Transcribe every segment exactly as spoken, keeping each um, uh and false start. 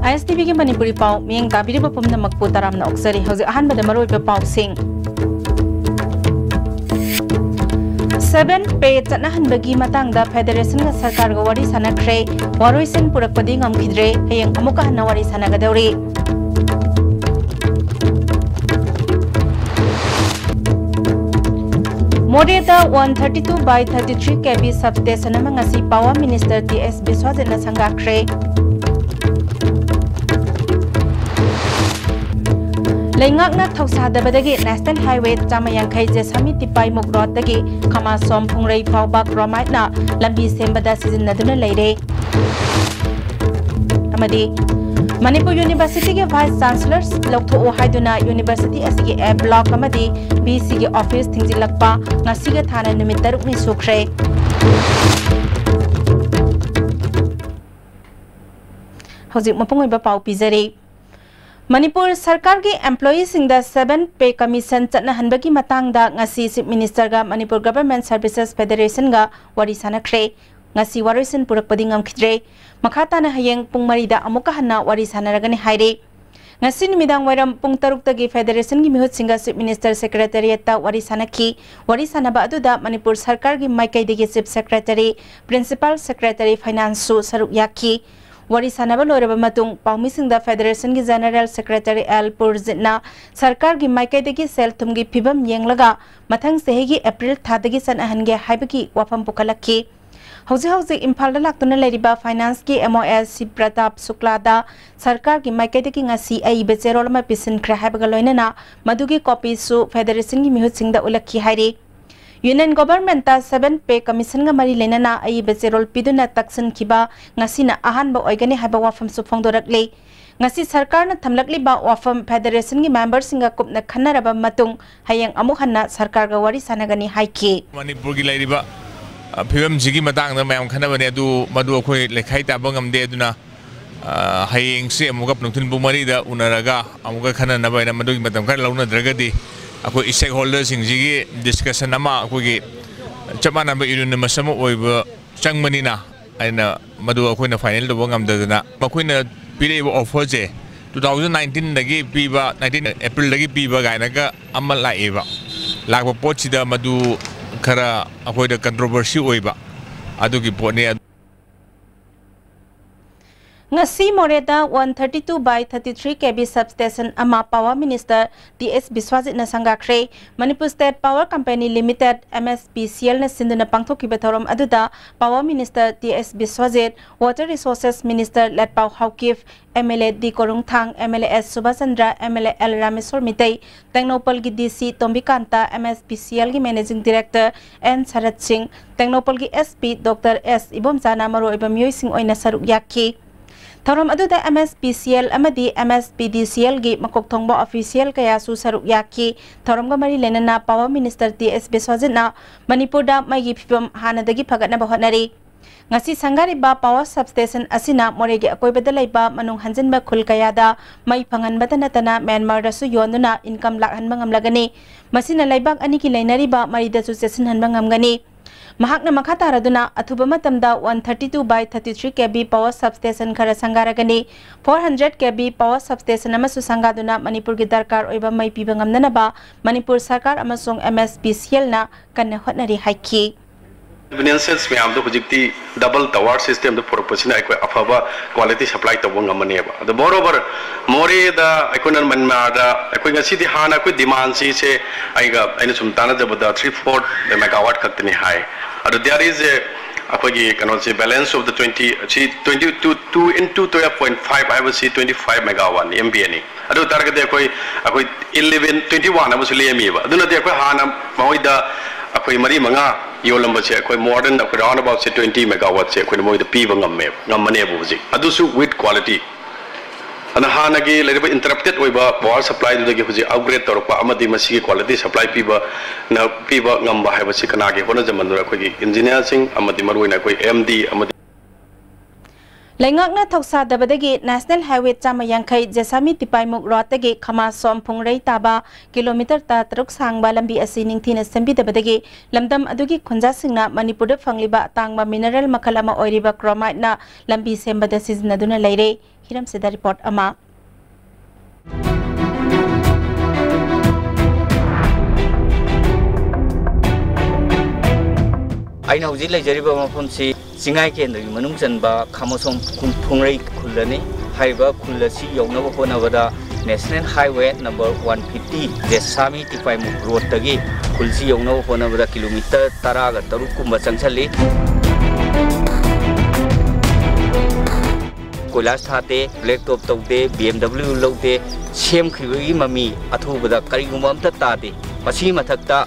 ꯑꯥꯏ S T ꯚꯤꯒꯤ ꯃꯅꯤꯄꯨꯔꯤ ꯄꯥꯎ ꯃꯤꯠꯌꯦꯡ ꯇꯥꯕꯤꯔꯤꯕ ꯄꯨꯝꯅꯃꯛꯄꯨ ꯇꯔꯥꯝꯅ ꯑꯣꯛꯆꯔꯤ꯫ ꯍꯧꯖꯤꯛ ꯑꯍꯥꯟꯕꯗ ꯃꯔꯨꯑꯣꯏꯕ ꯄꯥꯎꯁꯤꯡ꯫ ꯁꯦꯚꯦꯟ ꯄꯦ ꯆꯠꯅꯍꯟꯕꯒꯤ ꯃꯇꯥꯡꯗ ꯐꯦꯗꯔꯦꯁꯟꯒ ꯁꯔꯀꯥꯔꯒ ꯋꯥꯔꯤ ꯁꯥꯟꯅꯈ꯭ꯔꯦ꯫ ꯋꯥꯔꯣꯏꯁꯤꯟ ꯄꯨꯔꯛꯄꯗꯤ ꯉꯝꯈꯤꯗ꯭ꯔꯦ꯫ ꯍꯌꯦꯡ ꯑꯃꯨꯛꯀ ꯍꯟꯅ ꯋꯥꯔꯤ ꯁꯥꯟꯅꯒꯗꯧꯔꯤ꯫ ꯃꯣꯔꯦꯗ one thirty two by thirty three K V substation ꯑꯃ ꯉꯁꯤ Power Minister ꯇꯤ ꯑꯦꯁ ꯕꯤꯁ꯭ꯋꯥꯖꯤꯠꯅ ꯁꯪꯒꯥꯈ꯭ꯔꯦ꯫ ꯂꯩꯉꯥꯛꯅ ꯊꯧꯁꯥꯗꯕꯗꯒꯤ National Highway ꯆꯥꯝꯃ ꯌꯥꯡꯈꯩ ꯖꯦꯁꯥꯃꯤ ꯇꯤꯄꯥꯏꯃꯨꯛ ꯔꯣꯗꯇꯒꯤ ꯈꯃꯥꯁꯣꯝ ꯐꯨꯡꯔꯩ ꯐꯥꯎꯕ ꯀ꯭ꯔꯣꯃꯥꯏꯠꯅ ꯂꯝꯕꯤ ꯁꯦꯝꯕꯗ ꯁꯤꯖꯤꯟꯅꯗꯨꯅ ꯂꯩꯔꯦ꯫ ꯑꯃꯗꯤ ꯃꯅꯤꯄꯨꯔ ꯌꯨꯅꯤꯚꯔꯁꯤꯇꯤꯒꯤ Vice Chancellor ꯂꯧꯊꯣꯛꯎ ꯍꯥꯏꯗꯨꯅ ꯌꯨꯅꯤꯚꯔꯁꯤꯇꯤ ꯑꯁꯤꯒꯤ A block ꯑꯃꯗꯤ ꯚꯤ ꯁꯤꯒꯤ office ꯊꯤꯡꯖꯤꯜꯂꯛꯄ ꯉꯁꯤꯒ ꯊꯥꯅ ꯅꯨꯃꯤꯠ ꯇꯔꯨꯛꯅꯤ ꯁꯨꯈ꯭ꯔꯦ꯫ ꯍꯧꯖꯤꯛ ꯃꯄꯨꯡ ꯑꯣꯏꯕ ꯄꯥꯎ ꯄꯤꯖꯔꯤ꯫ ꯃꯅꯤꯄꯨꯔ ꯁꯔꯀꯥꯔꯒꯤ employeeꯁꯤꯡꯗ seven pay commission ꯆꯠꯅꯍꯟꯕꯒꯤ ꯃꯇꯥꯡꯗ ꯉꯁꯤ Chief Ministerꯒ Manipur Government Services Federationꯒ ꯋꯥꯔꯤ ꯁꯥꯟꯅꯈ꯭ꯔꯦ꯫ ꯉꯁꯤ ꯋꯥꯔꯣꯏꯁꯤꯟ ꯄꯨꯔꯛꯄꯗꯤ ꯉꯝꯈꯤꯗ꯭ꯔꯦ꯫ ꯃꯈꯥ ꯇꯥꯅ ꯍꯌꯦꯡ ꯄꯨꯡ ꯃꯔꯤꯗ ꯑꯃꯨꯛꯀ ꯍꯟꯅ ꯋꯥꯔꯤ ꯁꯥꯟꯅꯔꯒꯅꯤ ꯍꯥꯏꯔꯤ꯫ ꯉꯁꯤ ꯅꯨꯃꯤꯗꯥꯡ ꯋꯥꯏꯔꯝ ꯄꯨꯡ ꯇꯔꯨꯛꯇꯒꯤ Federationꯒꯤ ꯃꯤꯍꯨꯠꯁꯤꯡꯒ Chief Minister Secretariatꯇ ꯋꯥꯔꯤ ꯁꯥꯟꯅꯈꯤ꯫ ꯋꯥꯔꯤ ꯁꯥꯟꯅꯕ ꯑꯗꯨꯗ ꯃꯅꯤꯄꯨꯔ ꯁꯔꯀꯥꯔꯒꯤ ꯃꯥꯏꯀꯩꯗꯒꯤ Chief Secretary, Principal Secretary Financeꯁꯨ ꯁꯔꯨꯛ ꯌꯥꯈꯤ꯫ ꯋꯥꯔꯤ ꯁꯥꯟꯅꯕ ꯂꯣꯏꯔꯕ ꯃꯇꯨꯡ ꯄꯥꯎꯃꯤꯁꯤꯡꯗ Federationꯒꯤ General Secretary ꯑꯦꯜ ꯄꯨꯔꯖꯤꯠꯅ ꯁꯔꯀꯥꯔꯒꯤ ꯃꯥꯏꯀꯩꯗꯒꯤ ꯁꯦꯜ ꯊꯨꯝꯒꯤ ꯐꯤꯕꯝ ꯌꯦꯡꯂꯒ ꯃꯊꯪ ꯆꯍꯤꯒꯤ April ꯊꯥꯗꯒꯤ ꯆꯠꯅꯍꯟꯒꯦ ꯍꯥꯏꯕꯒꯤ ꯋꯥꯐꯝ ꯄꯨꯈꯠꯂꯛꯈꯤ꯫ ꯍꯧꯖꯤꯛ ꯍꯧꯖꯤꯛ ꯏꯝꯐꯥꯜꯗ ꯂꯥꯛꯇꯨꯅ ꯂꯩꯔꯤꯕ Financeꯀꯤ M O S ꯁꯤ ꯄ꯭ꯔꯇꯥꯞ ꯁꯨꯛꯂꯥꯗ ꯁꯔꯀꯥꯔꯒꯤ ꯃꯥꯏꯀꯩꯗꯒꯤ ꯉꯁꯤ ꯑꯏꯕ ꯆꯦꯔꯣꯜ ꯑꯃ ꯄꯤꯁꯤꯟꯈ꯭ꯔꯦ ꯍꯥꯏꯕꯒ ꯂꯣꯏꯅꯅ ꯃꯗꯨꯒꯤ copyꯁꯨ Federationꯒꯤ ꯃꯤꯍꯨꯠꯁꯤꯡꯗ ꯎꯠꯂꯛꯈꯤ ꯍꯥꯏꯔꯤ꯫ Union Governmentꯇ seven pay commissionꯒ ꯃꯔꯤ ꯂꯩꯅꯅ ꯑꯏꯕ ꯆꯦꯔꯣꯜ ꯄꯤꯗꯨꯅ ꯇꯛꯁꯤꯟꯈꯤꯕ ꯉꯁꯤꯅ ꯑꯍꯥꯟꯕ ꯑꯣꯏꯒꯅꯤ ꯍꯥꯏꯕ ꯋꯥꯐꯝꯁꯨ ꯐꯣꯡꯗꯣꯔꯛꯂꯤ꯫ ꯉꯁꯤ ꯁꯔꯀꯥꯔꯅ ꯊꯝꯂꯛꯂꯤꯕ ꯋꯥꯐꯝ Federationꯒꯤ memberꯁꯤꯡꯒ ꯀꯨꯞꯅ ꯈꯟꯅꯔꯕ ꯃꯇꯨꯡ ꯍꯌꯦꯡ ꯑꯃꯨꯛ ꯍꯟꯅ ꯁꯔꯀꯥꯔꯒ ꯋꯥꯔꯤ ꯁꯥꯟꯅꯒꯅꯤ ꯍꯥꯏꯈꯤ꯫ ꯃꯅꯤꯄꯨꯔꯒꯤ ꯂꯩꯔꯤꯕ, ꯑ, ꯐꯤꯕꯝꯁꯤꯒꯤ ꯃꯇꯥꯡꯗ ꯃꯌꯥꯝ ꯈꯟꯅꯕꯅꯦ, ꯑꯗꯨ ꯃꯗꯨ ꯑꯩꯈꯣꯏ ꯂꯩꯈꯥꯏ ꯇꯥꯕ ꯉꯝꯗꯦ꯫ ꯑꯗꯨꯅ, ꯑ, ꯍꯌꯦꯡꯁꯦ ꯑꯃꯨꯛꯀ ꯅꯨꯡꯊꯤꯜ ꯄꯨꯡ ꯃꯔꯤꯗ ꯎꯅꯔꯒ ꯑꯃꯨꯛꯀ ꯈꯟꯅꯅꯕ ꯍꯥꯏꯅ ꯃꯗꯨꯒꯤ ꯃꯇꯝ ꯈꯔ ꯂꯧꯅꯗ꯭ꯔꯒꯗꯤ ꯑꯩꯈꯣꯏ stakeholderꯁꯤꯡꯁꯤꯒꯤ discussion ꯑꯃ ꯑꯩꯈꯣꯏꯒꯤ ꯆꯞ ꯃꯥꯟꯅꯕ unanimous ꯑꯃ ꯑꯣꯏꯕ ꯆꯪꯕꯅꯤꯅ ꯑꯩꯅ ꯃꯗꯨ ꯑꯩꯈꯣꯏꯅ final ꯇꯧꯕ ꯉꯝꯗꯗꯅ ꯃꯈꯣꯏꯅ ꯄꯤꯔꯛꯏꯕ offerꯁꯦ two thousand nineteenꯗꯒꯤ ꯄꯤꯕ, nineteen Aprilꯗꯒꯤ ꯄꯤꯕ ꯀꯥꯏꯅꯒ ꯑꯃ ꯂꯥꯛꯑꯦꯕ꯫ ꯂꯥꯛꯄ ꯄꯣꯠꯁꯤꯗ ꯃꯗꯨ ꯈꯔ ꯑꯩꯈꯣꯏꯗ controversy ꯑꯣꯏꯕ ꯑꯗꯨꯒꯤ ꯄꯣꯠꯅꯤ꯫ ꯉꯁꯤ ꯃꯣꯔꯦꯗ one thirty two by thirty three K V substation ꯑꯃ Power Minister T S ꯕꯤꯁ꯭ꯋꯥꯖꯤꯠꯅ ꯁꯪꯒꯥꯈ꯭ꯔꯦ꯫ Manipur State Power Company Limited, M S P C L, ꯅ ꯁꯤꯟꯗꯨꯅ ꯄꯥꯡꯊꯣꯛꯈꯤꯕ ꯊꯧꯔꯝ ꯑꯗꯨꯗ Power Minister T S ꯕꯤꯁ꯭ꯋꯥꯖꯤꯠ, Water Resources Minister ꯂꯦꯠꯄꯥꯎ Haokip, M L A D ꯀꯣꯔꯨꯡꯊꯥꯡ, M L A S Subhas Chandra, M L A L Rameshwor Meitei, ꯇꯦꯡꯅꯧꯄꯜꯒꯤ D C ꯇꯣꯝꯕꯤꯀꯥꯟꯇ, M S P C L ꯒꯤ Managing Director N ꯁꯔꯠ ꯁꯤꯡ, ꯇꯦꯡꯅꯧꯄꯜꯒꯤ S P Doctor S ꯏꯕꯣꯝꯆꯥꯅ ꯃꯔꯨꯑꯣꯏꯕ ꯃꯤꯑꯣꯏꯁꯤꯡ ꯑꯣꯏꯅ ꯁꯔꯨꯛ ꯌꯥꯈꯤ꯫ ꯊꯧꯔꯝ ꯑꯗꯨꯗ M S P C L ꯑꯃꯗꯤ M S P D C L ꯒꯤ ꯃꯀꯣꯛ ꯊꯣꯡꯕ official ꯀꯌꯥꯁꯨ ꯁꯔꯨꯛ ꯌꯥꯈꯤ꯫ ꯊꯧꯔꯝꯒ ꯃꯔꯤ ꯂꯩꯅꯅ Power Minister T S ꯕꯤꯁ꯭ꯋꯥꯖꯤꯠꯅ ꯃꯅꯤꯄꯨꯔꯗ ꯃꯩꯒꯤ ꯐꯤꯕꯝ ꯍꯥꯟꯅꯗꯒꯤ ꯐꯒꯠꯅꯕ ꯍꯣꯠꯅꯔꯤ꯫ ꯉꯁꯤ ꯁꯪꯒꯥꯔꯤꯕ power substation ꯑꯁꯤꯅ ꯃꯣꯔꯦꯒꯤ ꯑꯀꯣꯏꯕꯗ ꯂꯩꯕ ꯃꯅꯨꯡ ꯍꯟꯖꯤꯟꯕ ꯈꯨꯜ ꯀꯌꯥꯗ ꯃꯩ ꯐꯪꯍꯟꯕꯇ ꯅꯠꯇꯅ ꯃ꯭ꯌꯥꯟꯃꯥꯔꯗꯁꯨ ꯌꯣꯟꯗꯨꯅ income ꯂꯥꯛꯍꯟꯕ ꯉꯝꯂꯒꯅꯤ꯫ ꯃꯁꯤꯅ ꯂꯩꯕꯥꯛ ꯑꯅꯤꯒꯤ ꯂꯩꯅꯔꯤꯕ ꯃꯔꯤꯗꯁꯨ ꯆꯦꯠꯁꯤꯟꯍꯟꯕ ꯉꯝꯒꯅꯤ꯫ ꯃꯍꯥꯛꯅ ꯃꯈꯥ ꯇꯥꯔꯗꯨꯅ ꯑꯊꯨꯕ ꯃꯇꯝꯗ one thirty two by thirty three K V power substation ꯈꯔ ꯁꯪꯒꯥꯔꯒꯅꯤ꯫ Four hundred K V power substation ꯑꯃꯁꯨ ꯁꯪꯒꯥꯗꯨꯅ ꯃꯅꯤꯄꯨꯔꯒꯤ ꯗꯔꯀꯥꯔ ꯑꯣꯏꯕ ꯃꯩ ꯄꯤꯕ ꯉꯝꯅꯅꯕ ꯃꯅꯤꯄꯨꯔ ꯁꯔꯀꯥꯔ ꯑꯃꯁꯨꯡ M S P C L ꯅ ꯀꯟꯅ ꯍꯣꯠꯅꯔꯤ ꯍꯥꯏꯈꯤ꯫ Conveniences ꯃꯌꯥꯝꯗꯣ ꯍꯧꯖꯤꯛꯇꯤ double tower system ꯗ ꯄꯨꯔꯛꯄꯁꯤꯅ ꯑꯩꯈꯣꯏ ꯑꯐꯕ quality supply ꯇꯧꯕ ꯉꯝꯃꯅꯦꯕ꯫ ꯑꯗꯣ moreover, ꯃꯣꯔꯦꯗ ꯑꯩꯈꯣꯏꯅ ꯃꯟꯃꯥꯔꯗ ꯑꯩꯈꯣꯏ ꯉꯁꯤꯗꯤ, ꯍꯥꯟꯅ ꯑꯩꯈꯣꯏ demand ꯁꯤꯁꯦ ꯑꯩꯒ, ꯑꯩꯅ ꯁꯨꯝ ꯇꯥꯟꯅꯖꯕꯗ three four megawatt ꯈꯛꯇꯅꯤ ꯍꯥꯏ꯫ ꯑꯗꯣ there is a, ꯑꯩꯈꯣꯏꯒꯤ ꯀꯩꯅꯣꯁꯤ, balance of the twenty ꯁꯤ twenty two, two into twelve point five ꯍꯥꯏꯕꯁꯤ twenty five megawatt ꯅꯤ, M V A ꯅꯤ꯫ ꯑꯗꯨ ꯑꯣꯏꯇꯥꯔꯒꯗꯤ ꯑꯩꯈꯣꯏ, ꯑꯩꯈꯣꯏ eleven, twenty one ꯑꯃꯁꯨ ꯂꯦꯝꯃꯤꯕ꯫ ꯑꯗꯨꯅꯗꯤ ꯑꯩꯈꯣꯏ ꯍꯥꯟꯅ ꯃꯈꯣꯏꯗ ꯑꯩꯈꯣꯏ ꯃꯔꯤ ꯃꯉꯥ ꯌꯣꯜꯂꯝꯕꯁꯦ, ꯑꯩꯈꯣꯏ more than ꯑꯩꯈꯣꯏ round about say twenty megawatt ꯁꯦ ꯑꯩꯈꯣꯏꯅ ꯃꯣꯏꯗ ꯄꯤꯕ ꯉꯝꯃꯦꯕ, ꯉꯝꯃꯅꯦꯕ ꯍꯧꯖꯤꯛ, ꯑꯗꯨꯁꯨ with quality꯫ ꯑꯗꯨꯅ ꯍꯥꯟꯅꯒꯤ ꯂꯩꯔꯤꯕ interrupted ꯑꯣꯏꯕ power supply ꯗꯨꯗꯒꯤ ꯍꯧꯖꯤꯛ upgrade ꯇꯧꯔꯛꯄ ꯑꯃꯗꯤ ꯃꯁꯤꯒꯤ quality supply ꯄꯤꯕ, ꯅ, ꯄꯤꯕ ꯉꯝꯕ ꯍꯥꯏꯕꯁꯤ ꯀꯅꯥꯒꯤ ꯍꯣꯠꯅꯖꯃꯟꯗꯨꯅ? ꯑꯩꯈꯣꯏꯒꯤ engineer ꯁꯤꯡ ꯑꯃꯗꯤ ꯃꯔꯨꯑꯣꯏꯅ ꯑꯩꯈꯣꯏ M D ꯑꯃꯗꯤ ꯂꯩꯉꯥꯛꯅ ꯊꯧꯁꯥꯗꯕꯗꯒꯤ National Highway ꯆꯥꯝꯃ ꯌꯥꯡꯈꯩ ꯖꯦꯁꯥꯃꯤ ꯇꯤꯄꯥꯏꯃꯨꯛ ꯔꯣꯗꯇꯒꯤ ꯈꯃꯥꯁꯣꯝ ꯐꯨꯡꯔꯩ ꯇꯥꯕ ꯀꯤꯂꯣꯃꯤꯇꯔ ꯇꯔꯥꯇꯔꯨꯛ ꯁꯥꯡꯕ ꯂꯝꯕꯤ ꯑꯁꯤ ꯅꯤꯡꯊꯤꯅ ꯁꯦꯝꯕꯤꯗꯕꯗꯒꯤ ꯂꯝꯗꯝ ꯑꯗꯨꯒꯤ ꯈꯨꯟꯖꯥꯁꯤꯡꯅ ꯃꯅꯤꯄꯨꯔꯗ ꯐꯪꯂꯤꯕ ꯑꯇꯥꯡꯕ mineral ꯃꯈꯜ ꯑꯃ ꯑꯣꯏꯔꯤꯕ chromateꯅ ꯂꯝꯕꯤ ꯁꯦꯝꯕꯗ ꯁꯤꯖꯤꯟꯅꯗꯨꯅ ꯂꯩꯔꯦ꯫ ꯍꯤꯔꯝꯁꯤꯗ report ꯑꯃ꯫ ꯑꯩꯅ ꯍꯧꯖꯤꯛ ꯂꯩꯖꯔꯤꯕ ꯃꯐꯝꯁꯤ ꯆꯤꯡꯉꯥꯏ ꯀꯦꯟꯗ꯭ꯔꯒꯤ ꯃꯅꯨꯡ ꯆꯟꯕ ꯈꯥꯃꯣꯁꯣꯝ ꯐꯨꯡ-, ꯐꯨꯡꯔꯩ ꯈꯨꯜ ꯑꯅꯤ꯫ ꯍꯥꯏꯔꯤꯕ ꯈꯨꯜ ꯑꯁꯤ ꯌꯧꯅꯕ ꯍꯣꯠꯅꯕꯗ National Highway number one fifty ꯖꯦꯁꯥꯃꯤ ꯇꯤꯄꯥꯏꯃꯨꯛ ꯔꯣꯗꯇꯒꯤ ꯈꯨꯜꯁꯤ ꯌꯧꯅꯕ ꯍꯣꯠꯅꯕꯗ ꯀꯤꯂꯣꯃꯤꯇꯔ ꯇꯔꯥꯒ ꯇꯔꯨꯛ ꯀꯨꯝꯕ ꯆꯪꯁꯜꯂꯤ꯫ ꯀꯣꯏꯂꯥꯁ ꯊꯥꯗꯦ, black top ꯇꯧꯗꯦ, B M W ꯂꯧꯗꯦ, ꯁꯦꯝꯈꯤꯕꯒꯤ ꯃꯃꯤ ꯑꯊꯨꯕꯗ ꯀꯔꯤꯒꯨꯝꯕ ꯑꯝꯇ ꯇꯥꯗꯦ꯫ ꯃꯁꯤꯒꯤ ꯃꯊꯛꯇ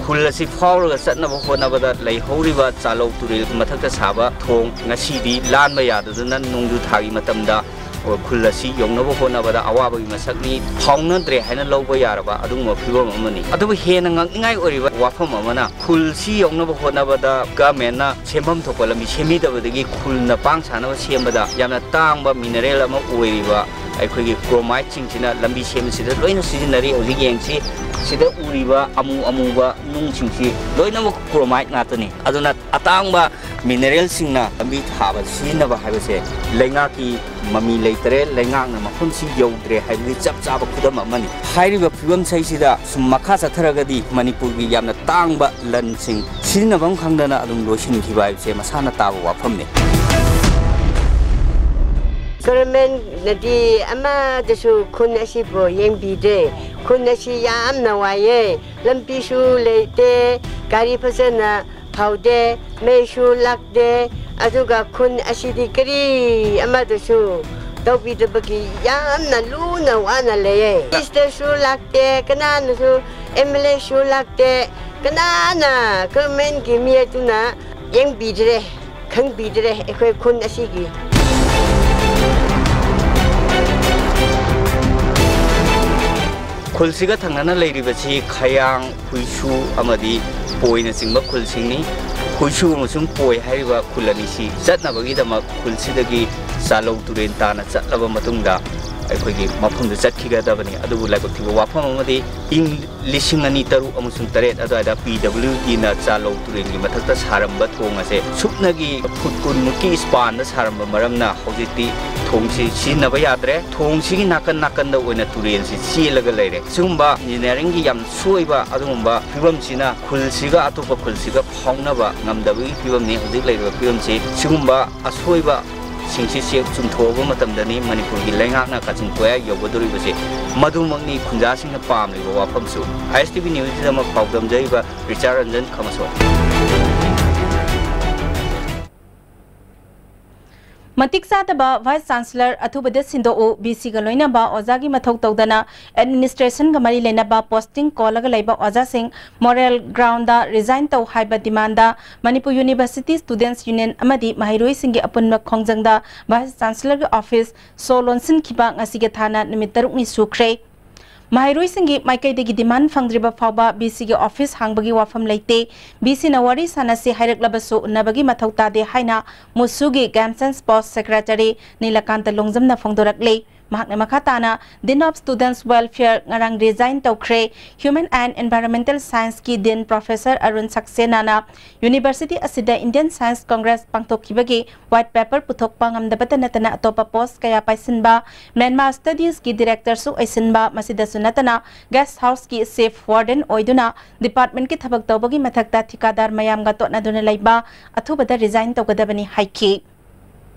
ꯈꯨꯜ ꯑꯁꯤ ꯐꯥꯎꯔꯒ ꯆꯠꯅꯕ ꯍꯣꯠꯅꯕꯗ ꯂꯩꯍꯧꯔꯤꯕ ꯆꯥꯂꯧ ꯇꯨꯔꯦꯜ ꯃꯊꯛꯇ ꯁꯥꯕ ꯊꯣꯡ ꯉꯁꯤꯗꯤ ꯂꯥꯟꯕ ꯌꯥꯗꯗꯨꯅ ꯅꯣꯡꯖꯨ ꯊꯥꯒꯤ ꯃꯇꯝꯗ ꯈꯨꯜ ꯑꯁꯤ ꯌꯧꯅꯕ ꯍꯣꯠꯅꯕꯗ ꯑꯋꯥꯕꯒꯤ ꯃꯁꯛꯅꯤ꯫ ꯐꯥꯎꯅꯗ꯭ꯔꯦ ꯍꯥꯏꯅ ꯂꯧꯕ ꯌꯥꯔꯕ ꯑꯗꯨꯒꯨꯝꯕ ꯐꯤꯕꯝ ꯑꯃꯅꯤ꯫ ꯑꯗꯨꯕꯨ ꯍꯦꯟꯅ ꯉꯛꯅꯤꯡꯉꯥꯏ ꯑꯣꯏꯔꯤꯕ ꯋꯥꯐꯝ ꯑꯃꯅ, ꯈꯨꯜꯁꯤ ꯌꯧꯅꯕ ꯍꯣꯠꯅꯕꯗ governmentꯅ ꯁꯦꯝꯐꯝ ꯊꯣꯛꯄ ꯂꯝꯕꯤ ꯁꯦꯝꯕꯤꯗꯕꯗꯒꯤ ꯈꯨꯜꯅ ꯄꯥꯡ ꯁꯥꯅꯕ ꯁꯦꯝꯕꯗ ꯌꯥꯝꯅ ꯇꯥꯡꯕ mineral ꯑꯃ ꯑꯣꯏꯔꯤꯕ ꯑꯩꯈꯣꯏꯒꯤ chromateꯁꯤꯡꯁꯤꯅ ꯂꯝꯕꯤ ꯁꯦꯝꯕꯁꯤꯗ ꯂꯣꯏꯅ ꯁꯤꯖꯤꯟꯅꯔꯤ꯫ ꯍꯧꯖꯤꯛ ꯌꯦꯡꯁꯤ, ꯁꯤꯗ ꯎꯔꯤꯕ ꯑꯃꯨ ꯑꯃꯨꯕ ꯅꯨꯡꯁꯤꯡꯁꯤ ꯂꯣꯏꯅꯃꯛ chromate ꯉꯥꯛꯇꯅꯤ꯫ ꯑꯗꯨꯅ ꯑꯇꯥꯡꯕ mineralꯁꯤꯡꯅ ꯂꯝꯕꯤ ꯊꯥꯕꯗ ꯁꯤꯖꯤꯟꯅꯕ ꯍꯥꯏꯕꯁꯦ ꯂꯩꯉꯥꯛꯀꯤ ꯃꯃꯤ ꯂꯩꯇꯔꯦ, ꯂꯩꯉꯥꯛꯅ ꯃꯐꯝꯁꯤ ꯌꯧꯗ꯭ꯔꯦ ꯍꯥꯏꯕꯒꯤ ꯆꯞ ꯆꯥꯕ ꯈꯨꯗꯝ ꯑꯃꯅꯤ꯫ ꯍꯥꯏꯔꯤꯕ ꯐꯤꯕꯝꯁꯤꯗꯩꯁꯤꯗ ꯁꯨꯝ ꯃꯈꯥ ꯆꯠꯊꯔꯒꯗꯤ ꯃꯅꯤꯄꯨꯔꯒꯤ ꯌꯥꯝꯅ ꯇꯥꯡꯕ ꯂꯟꯁꯤꯡ ꯁꯤꯖꯤꯟꯅꯐꯝ ꯈꯪꯗꯅ ꯑꯗꯨꯝ ꯂꯣꯏꯁꯤꯟꯈꯤꯕ ꯍꯥꯏꯕꯁꯦ ꯃꯁꯥꯅ ꯇꯥꯕ ꯋꯥꯐꯝꯅꯤ꯫ Governmentꯅꯗꯤ ꯑꯃꯗꯁꯨ ꯈꯨꯟ ꯑꯁꯤꯕꯨ ꯌꯦꯡꯕꯤꯗ꯭ꯔꯦ꯫ ꯈꯨꯟ ꯑꯁꯤ ꯌꯥꯝꯅ ꯋꯥꯏꯌꯦ꯫ ꯂꯝꯕꯤꯁꯨ ꯂꯩꯇꯦ, ꯒꯥꯔꯤ ꯐꯖꯅ ꯐꯥꯎꯗꯦ, ꯃꯩꯁꯨ ꯂꯥꯛꯇꯦ꯫ ꯑꯗꯨꯒ ꯈꯨꯟ ꯑꯁꯤꯗꯤ ꯀꯔꯤ ꯑꯃꯗꯁꯨ ꯇꯧꯕꯤꯗꯕꯒꯤ ꯌꯥꯝꯅ ꯂꯨꯅ ꯋꯥꯅ ꯂꯩꯌꯦ꯫ Ministerꯁꯨ ꯂꯥꯛꯇꯦ, ꯀꯅꯥꯅꯁꯨ, MLAꯁꯨ ꯂꯥꯛꯇꯦ, ꯀꯅꯥꯅ governmentꯀꯤ ꯃꯤ ꯑꯗꯨꯅ ꯌꯦꯡꯕꯤꯗ꯭ꯔꯦ, ꯈꯪꯕꯤꯗ꯭ꯔꯦ ꯑꯩꯈꯣꯏ ꯈꯨꯟ ꯑꯁꯤꯒꯤ꯫ ꯈꯨꯜꯁꯤꯒ ꯊꯪꯅꯅ ꯂꯩꯔꯤꯕꯁꯤ ꯈꯌꯥꯡ, ꯍꯨꯏꯁꯨ ꯑꯃꯗꯤ ꯄꯣꯏꯅꯆꯤꯡꯕ ꯈꯨꯜꯁꯤꯡꯅꯤ꯫ ꯈꯣꯏꯁꯨ ꯑꯃꯁꯨꯡ ꯄꯣꯏ ꯍꯥꯏꯔꯤꯕ ꯈꯨꯜ ꯑꯅꯤꯁꯤ ꯆꯠꯅꯕꯒꯤꯗꯃꯛ ꯈꯨꯜꯁꯤꯗꯒꯤ ꯆꯥꯂꯧ ꯇꯨꯔꯦꯟ ꯇꯥꯅ ꯆꯠꯂꯕ ꯃꯇꯨꯡꯗ ꯑꯩꯈꯣꯏꯒꯤ ꯃꯐꯝꯗꯨ ꯆꯠꯈꯤꯒꯗꯕꯅꯤ꯫ ꯑꯗꯨꯕꯨ ꯂꯥꯏꯕꯛ ꯊꯤꯕ ꯋꯥꯐꯝ ꯑꯃꯗꯤ, ꯏꯪ ꯂꯤꯁꯤꯡ ꯑꯅꯤ ꯇꯔꯨꯛ ꯑꯃꯁꯨꯡ ꯇꯔꯦꯠ ꯑꯗꯨꯋꯥꯏꯗ ꯄꯤ ꯗꯕ꯭ꯂꯤꯎ ꯗꯤꯅ ꯆꯥꯂꯧ ꯇꯨꯔꯦꯟꯒꯤ ꯃꯊꯛꯇ ꯁꯥꯔꯝꯕ ꯊꯣꯡ ꯑꯁꯦ ꯁꯨꯞꯅꯒꯤ ꯐꯨꯠ ꯀꯨꯟꯃꯨꯛꯀꯤ ꯁ꯭ꯄꯥꯟꯗ ꯁꯥꯔꯝꯕ ꯃꯔꯝꯅ ꯍꯧꯖꯤꯛꯇꯤ ꯊꯣꯡꯁꯤ ꯁꯤꯖꯤꯟꯅꯕ ꯌꯥꯗ꯭ꯔꯦ꯫ ꯊꯣꯡꯁꯤꯒꯤ ꯅꯥꯀꯟ ꯅꯥꯀꯟꯗ ꯑꯣꯏꯅ ꯇꯨꯔꯦꯜꯁꯤ ꯆꯦꯜꯂꯒ ꯂꯩꯔꯦ꯫ ꯁꯤꯒꯨꯝꯕ ꯏꯟꯖꯤꯅꯤꯌꯥꯔꯤꯡꯒꯤ ꯌꯥꯝ ꯁꯣꯏꯕ ꯑꯗꯨꯒꯨꯝꯕ ꯐꯤꯕꯝꯁꯤꯅ ꯈꯨꯜꯁꯤꯒ ꯑꯇꯣꯞꯄ ꯈꯨꯜꯁꯤꯒ ꯐꯥꯎꯅꯕ ꯉꯝꯗꯕꯒꯤ ꯐꯤꯕꯝꯅꯤ ꯍꯧꯖꯤꯛ ꯂꯩꯔꯤꯕ ꯐꯤꯕꯝꯁꯤ꯫ ꯁꯤꯒꯨꯝꯕ ꯑꯁꯣꯏꯕꯁꯤꯡꯁꯤ ꯆꯦꯛ ꯆꯨꯝꯊꯣꯛꯑꯕ ꯃꯇꯝꯗꯅꯤ ꯃꯅꯤꯄꯨꯔꯒꯤ ꯂꯩꯉꯥꯛꯅ ꯀꯥꯆꯤꯟ ꯀꯣꯌꯥ ꯌꯧꯒꯗꯧꯔꯤꯕꯁꯦ꯫ ꯃꯗꯨꯃꯛꯅꯤ ꯈꯨꯟꯖꯥꯁꯤꯡꯅ ꯄꯥꯝꯂꯤꯕ ꯋꯥꯐꯝꯁꯨ꯫ ꯑꯥꯏ ꯑꯦꯁ ꯇꯤ ꯚꯤ ꯅ꯭ꯌꯨꯁꯀꯤꯗꯃꯛ ꯄꯥꯎꯗꯝꯖꯔꯤꯕ ꯔꯤꯆꯥꯔꯗ ꯔꯟꯖꯟ ꯈꯃꯁꯣ꯫ ꯃꯇꯤꯛ ꯆꯥꯗꯕ ꯚꯥꯏꯁ ꯆꯥꯟꯁꯦꯂꯔ ꯑꯊꯨꯕꯗ ꯁꯤꯟꯗꯣꯛꯎ, ꯚꯤ ꯁꯤꯒ ꯂꯣꯏꯅꯕ ꯑꯣꯖꯥꯒꯤ ꯃꯊꯧ ꯇꯧꯗꯅ ꯑꯦꯗꯃꯤꯅꯤꯁꯇ꯭ꯔꯦꯁꯟꯒ ꯃꯔꯤ ꯂꯩꯅꯕ ꯄꯣꯁꯇꯤꯡ ꯀꯣꯜꯂꯒ ꯂꯩꯕ ꯑꯣꯖꯥꯁꯤꯡ ꯃꯣꯔꯦꯜ ꯒ꯭ꯔꯥꯎꯟꯗ ꯔꯤꯖꯥꯏꯟ ꯇꯧ ꯍꯥꯏꯕ ꯗꯤꯃꯥꯟꯗ ꯃꯅꯤꯄꯨꯔ ꯌꯨꯅꯤꯚꯔꯁꯤꯇꯤ ꯁ꯭ꯇꯨꯗꯦꯟꯠꯁ ꯌꯨꯅꯤꯌꯟ ꯑꯃꯗꯤ ꯃꯍꯩꯔꯣꯏꯁꯤꯡꯒꯤ ꯑꯄꯨꯟꯕ ꯈꯣꯡꯖꯪꯗ ꯚꯥꯏꯁ ꯆꯥꯟꯁꯦꯂꯔꯒꯤ ꯑꯣꯐꯤꯁ ꯁꯣ ꯂꯣꯟꯁꯤꯟꯈꯤꯕ ꯉꯁꯤꯒꯤ ꯊꯥꯅ ꯅꯨꯃꯤꯠ ꯇꯔꯨꯛꯅꯤ ꯁꯨꯈ꯭ꯔꯦ꯫ ꯃꯍꯩꯔꯣꯏꯁꯤꯡꯒꯤ ꯃꯥꯏꯀꯩꯗꯒꯤ ꯗꯤꯃꯥꯟ ꯐꯪꯗ꯭ꯔꯤꯕ ꯐꯥꯎꯕ ꯚꯤ ꯁꯤꯒꯤ ꯑꯣꯐꯤꯁ ꯍꯥꯡꯕꯒꯤ ꯋꯥꯐꯝ ꯂꯩꯇꯦ꯫ ꯚꯤ ꯁꯤꯅ ꯋꯥꯔꯤ ꯁꯥꯟꯅꯁꯤ ꯍꯥꯏꯔꯛꯂꯕꯁꯨ ꯎꯅꯕꯒꯤ ꯃꯊꯧ ꯇꯥꯗꯦ ꯍꯥꯏꯅ ꯃꯨꯁꯨꯒꯤ ꯒ꯭ꯔꯦꯟꯗꯁꯟ ꯄꯣꯁ ꯁꯦꯀ꯭ꯔꯦꯇꯔꯤ ꯅꯤꯂꯀꯥꯟꯇ ꯂꯣꯡꯖꯝꯅ ꯐꯣꯡꯗꯣꯔꯛꯂꯤ꯫ ꯃꯍꯥꯛꯅ ꯃꯈꯥ ꯇꯥꯅ Dean of Students Welfare ꯉꯔꯥꯡ ꯔꯤꯖꯥꯏꯟ ꯇꯧꯈ꯭ꯔꯦ꯫ Human and Environmental Scienceꯀꯤ Dean Professor ꯑꯔꯨꯟ ꯁꯛꯁꯦꯅꯥꯅ ꯌꯨꯅꯤꯚꯔꯁꯤꯇꯤ ꯑꯁꯤꯗ Indian Science Congress ꯄꯥꯡꯊꯣꯛꯈꯤꯕꯒꯤ ꯋꯥꯏꯠ ꯄꯦꯄꯔ ꯄꯨꯊꯣꯛꯄ ꯉꯝꯗꯕꯇ ꯅꯠꯇꯅ ꯑꯇꯣꯞꯄ ꯄꯣꯁ ꯀꯌꯥ ꯄꯥꯏꯁꯤꯟꯕ, ꯃ꯭ꯌꯥꯟꯃꯥꯔ ꯁ꯭ꯇꯗꯤꯁꯀꯤ ꯗꯤꯔꯦꯛꯇꯔꯁꯨ ꯑꯣꯏꯁꯤꯟꯕ, ꯃꯁꯤꯗꯁꯨ ꯅꯠꯇꯅ ꯒꯦꯁ ꯍꯥꯎꯁꯀꯤ ꯆꯤꯐ ꯋꯥꯔꯗꯦꯟ ꯑꯣꯏꯗꯨꯅ ꯗꯤꯄꯥꯔꯠꯃꯦꯟꯠꯀꯤ ꯊꯕꯛ ꯇꯧꯕꯒꯤ ꯃꯊꯛꯇ ꯊꯤꯀꯥꯗꯥꯔ ꯃꯌꯥꯝꯒ ꯇꯣꯠꯅꯗꯨꯅ ꯂꯩꯕ ꯑꯊꯨꯕꯗ ꯔꯤꯖꯥꯏꯟ ꯇꯧꯒꯗꯕꯅꯤ ꯍꯥꯏꯈꯤ꯫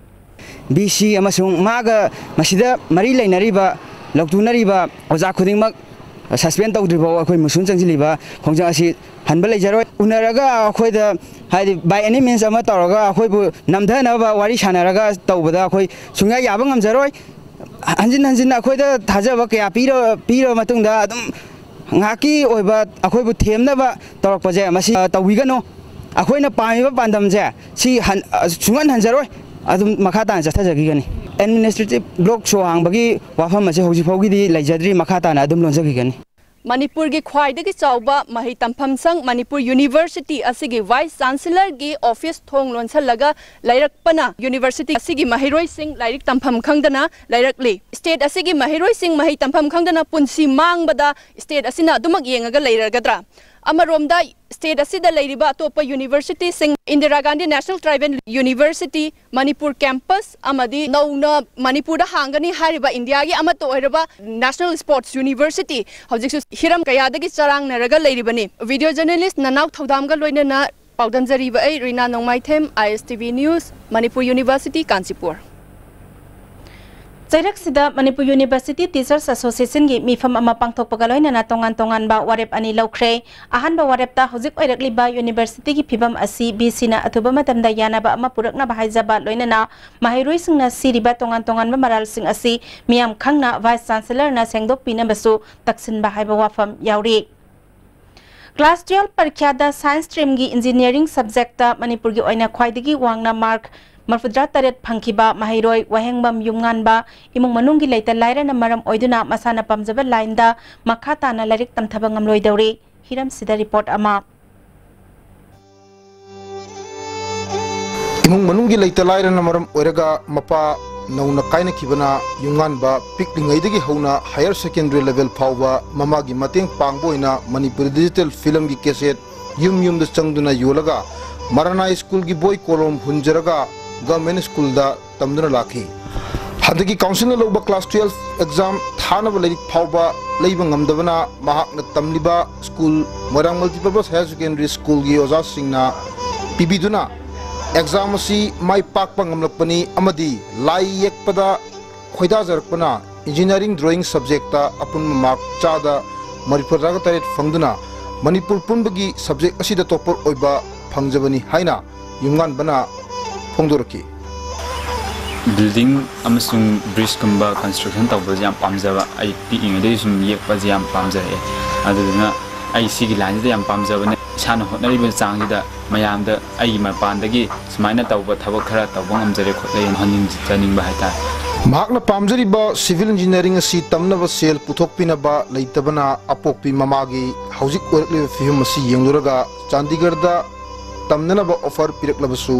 ꯚꯤ ꯁꯤ ꯑꯃꯁꯨꯡ ꯃꯥꯒ ꯃꯁꯤꯗ ꯃꯔꯤ ꯂꯩꯅꯔꯤꯕ, ꯂꯧꯇꯨꯅꯔꯤꯕ ꯑꯣꯖꯥ ꯈꯨꯗꯤꯡꯃꯛ ꯁꯁꯄꯦꯟ ꯇꯧꯗ꯭ꯔꯤꯐꯥꯎ ꯑꯩꯈꯣꯏ ꯃꯨꯁꯨꯅ ꯆꯪꯁꯤꯜꯂꯤꯕ ꯈꯣꯡꯖꯪ ꯑꯁꯤ ꯍꯟꯕ ꯂꯩꯖꯔꯣꯏ꯫ ꯎꯅꯔꯒ ꯑꯩꯈꯣꯏꯗ, ꯍꯥꯏꯗꯤ, by any means ꯑꯃ ꯇꯧꯔꯒ ꯑꯩꯈꯣꯏꯕꯨ ꯅꯝꯊꯅꯕ ꯋꯥꯔꯤ ꯁꯥꯟꯅꯔꯒ ꯇꯧꯕꯗ ꯑꯩꯈꯣꯏ ꯁꯨꯡꯌꯥ ꯌꯥꯕ ꯉꯝꯖꯔꯣꯏ꯫ ꯍꯟꯖꯤꯟ ꯍꯟꯖꯤꯟ ꯑꯩꯈꯣꯏꯗ ꯊꯥꯖꯕ ꯀꯌꯥ ꯄꯤꯔ-, ꯄꯤꯔꯕ ꯃꯇꯨꯡꯗ ꯑꯗꯨꯝ ꯉꯥꯏꯍꯥꯛꯀꯤ ꯑꯣꯏꯕ ꯑꯩꯈꯣꯏꯕꯨ ꯊꯦꯝꯅꯕ ꯇꯧꯔꯛꯄꯁꯦ ꯃꯁꯤ, ꯑ, ꯇꯧꯕꯤꯒꯅꯨ꯫ ꯑꯩꯈꯣꯏꯅ ꯄꯥꯝꯃꯤꯕ ꯄꯥꯟꯗꯝꯁꯦ ꯁꯤ ꯍꯟ-, ꯑ, ꯁꯨꯡꯍꯟ ꯍꯟꯖꯔꯣꯏ꯫ ꯑꯗꯨꯝ ꯃꯈꯥ ꯇꯥꯅ ꯆꯠꯊꯖꯈꯤꯒꯅꯤ꯫ ꯑꯦꯗꯃꯤꯅꯤꯁꯇ꯭ꯔꯦꯇꯤꯚ ꯕ꯭ꯂꯣꯛ ꯁꯣ ꯍꯥꯡꯕꯒꯤ ꯋꯥꯐꯝ ꯑꯁꯦ ꯍꯧꯖꯤꯛ ꯐꯥꯎꯒꯤꯗꯤ ꯂꯩꯖꯗ꯭ꯔꯤ, ꯃꯈꯥ ꯇꯥꯅ ꯑꯗꯨꯝ ꯂꯣꯟꯖꯈꯤꯒꯅꯤ꯫ ꯃꯅꯤꯄꯨꯔꯒꯤ ꯈ꯭ꯋꯥꯏꯗꯒꯤ ꯆꯥꯎꯕ ꯃꯍꯩ ꯇꯝꯐꯝ ꯁꯪ ꯃꯅꯤꯄꯨꯔ ꯌꯨꯅꯤꯚꯔꯁꯤꯇꯤ ꯑꯁꯤꯒꯤ ꯚꯥꯏꯁ ꯆꯥꯟꯁꯦꯂꯔꯒꯤ ꯑꯣꯐꯤꯁ ꯊꯣꯡ ꯂꯣꯟꯁꯤꯜꯂꯒ ꯂꯩꯔꯛꯄꯅ ꯌꯨꯅꯤꯚꯔꯁꯤꯇꯤ ꯑꯁꯤꯒꯤ ꯃꯍꯩꯔꯣꯏꯁꯤꯡ ꯂꯥꯏꯔꯤꯛ ꯇꯝꯐꯝ ꯈꯪꯗꯅ ꯂꯩꯔꯛꯂꯤ꯫ ꯁ꯭ꯇꯦꯠ ꯑꯁꯤꯒꯤ ꯃꯍꯩꯔꯣꯏꯁꯤꯡ ꯃꯍꯩ ꯇꯝꯐꯝ ꯈꯪꯗꯅ ꯄꯨꯟꯁꯤ ꯃꯥꯡꯕꯗ ꯁ꯭ꯇꯦꯠ ꯑꯁꯤꯅ ꯑꯗꯨꯃꯛ ꯌꯦꯡꯉꯒ ꯂꯩꯔꯒꯗ꯭ꯔꯥ? ꯑꯃꯔꯣꯝꯗ ꯁ꯭ꯇꯦꯠ ꯑꯁꯤꯗ ꯂꯩꯔꯤꯕ ꯑꯇꯣꯞꯄ ꯌꯨꯅꯤꯚꯔꯁꯤꯇꯤꯁꯤꯡ, Indira Gandhi national tribal university, Manipur campus ꯑꯃꯗꯤ ꯅꯧꯅ ꯃꯅꯤꯄꯨꯔꯗ ꯍꯥꯡꯒꯅꯤ ꯍꯥꯏꯔꯤꯕ ꯏꯟꯗꯤꯌꯥꯒꯤ ꯑꯃꯠꯇ ꯑꯣꯏꯔꯕ ꯅꯦꯁꯅꯦꯜ ꯁ꯭ꯄꯣꯔꯠꯁ ꯌꯨꯅꯤꯚꯔꯁꯤꯇꯤ ꯍꯧꯖꯤꯛꯁꯨ ꯍꯤꯔꯝ ꯀꯌꯥꯗꯒꯤ ꯆꯔꯥꯡꯅꯔꯒ ꯂꯩꯔꯤꯕꯅꯤ꯫ ꯚꯤꯗꯤꯑꯣ ꯖꯔꯅꯦꯂꯤꯁ ꯅꯅꯥꯎ ꯊꯧꯗꯥꯝꯒ ꯂꯣꯏꯅꯅ ꯄꯥꯎꯗꯝꯖꯔꯤꯕ ꯑꯩ Rina Nongmaithem, I S T V news, Manipur university, Kanchipur. ꯆꯩꯔꯛꯁꯤꯗ ꯃꯅꯤꯄꯨꯔ ꯌꯨꯅꯤꯚꯔꯁꯤꯇꯤ ꯇꯤꯆꯔꯁ ꯑꯦꯁꯣꯁꯤꯌꯦꯁꯟꯒꯤ ꯃꯤꯐꯝ ꯑꯃ ꯄꯥꯡꯊꯣꯛꯄꯒ ꯂꯣꯏꯅꯅ ꯇꯣꯉꯥꯟ ꯇꯣꯉꯥꯟꯕ ꯋꯥꯔꯦꯞ ꯑꯅꯤ ꯂꯧꯈ꯭ꯔꯦ꯫ ꯑꯍꯥꯟꯕ ꯋꯥꯔꯦꯞꯇ ꯍꯧꯖꯤꯛ ꯑꯣꯏꯔꯛꯂꯤꯕ ꯌꯨꯅꯤꯚꯔꯁꯤꯇꯤꯒꯤ ꯐꯤꯕꯝ ꯑꯁꯤ ꯚꯤ ꯁꯤꯅ ꯑꯊꯨꯕ ꯃꯇꯝꯗ ꯌꯥꯅꯕ ꯑꯃ ꯄꯨꯔꯛꯅꯕ ꯍꯥꯏꯖꯕ ꯂꯣꯏꯅꯅ ꯃꯍꯩꯔꯣꯏꯁꯤꯡꯅ ꯁꯤꯔꯤꯕ ꯇꯣꯉꯥꯟ ꯇꯣꯉꯥꯟꯕ ꯃꯔꯥꯜꯁꯤꯡ ꯑꯁꯤ ꯃꯤꯌꯥꯝ ꯈꯪꯅ ꯚꯥꯏꯁ ꯆꯥꯟꯁꯦꯂꯔꯅ ꯁꯦꯡꯗꯣꯛꯄꯤꯅꯕꯁꯨ ꯇꯛꯁꯤꯟꯕ ꯍꯥꯏꯕ ꯋꯥꯐꯝ ꯌꯥꯎꯔꯤ꯫ ꯀ꯭ꯂꯥꯁ ꯇꯨꯌꯦꯜꯐ ꯄꯔꯤꯈ꯭ꯌꯥꯗ ꯁꯥꯏꯟꯁ ꯁ꯭ꯇ꯭ꯔꯤꯝꯒꯤ ꯏꯟꯖꯤꯅꯤꯌꯥꯔꯤꯡ ꯁꯕꯖꯦꯛꯇ ꯃꯅꯤꯄꯨꯔꯒꯤ ꯑꯣꯏꯅ ꯈ꯭ꯋꯥꯏꯗꯒꯤ ꯋꯥꯡꯅ ꯃꯥꯔꯛ ꯃꯔꯐꯨꯇꯔꯥ ꯇꯔꯦꯠ ꯐꯪꯈꯤꯕ ꯃꯍꯩꯔꯣꯏ ꯋꯥꯍꯦꯡꯕꯝ ꯌꯨꯝꯉꯥꯟꯕ ꯏꯃꯨꯡ ꯃꯅꯨꯡꯒꯤ ꯂꯩꯇ ꯂꯥꯏꯔꯅ ꯃꯔꯝ ꯑꯣꯏꯗꯨꯅ ꯃꯁꯥꯅ ꯄꯥꯝꯖꯕ ꯂꯥꯏꯟꯗ ꯃꯈꯥ ꯇꯥꯅ ꯂꯥꯏꯔꯤꯛ ꯇꯝꯊꯕ ꯉꯝꯂꯣꯏꯗꯧꯔꯤ꯫ ꯍꯤꯔꯝꯁꯤꯗ ꯔꯤꯄꯣꯔꯠ ꯑꯃ꯫ ꯏꯃꯨꯡ ꯃꯅꯨꯡꯒꯤ ꯂꯩꯇ ꯂꯥꯏꯔꯅ ꯃꯔꯝ ꯑꯣꯏꯔꯒ ꯃꯄꯥ ꯅꯧꯅ ꯀꯥꯏꯅꯈꯤꯕꯅ ꯌꯨꯝꯉꯥꯟꯕ ꯄꯤꯛꯂꯤꯉꯩꯗꯒꯤ ꯍꯧꯅ ꯍꯥꯌꯔ ꯁꯦꯀꯦꯟꯗꯔꯤ ꯂꯦꯚꯦꯜ ꯐꯥꯎꯕ ꯃꯃꯥꯒꯤ ꯃꯇꯦꯡ ꯄꯥꯡꯕ ꯑꯣꯏꯅ ꯃꯅꯤꯄꯨꯔꯤ ꯗꯤꯖꯤꯇꯦꯜ ꯐꯤꯂꯝꯒꯤ ꯀꯦꯁꯦꯠ ꯌꯨꯝ ꯌꯨꯝꯗ ꯆꯪꯗꯨꯅ ꯌꯣꯜꯂꯒ ꯃꯔꯥꯅꯥꯏ ꯁ꯭ꯀꯨꯜꯒꯤ ꯕꯣꯏ ꯀꯣꯂꯣꯝ ꯍꯨꯟꯖꯔꯒ ꯒꯚꯔꯟꯃꯦꯟꯠ ꯁ꯭ꯀꯨꯜꯗ ꯇꯝꯗꯨꯅ ꯂꯥꯛꯈꯤ꯫ ꯍꯟꯗꯛꯀꯤ ꯀꯥꯎꯟꯁꯤꯜꯅ ꯂꯧꯕ ꯀ꯭ꯂꯥꯁ ꯇꯨꯌꯦꯜꯐ ꯑꯦꯛꯖꯥꯝ ꯊꯥꯅꯕ ꯂꯥꯏꯔꯤꯛ ꯐꯥꯎꯕ ꯂꯩꯕ ꯉꯝꯗꯕꯅ ꯃꯍꯥꯛꯅ ꯇꯝꯂꯤꯕ ꯁ꯭ꯀꯨꯜ ꯃꯣꯏꯔꯥꯡ ꯃꯜꯇꯤꯄꯔꯄꯁ ꯍꯥꯌꯔ ꯁꯦꯀꯦꯟꯗꯔꯤ ꯁ꯭ꯀꯨꯜꯒꯤ ꯑꯣꯖꯥꯁꯤꯡꯅ ꯄꯤꯕꯤꯗꯨꯅ ꯑꯦꯛꯖꯥꯝ ꯑꯁꯤ ꯃꯥꯏ ꯄꯥꯛꯄ ꯉꯝꯂꯛꯄꯅꯤ ꯑꯃꯗꯤ ꯂꯥꯏ ꯌꯦꯛꯄꯗ ꯈꯣꯏꯗꯥꯖꯔꯛꯄꯅ ꯏꯟꯖꯤꯅꯤꯌꯥꯔꯤꯡ ꯗ꯭ꯔꯣꯌꯤꯡ ꯁꯕꯖꯦꯛꯇ ꯑꯄꯨꯟꯕ ꯃꯥꯔꯛ ꯆꯥꯗ ꯃꯔꯤꯐꯨꯇꯔꯥꯒ ꯇꯔꯦꯠ ꯐꯪꯗꯨꯅ ꯃꯅꯤꯄꯨꯔ ꯄꯨꯝꯕꯒꯤ ꯁꯕꯖꯦꯛ ꯑꯁꯤꯗ ꯇꯣꯞꯄꯔ ꯑꯣꯏꯕ ꯐꯪꯖꯕꯅꯤ ꯍꯥꯏꯅ ꯌꯨꯝꯉꯥꯟꯕꯅ ꯐꯣꯡꯗꯣꯔꯛꯈꯤ꯫ ꯕꯤꯜꯗꯤꯡ ꯑꯃꯁꯨꯡ ꯕ꯭ꯔꯤꯖꯀꯨꯝꯕ ꯀꯟꯁꯇ꯭ꯔꯛꯁꯟ ꯇꯧꯕꯁꯦ ꯌꯥꯝ ꯄꯥꯝꯖꯕ, ꯑꯩ ꯄꯤꯛꯏꯉꯩꯗꯒꯤ ꯁꯨꯝ ꯌꯦꯛꯄꯁꯦ ꯌꯥꯝ ꯄꯥꯝꯖꯔꯛꯑꯦ꯫ ꯑꯗꯨꯗꯨꯅ ꯑꯩ ꯁꯤꯒꯤ ꯂꯥꯏꯟꯁꯤꯗ ꯌꯥꯝ ꯄꯥꯝꯖꯕꯅꯦ꯫ ꯏꯁꯥꯅ ꯍꯣꯠꯅꯔꯤꯕ ꯆꯥꯡꯁꯤꯗ ꯃꯌꯥꯝꯗ ꯑꯩꯒꯤ ꯃꯄꯥꯟꯗꯒꯤ ꯁꯨꯃꯥꯏꯅ ꯇꯧꯕ ꯊꯕꯛ ꯈꯔ ꯇꯧꯕ ꯉꯝꯖꯔꯦ ꯈꯣꯠꯂꯦ ꯍꯥꯏꯅ ꯍꯣꯠꯅꯖꯅꯤꯡꯕ ꯍꯥꯏꯇꯥꯔꯦ꯫ ꯃꯍꯥꯛꯅ ꯄꯥꯝꯖꯔꯤꯕ civil engineering ꯑꯁꯤ ꯇꯝꯅꯕ ꯁꯦꯜ ꯄꯨꯊꯣꯛꯄꯤꯅꯕ ꯂꯩꯇꯕꯅ ꯑꯄꯣꯛꯄꯤ ꯃꯃꯥꯒꯤ ꯍꯧꯖꯤꯛ ꯑꯣꯏꯔꯛꯂꯤꯕ ꯐꯤꯕꯝ ꯑꯁꯤ ꯌꯦꯡꯂꯨꯔꯒ ꯆꯥꯟꯗꯤꯒꯔꯗ ꯇꯝꯅꯅꯕ offer ꯄꯤꯔꯛꯂꯕꯁꯨ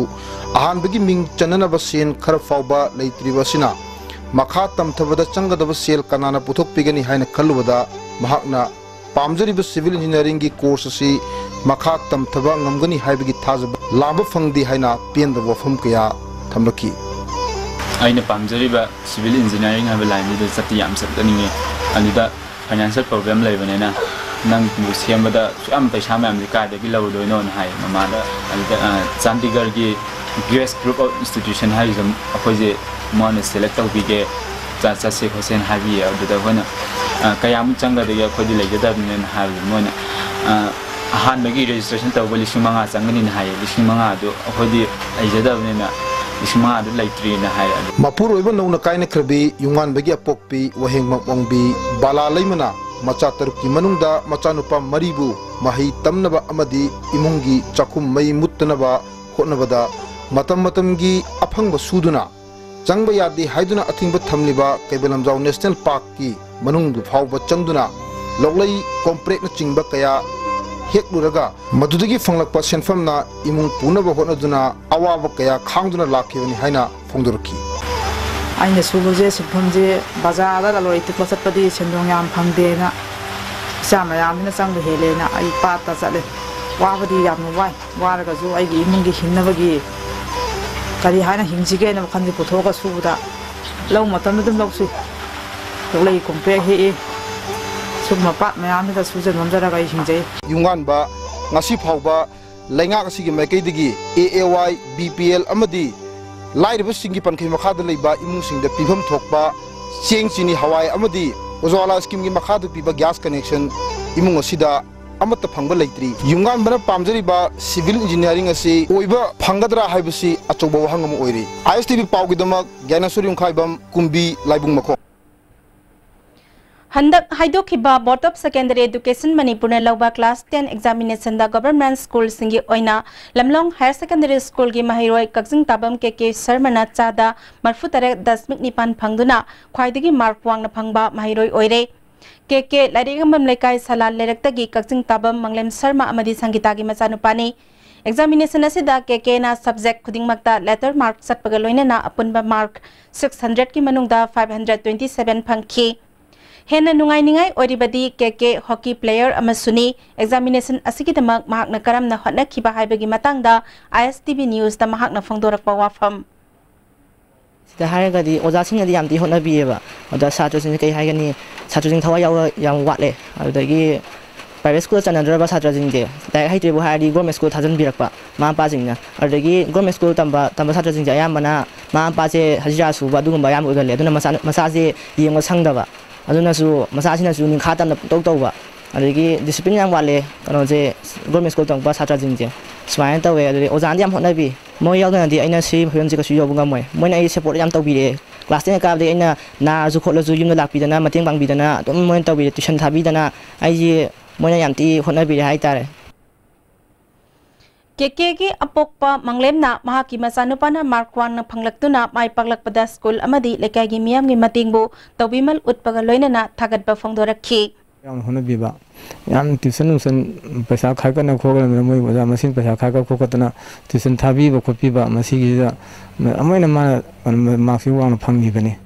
ꯑꯍꯥꯟꯕꯒꯤ ꯃꯤꯡ ꯆꯟꯅꯅꯕ ꯁꯦꯜ ꯈꯔ ꯐꯥꯎꯕ ꯂꯩꯇ꯭ꯔꯤꯕ ꯑꯁꯤꯅ ꯃꯈꯥ ꯇꯝꯊꯕꯗ ꯆꯪꯒꯗꯕ ꯁꯦꯜ ꯀꯅꯥꯅ ꯄꯨꯊꯣꯛꯄꯤꯒꯅꯤ ꯍꯥꯏꯅ ꯈꯜꯂꯨꯕꯗ ꯃꯍꯥꯛꯅ ꯄꯥꯝꯖꯔꯤꯕ civil engineeringꯒꯤ course ꯑꯁꯤ ꯃꯈꯥ ꯇꯝꯊꯕ ꯉꯝꯒꯅꯤ ꯍꯥꯏꯕꯒꯤ ꯊꯥꯖꯕ ꯂꯥꯝꯕ ꯐꯪꯗꯦ ꯍꯥꯏꯅ ꯄꯦꯟꯗꯕ ꯋꯥꯐꯝ ꯀꯌꯥ ꯊꯝꯂꯛꯈꯤ꯫ ꯑꯩꯅ ꯄꯥꯝꯖꯔꯤꯕ civil engineering ꯍꯥꯏꯕ lineꯗꯨꯗ ꯆꯠꯇꯤ ꯌꯥꯝ ꯆꯠꯆꯅꯤꯡꯉꯤ꯫ ꯑꯗꯨꯗ financial problem ꯂꯩꯕꯅꯤꯅ ꯅꯪꯕꯨ ꯁꯦꯝꯕꯗ ꯁꯨꯛ ꯌꯥꯝ ꯄꯩꯁꯥ ꯃꯌꯥꯝꯗꯤ ꯀꯥꯏꯗꯒꯤ ꯂꯧꯔꯨꯗꯣꯏꯅꯣꯅ ꯍꯥꯏ ꯃꯃꯥꯗ꯫ ꯑꯗꯨꯗ, ꯑ, ꯆꯥꯟꯗꯤꯒꯔꯒꯤ Grace Group of Institution ꯍꯥꯏꯔꯤꯁꯤꯗ ꯑꯩꯈꯣꯏꯁꯦ ꯃꯣꯏꯅ select ꯇꯧꯕꯤꯒꯦ, ꯆ-, ꯆꯠꯁꯦ ꯈꯣꯠꯁꯦꯅ ꯍꯥꯏꯕꯤꯌꯦ꯫ ꯑꯗꯨꯗ ꯑꯩꯈꯣꯏꯅ, ꯑ, "ꯀꯌꯥꯃꯨꯛ ꯆꯪꯒꯗꯒꯦ? ꯑꯩꯈꯣꯏꯗꯤ ꯂꯩꯖꯗꯕꯅꯤꯅ" ꯍꯥꯏꯕꯗ ꯃꯣꯏꯅ, ꯑ, "ꯑꯍꯥꯟꯕꯒꯤ registration ꯇꯧꯕ ꯂꯤꯁꯤꯡ ꯃꯉꯥ ꯆꯪꯒꯅꯤꯅ" ꯍꯥꯏꯌꯦ꯫ ꯂꯤꯁꯤꯡ ꯃꯉꯥ ꯑꯗꯨ ꯑꯩꯈꯣꯏꯗꯤ ꯂꯩꯖꯗꯕꯅꯤꯅ ꯂꯤꯁꯤꯡ ꯃꯉꯥ ꯑꯗꯨ ꯂꯩꯇ꯭ꯔꯤꯅ ꯍꯥꯏꯔꯦ꯫ ꯑꯗꯨ ꯃꯄꯨꯔꯣꯏꯕ ꯅꯧꯅ ꯀꯥꯏꯅꯈ꯭ꯔꯕꯤ ꯌꯨꯝꯉꯥꯟꯕꯒꯤ ꯑꯄꯣꯛꯄꯤ ꯋꯥꯍꯦꯡꯕꯝ ꯑꯣꯡꯕꯤ ꯕꯥꯂꯥ ꯂꯩꯃꯅ ꯃꯆꯥ ꯇꯔꯨꯛꯀꯤ ꯃꯅꯨꯡꯗ ꯃꯆꯥꯅꯨꯄꯥ ꯃꯔꯤꯕꯨ ꯃꯍꯩ ꯇꯝꯅꯕ ꯑꯃꯗꯤ ꯏꯃꯨꯡꯒꯤ ꯆꯥꯛꯈꯨꯝ ꯃꯩ ꯃꯨꯠꯇꯅꯕ ꯍꯣꯠꯅꯕꯗ ꯃꯇꯝ ꯃꯇꯝꯒꯤ ꯑꯐꯪꯕ ꯁꯨꯗꯨꯅ ꯆꯪꯕ ꯌꯥꯗꯦ ꯍꯥꯏꯗꯨꯅ ꯑꯊꯤꯡꯕ ꯊꯝꯂꯤꯕ ꯀꯩꯕꯨꯜ ꯂꯝꯖꯥꯎ National Parkꯀꯤ ꯃꯅꯨꯡꯗꯨ ꯐꯥꯎꯕ ꯆꯪꯗꯨꯅ ꯂꯣꯛꯂꯩ, ꯀꯣꯝꯄ꯭ꯔꯦꯛꯅꯆꯤꯡꯕ ꯀꯌꯥ ꯍꯦꯛꯂꯨꯔꯒ ꯃꯗꯨꯗꯒꯤ ꯐꯪꯂꯛꯄ ꯁꯦꯟꯐꯝꯅ ꯏꯃꯨꯡ ꯄꯨꯅꯕ ꯍꯣꯠꯅꯗꯨꯅ ꯑꯋꯥꯕ ꯀꯌꯥ ꯈꯥꯡꯗꯨꯅ ꯂꯥꯛꯈꯤꯕꯅꯤ ꯍꯥꯏꯅ ꯐꯣꯡꯗꯣꯔꯛꯈꯤ꯫ ꯑꯩꯅ ꯁꯨꯕꯁꯦ ꯁꯤꯟꯐꯝꯁꯦ ꯕꯖꯥꯔꯗ ꯂꯂꯣꯟ ꯏꯇꯤꯛ ꯆꯠꯄꯗꯤ ꯁꯦꯟꯗꯣꯡ ꯌꯥꯝ ꯐꯪꯗꯦꯅ, ꯏꯆꯥ ꯃꯌꯥꯝꯁꯤꯅ ꯆꯪꯕ ꯍꯦꯜꯂꯦꯅ ꯑꯩ ꯄꯥꯠꯇ ꯆꯠꯂꯦ꯫ ꯋꯥꯕꯗꯤ ꯌꯥꯝꯅ ꯋꯥꯏ꯫ ꯋꯥꯔꯒꯁꯨ ꯑꯩꯒꯤ ꯏꯃꯨꯡꯒꯤ ꯍꯤꯡꯅꯕꯒꯤ ꯀꯔꯤ ꯍꯥꯏꯅ ꯍꯤꯡꯁꯤꯒꯦꯅ ꯋꯥꯈꯜꯁꯦ ꯄꯨꯊꯣꯛꯑꯒ ꯁꯨꯕꯗ ꯂꯧ ꯃꯇꯝꯗ ꯑꯗꯨꯝ ꯂꯧ ꯁꯨꯏ꯫ ꯂꯣꯛꯂꯩ ꯀꯣꯝꯄ꯭ꯔꯦꯛ ꯍꯦꯛꯏ꯫ ꯁꯨꯝꯕ ꯄꯥꯠ ꯃꯌꯥꯝꯁꯤꯗ ꯁꯨꯖ ꯅꯣꯝꯖꯔꯒ ꯑꯩ ꯍꯤꯡꯖꯩ꯫ ꯌꯨꯝꯉꯥꯟꯕ ꯉꯁꯤ ꯐꯥꯎꯕ ꯂꯩꯉꯥꯛ ꯑꯁꯤꯒꯤ ꯃꯥꯏꯀꯩꯗꯒꯤ A A Y, B P L ꯑꯃꯗꯤ ꯂꯥꯏꯔꯕꯁꯤꯡꯒꯤ ꯄꯟꯈꯩ ꯃꯈꯥꯗ ꯂꯩꯕ ꯏꯃꯨꯡꯁꯤꯡꯗ ꯄꯤꯐꯝ ꯊꯣꯛꯄ ꯆꯦꯡ, ꯆꯤꯅꯤ, ꯍꯋꯥꯏ ꯑꯃꯗꯤ ꯎꯖ꯭ꯋꯥꯂꯥ schemeꯒꯤ ꯃꯈꯥꯗ ꯄꯤꯕ gas connection ꯏꯃꯨꯡ ꯑꯁꯤꯗ ꯑꯃꯠꯇ ꯐꯪꯕ ꯂꯩꯇ꯭ꯔꯤ꯫ ꯌꯨꯝꯉꯥꯟꯕꯅ ꯄꯥꯝꯖꯔꯤꯕ civil engineering ꯑꯁꯤ ꯑꯣꯏꯕ ꯐꯪꯒꯗ꯭ꯔꯥ ꯍꯥꯏꯕꯁꯤ ꯑꯆꯧꯕ ꯋꯥꯍꯪ ꯑꯃ ꯑꯣꯏꯔꯤ꯫ I S T V ꯄꯥꯎꯒꯤꯗꯃꯛ ꯒ꯭ꯌꯥꯅꯦꯁꯣꯔ ꯌꯨꯝꯈꯥꯏꯕꯝ, ꯀꯨꯝꯕꯤ, ꯂꯥꯏꯕꯨꯡ ꯃꯈꯣꯡ꯫ ꯍꯟꯗꯛ ꯍꯥꯏꯗꯣꯛꯈꯤꯕ Board of Secondary Education ꯃꯅꯤꯄꯨꯔꯅ ꯂꯧꯕ class ten examination ꯗ government school ꯁꯤꯡꯒꯤ ꯑꯣꯏꯅ ꯂꯝꯂꯣꯡ Higher Secondary School ꯒꯤ ꯃꯍꯩꯔꯣꯏ ꯀꯛꯆꯤꯡ ꯇꯥꯕꯝ ꯀꯦ ꯀꯦ ꯁꯔꯃꯅ ꯆꯥꯗ ꯃꯔꯤꯐꯨ ꯇꯔꯦꯠ ꯗꯁꯃꯤꯛ ꯅꯤꯄꯥꯟ ꯐꯪꯗꯨꯅ ꯈ꯭ꯋꯥꯏꯗꯒꯤ mark ꯋꯥꯡꯅ ꯐꯪꯕ ꯃꯍꯩꯔꯣꯏ ꯑꯣꯏꯔꯦ꯫ ꯀꯦ ꯀꯦ ꯂꯥꯏꯔꯤꯛ ꯌꯦꯡꯐꯝ ꯂꯩꯀꯥꯏ ꯁꯂꯥꯜ ꯂꯩꯔꯛꯇꯒꯤ ꯀꯛꯆꯤꯡ ꯇꯥꯕꯝ ꯃꯪꯂꯦꯝ ꯁꯔꯃ ꯑꯃꯗꯤ ꯁꯪꯒꯤꯇꯥꯒꯤ ꯃꯆꯥꯅꯨꯄꯥꯅꯤ꯫ Examination ꯑꯁꯤꯗ ꯀꯦ ꯀꯦꯅ subject ꯈꯨꯗꯤꯡꯃꯛꯇ letter mark ꯆꯠꯄꯒ ꯂꯣꯏꯅꯅ ꯑꯄꯨꯟꯕ mark six hundred ꯀꯤ ꯃꯅꯨꯡꯗ five hundred twenty seven ꯐꯪꯈꯤ꯫ ꯍꯦꯟꯅ ꯅꯨꯡꯉꯥꯏꯅꯤꯡꯉꯥꯏ ꯑꯣꯏꯔꯤꯕꯗꯤ ꯀꯦ ꯀꯦ hockey player ꯑꯃꯁꯨꯅꯤ꯫ Examination ꯑꯁꯤꯒꯤꯗꯃꯛ ꯃꯍꯥꯛꯅ ꯀꯔꯝꯅ ꯍꯣꯠꯅꯈꯤꯕ ꯍꯥꯏꯕꯒꯤ ꯃꯇꯥꯡꯗ I S T V News ꯇ ꯃꯍꯥꯛꯅ ꯐꯣꯡꯗꯣꯔꯛꯄ ꯋꯥꯐꯝ꯫ ꯁꯤꯗ ꯍꯥꯏꯔꯒꯗꯤ ꯑꯣꯖꯥꯁꯤꯡꯅꯗꯤ ꯌꯥꯝ ꯊꯤ ꯍꯣꯠꯅꯕꯤꯌꯦꯕ꯫ ꯑꯗ ꯁꯥꯇ꯭ꯔꯁꯤꯡꯁꯦ ꯀꯩ ꯍꯥꯏꯒꯅꯤ, ꯁꯥꯇ꯭ꯔꯁꯤꯡ ꯊꯋꯥꯏ ꯌꯥꯎꯕ ꯌꯥꯝ ꯋꯥꯠꯂꯦ꯫ ꯑꯗꯨꯗꯒꯤ private school ꯆꯠꯅꯗ꯭ꯔꯕ ꯁꯥꯇ꯭ꯔꯁꯤꯡꯁꯦ, ꯂꯥꯏꯔꯤꯛ ꯍꯩꯇ꯭ꯔꯦꯕꯨ ꯍꯥꯏꯔꯗꯤ government school ꯊꯥꯖꯤꯟꯕꯤꯔꯛꯄ ꯃꯃꯥ ꯃꯄꯥꯁꯤꯡꯅ꯫ ꯑꯗꯨꯗꯒꯤ government school ꯇꯝꯕ ꯇꯝꯕ ꯁꯥꯇ꯭ꯔꯁꯤꯡꯁꯦ ꯑꯌꯥꯝꯕꯅ ꯃꯃꯥ ꯃꯄꯥꯁꯦ ꯍꯖꯤꯔꯥ ꯁꯨꯕ ꯑꯗꯨꯒꯨꯝꯕ ꯑꯌꯥꯝꯕ ꯑꯣꯏꯒꯜꯂꯦ꯫ ꯑꯗꯨꯅ ꯃꯆꯥ ꯃꯆꯥꯁꯦ ꯌꯦꯡꯕ ꯁꯪꯗꯕ꯫ ꯑꯗꯨꯅꯁꯨ ꯃꯆꯥꯁꯤꯅꯁꯨ ꯅꯤꯡꯈꯥ ꯇꯝꯅ ꯄꯨꯡꯇꯧ ꯇꯧꯕ꯫ ꯑꯗꯒꯤ discipline ꯌꯥꯝ ꯋꯥꯠꯂꯦ ꯀꯩꯅꯣꯁꯦ, government school ꯇꯝꯃꯛꯄ ꯁꯥꯇ꯭ꯔꯁꯤꯡꯁꯦ꯫ ꯁꯨꯃꯥꯏꯅ ꯇꯧꯋꯦ꯫ ꯑꯗꯨꯗꯒꯤ ꯑꯣꯖꯥꯅꯗꯤ ꯌꯥꯝ ꯍꯣꯠꯅꯕꯤ꯫ ꯃꯣꯏ ꯌꯥꯎꯗꯅꯗꯤ ꯑꯩꯅ ꯁꯤ ꯐꯤꯕꯝꯁꯦ ꯀꯩꯁꯨ ꯌꯧꯕ ꯉꯝꯃꯣꯏ꯫ ꯃꯣꯏꯅ ꯑꯩ support ꯌꯥꯝ ꯇꯧꯕꯤꯔꯛꯑꯦ꯫ Class ten ꯀꯥꯕꯗꯒꯤ ꯑꯩꯅ ꯅꯥꯔꯁꯨ ꯈꯣꯠꯂꯁꯨ ꯌꯨꯝꯗ ꯂꯥꯛꯄꯤꯗꯅ, ꯃꯇꯦꯡ ꯄꯥꯡꯕꯤꯗꯅ ꯑꯗꯨꯝ ꯃꯣꯏꯅ ꯇꯧꯕꯤꯔꯦ꯫ Tuition ꯊꯥꯕꯤꯗꯅ ꯑꯩꯁꯦ ꯃꯣꯏꯅ ꯌꯥꯝ ꯊꯤ ꯍꯣꯠꯅꯕꯤꯔꯦ ꯍꯥꯏꯇꯥꯔꯦ꯫ ꯀꯦ ꯀꯦꯒꯤ ꯑꯄꯣꯛꯄ ꯃꯪꯂꯦꯝꯅ ꯃꯍꯥꯛꯀꯤ ꯃꯆꯥꯅꯨꯄꯥꯅ mark ꯋꯥꯡꯅ ꯐꯪꯂꯛꯇꯨꯅ ꯃꯥꯏ ꯄꯥꯛꯂꯛꯄꯗ school ꯑꯃꯗꯤ ꯂꯩꯀꯥꯏꯒꯤ ꯃꯤꯌꯥꯝꯒꯤ ꯃꯇꯦꯡꯕꯨ ꯇꯧꯕꯤꯃꯜ ꯎꯠꯄꯒ ꯂꯣꯏꯅꯅ ꯊꯥꯒꯠꯄ ꯐꯣꯡꯗꯣꯔꯛꯈꯤ꯫ ꯌꯥꯝ ꯍꯣꯠꯅꯕꯤꯕ, ꯌꯥꯝ tuition ꯅꯨꯡꯁꯟ ꯄꯩꯁꯥ ꯈꯥꯏꯒꯠꯅ ꯈꯣꯠꯀꯠꯅ ꯃꯣꯏ ꯑꯣꯖꯥ ꯃꯁꯤꯡ ꯄꯩꯁꯥ ꯈꯥꯏꯒꯠ ꯈꯣꯠꯀꯠꯇꯅ tuition ꯊꯥꯕꯤꯕ ꯈꯣꯠꯄꯤꯕ, ꯃꯁꯤꯒꯤꯁꯤꯗ ꯑꯃꯨꯛ ꯍꯦꯟꯅ ꯃꯥꯅ mark ꯁꯤ ꯋꯥꯡꯅ ꯐꯪꯈꯤꯕꯅꯤ꯫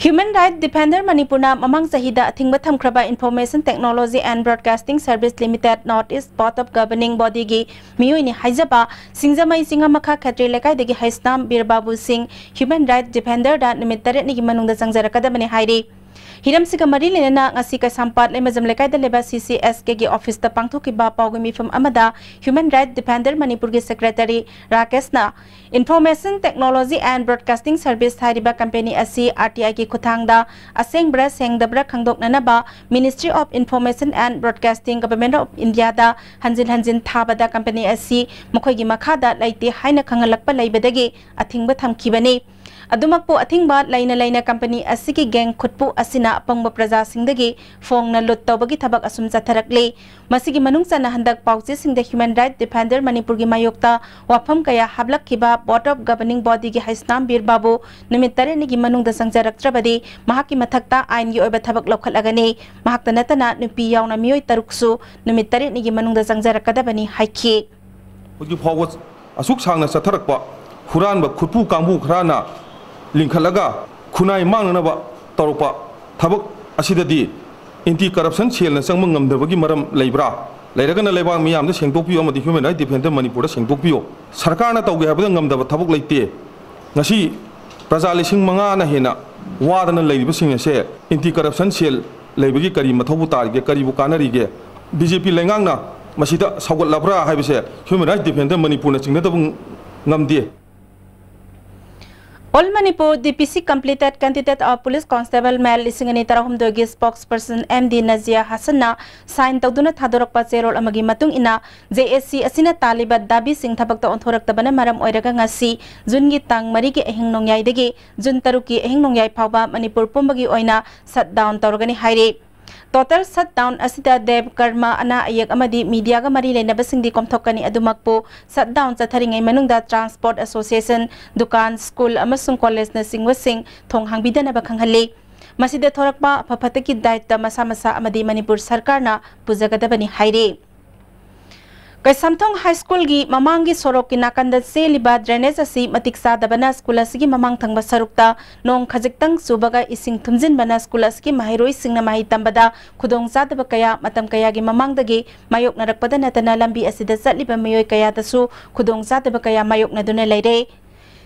Human Right Defender ꯃꯅꯤꯄꯨꯔꯅ ꯃꯃꯥꯡ ꯆꯍꯤꯗ ꯑꯊꯤꯡꯕ ꯊꯝꯈ꯭ꯔꯕ Information Technology and Broadcasting Service Limited, North East Board of Governing Body ꯒꯤ ꯃꯤꯑꯣꯏꯅꯤ ꯍꯥꯏꯖꯕ ꯁꯤꯡꯖꯃꯩ ꯆꯤꯡꯉꯝꯃꯈꯥ ꯈꯦꯇ꯭ꯔꯤ ꯂꯩꯀꯥꯏꯗꯒꯤ ꯍꯩꯁꯅꯥꯝ ꯕꯤꯔꯕꯥꯕꯨ ꯁꯤꯡ Human Right Defender ꯗ ꯅꯨꯃꯤꯠ ꯇꯔꯦꯠꯅꯤꯒꯤ ꯃꯅꯨꯡꯗ ꯆꯪꯖꯔꯛꯀꯗꯕꯅꯤ ꯍꯥꯏꯔꯤ꯫ ꯍꯤꯔꯝꯁꯤꯒ ꯃꯔꯤ ꯂꯩꯅꯅ ꯉꯁꯤ ꯀꯩꯁꯥꯝꯄꯥꯠ ꯂꯩꯃꯖꯝ ꯂꯩꯀꯥꯏꯗ ꯂꯩꯕ C C S K ꯒꯤ office ꯇ ꯄꯥꯡꯊꯣꯛꯈꯤꯕ ꯄꯥꯎꯒꯤ ꯃꯤꯐꯝ ꯑꯃꯗ Human Right Defender ꯃꯅꯤꯄꯨꯔꯒꯤ secretary ꯔꯥꯀꯦꯁꯅ Information Technology and Broadcasting Service ꯍꯥꯏꯔꯤꯕ company ꯑꯁꯤ R T I ꯒꯤ ꯈꯨꯠꯊꯥꯡꯗ ꯑꯁꯦꯡꯕ꯭ꯔꯥ ꯁꯦꯡꯗꯕ꯭ꯔꯥ ꯈꯪꯗꯣꯛꯅꯅꯕ Ministry of Information and Broadcasting, Government of India ꯗ ꯍꯟꯖꯤꯟ ꯍꯟꯖꯤꯟ ꯊꯥꯕꯗ company ꯑꯁꯤ ꯃꯈꯣꯏꯒꯤ ꯃꯈꯥꯗ ꯂꯩꯇꯦ ꯍꯥꯏꯅ ꯈꯪꯍꯜꯂꯛꯄ ꯂꯩꯕꯗꯒꯤ ꯑꯊꯤꯡꯕ ꯊꯝꯈꯤꯕꯅꯤ꯫ ꯑꯗꯨꯃꯛꯄꯨ ꯑꯊꯤꯡꯕ ꯂꯩꯅ ꯂꯩꯅ ꯀꯝꯄꯅꯤ ꯑꯁꯤꯒꯤ ꯒꯦꯡ ꯈꯨꯠꯄꯨ ꯑꯁꯤꯅ ꯑꯄꯪꯕ ꯄ꯭ꯔꯖꯥꯁꯤꯡꯗꯒꯤ ꯐꯣꯡꯅ ꯂꯨꯠ ꯇꯧꯕꯒꯤ ꯊꯕꯛ ꯑꯁꯨꯝ ꯆꯠꯊꯔꯛꯂꯤ꯫ ꯃꯁꯤꯒꯤ ꯃꯅꯨꯡ ꯆꯟꯅ ꯍꯟꯗꯛ ꯄꯥꯎꯆꯦꯁꯤꯡꯗ ꯍ꯭ꯌꯨꯃꯦꯟ ꯔꯥꯏꯠ ꯗꯤꯐꯦꯟꯗꯔ ꯃꯅꯤꯄꯨꯔꯒꯤ ꯃꯥꯌꯣꯛꯇ ꯋꯥꯐꯝ ꯀꯌꯥ ꯍꯥꯞꯂꯛꯈꯤꯕ ꯕꯣꯔꯗ ꯑꯣꯐ ꯒꯕꯔꯅꯤꯡ ꯕꯣꯗꯤꯒꯤ ꯍꯩꯁꯅꯥꯝ ꯕꯤꯔ ꯕꯥꯕꯨ ꯅꯨꯃꯤꯠ ꯇꯔꯦꯠꯅꯤꯒꯤ ꯃꯅꯨꯡꯗ ꯆꯪꯖꯔꯛꯇ꯭ꯔꯕꯗꯤ ꯃꯍꯥꯛꯀꯤ ꯃꯊꯛꯇ ꯑꯥꯏꯟꯒꯤ ꯑꯣꯏꯕ ꯊꯕꯛ ꯂꯧꯈꯠꯂꯒꯅꯤ꯫ ꯃꯍꯥꯛꯇ ꯅꯠꯇꯅ ꯅꯨꯄꯤ ꯌꯥꯎꯅ ꯃꯤꯑꯣꯏ ꯇꯔꯨꯛꯁꯨ ꯅꯨꯃꯤꯠ ꯇꯔꯦꯠꯅꯤꯒꯤ ꯃꯅꯨꯡꯗ ꯆꯪꯖꯔꯛꯀꯗꯕꯅꯤ ꯍꯥꯏꯈꯤ꯫ ꯍꯧꯖꯤꯛ ꯐꯥꯎꯕ ꯑꯁꯨꯛ ꯁꯥꯡꯅ ꯆꯠꯊꯔꯛꯄ ꯍꯨꯔꯥꯟꯕ ꯈꯨꯠꯄꯨ ꯀꯥꯡꯕꯨ ꯈꯔꯅ ꯂꯤꯡꯈꯠꯂꯒ ꯈꯨꯟꯅꯥꯏ ꯃꯥꯡꯅꯅꯕ ꯇꯧꯔꯛꯄ ꯊꯕꯛ ꯑꯁꯤꯗꯗꯤ ꯑꯦꯟꯇꯤ ꯀꯔꯞꯁꯟ ꯁꯦꯜꯅ ꯆꯪꯕ ꯉꯝꯗꯕꯒꯤ ꯃꯔꯝ ꯂꯩꯕ꯭ꯔꯥ? ꯂꯩꯔꯒꯅ ꯂꯩꯕꯥꯛ ꯃꯤꯌꯥꯝꯗ ꯁꯦꯡꯗꯣꯛꯄꯤꯌꯨ ꯑꯃꯗꯤ ꯍ꯭ꯌꯨꯃꯦꯟ ꯔꯥꯏꯠ ꯗꯤꯐꯦꯟꯗꯔ ꯃꯅꯤꯄꯨꯔꯗ ꯁꯦꯡꯗꯣꯛꯄꯤꯌꯨ꯫ ꯁꯔꯀꯥꯔꯅ ꯇꯧꯒꯦ ꯍꯥꯏꯕꯗ ꯉꯝꯗꯕ ꯊꯕꯛ ꯂꯩꯇꯦ꯫ ꯉꯁꯤ ꯄ꯭ꯔꯖꯥ ꯂꯤꯁꯤꯡ ꯃꯉꯥꯅ ꯍꯦꯟꯅ ꯋꯥꯗꯅ ꯂꯩꯔꯤꯕꯁꯤꯡ ꯑꯁꯦ ꯑꯦꯟꯇꯤ ꯀꯔꯞꯁꯟ ꯁꯦꯜ ꯂꯩꯕꯒꯤ ꯀꯔꯤ ꯃꯊꯧꯕꯨ ꯇꯥꯔꯤꯒꯦ, ꯀꯔꯤꯕꯨ ꯀꯥꯟꯅꯔꯤꯒꯦ? ꯕꯤ ꯖꯦ ꯄꯤ ꯂꯩꯉꯥꯛꯅ ꯃꯁꯤꯗ ꯁꯧꯒꯠꯂꯕ꯭ꯔꯥ ꯍꯥꯏꯕꯁꯦ ꯍ꯭ꯌꯨꯃꯦꯟ ꯔꯥꯏꯠ ꯗꯤꯐꯦꯟꯗꯔ ꯃꯅꯤꯄꯨꯔꯅ ꯆꯤꯡꯅꯗꯕ ꯉꯝꯗꯦ꯫ All Manipur D P C completed candidate of Police Constable Male ꯂꯤꯁꯤꯡ ꯑꯅꯤ ꯇꯔꯥꯍꯨꯝꯗꯣꯏꯒꯤ spokesperson M D Nazia Hassan ꯅ sign ꯇꯧꯗꯨꯅ ꯊꯥꯗꯣꯔꯛꯄ ꯆꯦꯔꯣꯜ ꯑꯃꯒꯤ ꯃꯇꯨꯡ ꯏꯟꯅ, J S C ꯑꯁꯤꯅ ꯇꯥꯜꯂꯤꯕ ꯗꯥꯕꯤꯁꯤꯡ ꯊꯕꯛꯇ ꯑꯣꯟꯊꯣꯔꯛꯇꯕꯅ ꯃꯔꯝ ꯑꯣꯏꯔꯒ ꯉꯁꯤ ꯖꯨꯟꯒꯤ ꯇꯥꯡ ꯃꯔꯤꯒꯤ ꯑꯍꯤꯡ ꯅꯣꯡꯌꯥꯏꯗꯒꯤ ꯖꯨꯟ ꯇꯔꯨꯛꯀꯤ ꯑꯍꯤꯡ ꯅꯣꯡꯌꯥꯏ ꯐꯥꯎꯕ ꯃꯅꯤꯄꯨꯔ ꯄꯨꯝꯕꯒꯤ ꯑꯣꯏꯅ shut down ꯇꯧꯔꯒꯅꯤ ꯍꯥꯏꯔꯤ꯫ Total shutdown ꯑꯁꯤꯗ ꯗꯦꯕ ꯀꯔꯃ, ꯑꯅꯥ ꯑꯌꯦꯛ ꯑꯃꯗꯤ media ꯒ ꯃꯔꯤ ꯂꯩꯅꯕꯁꯤꯡꯗꯤ ꯀꯣꯝꯊꯣꯛꯀꯅꯤ꯫ ꯑꯗꯨꯃꯛꯄꯨ, shutdown ꯆꯠꯊꯔꯤꯉꯩ ꯃꯅꯨꯡꯗ transport association, ꯗꯨꯀꯥꯟ, school ꯑꯃꯁꯨꯡ college ꯅꯆꯤꯡꯕꯁꯤꯡ ꯊꯣꯡ ꯍꯥꯡꯕꯤꯗꯅꯕ ꯈꯪꯍꯜꯂꯤ꯫ ꯃꯁꯤꯗ ꯊꯣꯔꯛꯄ ꯑꯐ ꯐꯠꯇꯒꯤ ꯗꯥꯏꯇ ꯃꯁꯥ ꯃꯁꯥ ꯑꯃꯗꯤ ꯃꯅꯤꯄꯨꯔ ꯁꯔꯀꯥꯔꯅ ꯄꯨꯖꯒꯗꯕꯅꯤ ꯍꯥꯏꯔꯤ꯫ ꯀꯩꯁꯥꯝꯊꯣꯡ ꯍꯥꯏ ꯁ꯭ꯀꯨꯜꯒꯤ ꯃꯃꯥꯡꯒꯤ ꯁꯣꯔꯣꯛꯀꯤ ꯅꯥꯀꯟꯗ ꯆꯦꯜꯂꯤꯕ drainage ꯑꯁꯤ ꯃꯇꯤꯛ ꯆꯥꯗꯕꯅ ꯁ꯭ꯀꯨꯜ ꯑꯁꯤꯒꯤ ꯃꯃꯥꯡ ꯊꯪꯕ ꯁꯔꯨꯛꯇ ꯅꯣꯡ ꯈꯖꯤꯛꯇꯪ ꯆꯨꯕꯒ ꯏꯁꯤꯡ ꯊꯨꯝꯖꯤꯟꯕꯅ ꯁ꯭ꯀꯨꯜ ꯑꯁꯤꯒꯤ ꯃꯍꯩꯔꯣꯏꯁꯤꯡꯅ ꯃꯍꯩ ꯇꯝꯕꯗ ꯈꯨꯗꯣꯡꯆꯥꯗꯕ ꯀꯌꯥ ꯃꯇꯝ ꯀꯌꯥꯒꯤ ꯃꯃꯥꯡꯗꯒꯤ ꯃꯥꯌꯣꯛꯅꯔꯛꯄꯗ ꯅꯠꯇꯅ ꯂꯝꯕꯤ ꯑꯁꯤꯗ ꯆꯠꯂꯤꯕ ꯃꯤꯑꯣꯏ ꯀꯌꯥꯗꯁꯨ ꯈꯨꯗꯣꯡꯆꯥꯗꯕ ꯀꯌꯥ ꯃꯥꯌꯣꯛꯅꯗꯨꯅ ꯂꯩꯔꯦ꯫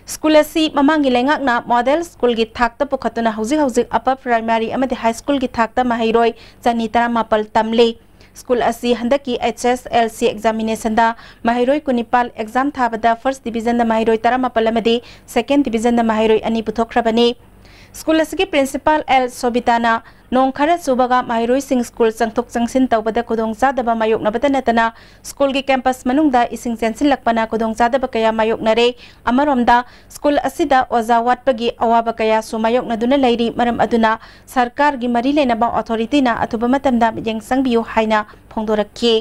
ꯁ꯭ꯀꯨꯜ ꯑꯁꯤ ꯃꯃꯥꯡꯒꯤ ꯂꯩꯉꯥꯛꯅ model ꯁ꯭ꯀꯨꯜꯒꯤ ꯊꯥꯛꯇ ꯄꯨꯈꯠꯇꯨꯅ ꯍꯧꯖꯤꯛ ꯍꯧꯖꯤꯛ upper primary ꯑꯃꯗꯤ high school ꯒꯤ ꯊꯥꯛꯇ ꯃꯍꯩꯔꯣꯏ ꯆꯅꯤ ꯇꯔꯥꯃꯥꯄꯜ ꯇꯝꯂꯤ꯫ ꯁ꯭ꯀꯨꯜ ꯑꯁꯤ ꯍꯟꯗꯛꯀꯤ H S L C examination ꯗ ꯃꯍꯩꯔꯣꯏ ꯀꯨꯟꯅꯤꯄꯥꯜ exam ꯊꯥꯕꯗ first division ꯗ ꯃꯍꯩꯔꯣꯏ ꯇꯔꯥꯃꯥꯄꯜ ꯑꯃꯗꯤ second division ꯗ ꯃꯍꯩꯔꯣꯏ ꯑꯅꯤ ꯄꯨꯊꯣꯛꯈ꯭ꯔꯕꯅꯤ꯫ ꯁ꯭ꯀꯨꯜ ꯑꯁꯤꯒꯤ ꯄ꯭ꯔꯤꯟꯁꯤꯄꯥꯜ ꯑꯦꯜ ꯁꯣꯕꯤꯇꯥꯅ ꯅꯣꯡ ꯈꯔ ꯆꯨꯕꯒ ꯃꯍꯩꯔꯣꯏꯁꯤꯡ ꯁ꯭ꯀꯨꯜ ꯆꯪꯊꯣꯛ ꯆꯪꯁꯤꯟ ꯇꯧꯕꯗ ꯈꯨꯗꯣꯡꯆꯥꯗꯕ ꯃꯥꯌꯣꯛꯅꯕꯇ ꯅꯠꯇꯅ ꯁ꯭ꯀꯨꯜꯒꯤ ꯀꯦꯝꯄꯁ ꯃꯅꯨꯡꯗ ꯏꯁꯤꯡ ꯆꯦꯟꯁꯤꯜꯂꯛꯄꯅ ꯈꯨꯗꯣꯡꯆꯥꯗꯕ ꯀꯌꯥ ꯃꯥꯌꯣꯛꯅꯔꯦ꯫ ꯑꯃꯔꯣꯝꯗ ꯁ꯭ꯀꯨꯜ ꯑꯁꯤꯗ ꯑꯣꯖꯥ ꯋꯥꯠꯄꯒꯤ ꯑꯋꯥꯕ ꯀꯌꯥꯁꯨ ꯃꯥꯌꯣꯛꯅꯗꯨꯅ ꯂꯩꯔꯤ꯫ ꯃꯔꯝ ꯑꯗꯨꯅ ꯁꯔꯀꯥꯔꯒꯤ ꯃꯔꯤ ꯂꯩꯅꯕ ꯑꯣꯊꯣꯔꯤꯇꯤꯅ ꯑꯊꯨꯕ ꯃꯇꯝꯗ ꯃꯤꯠꯌꯦꯡ ꯆꯪꯕꯤꯌꯨ ꯍꯥꯏꯅ ꯐꯣꯡꯗꯣꯔꯛꯈꯤ꯫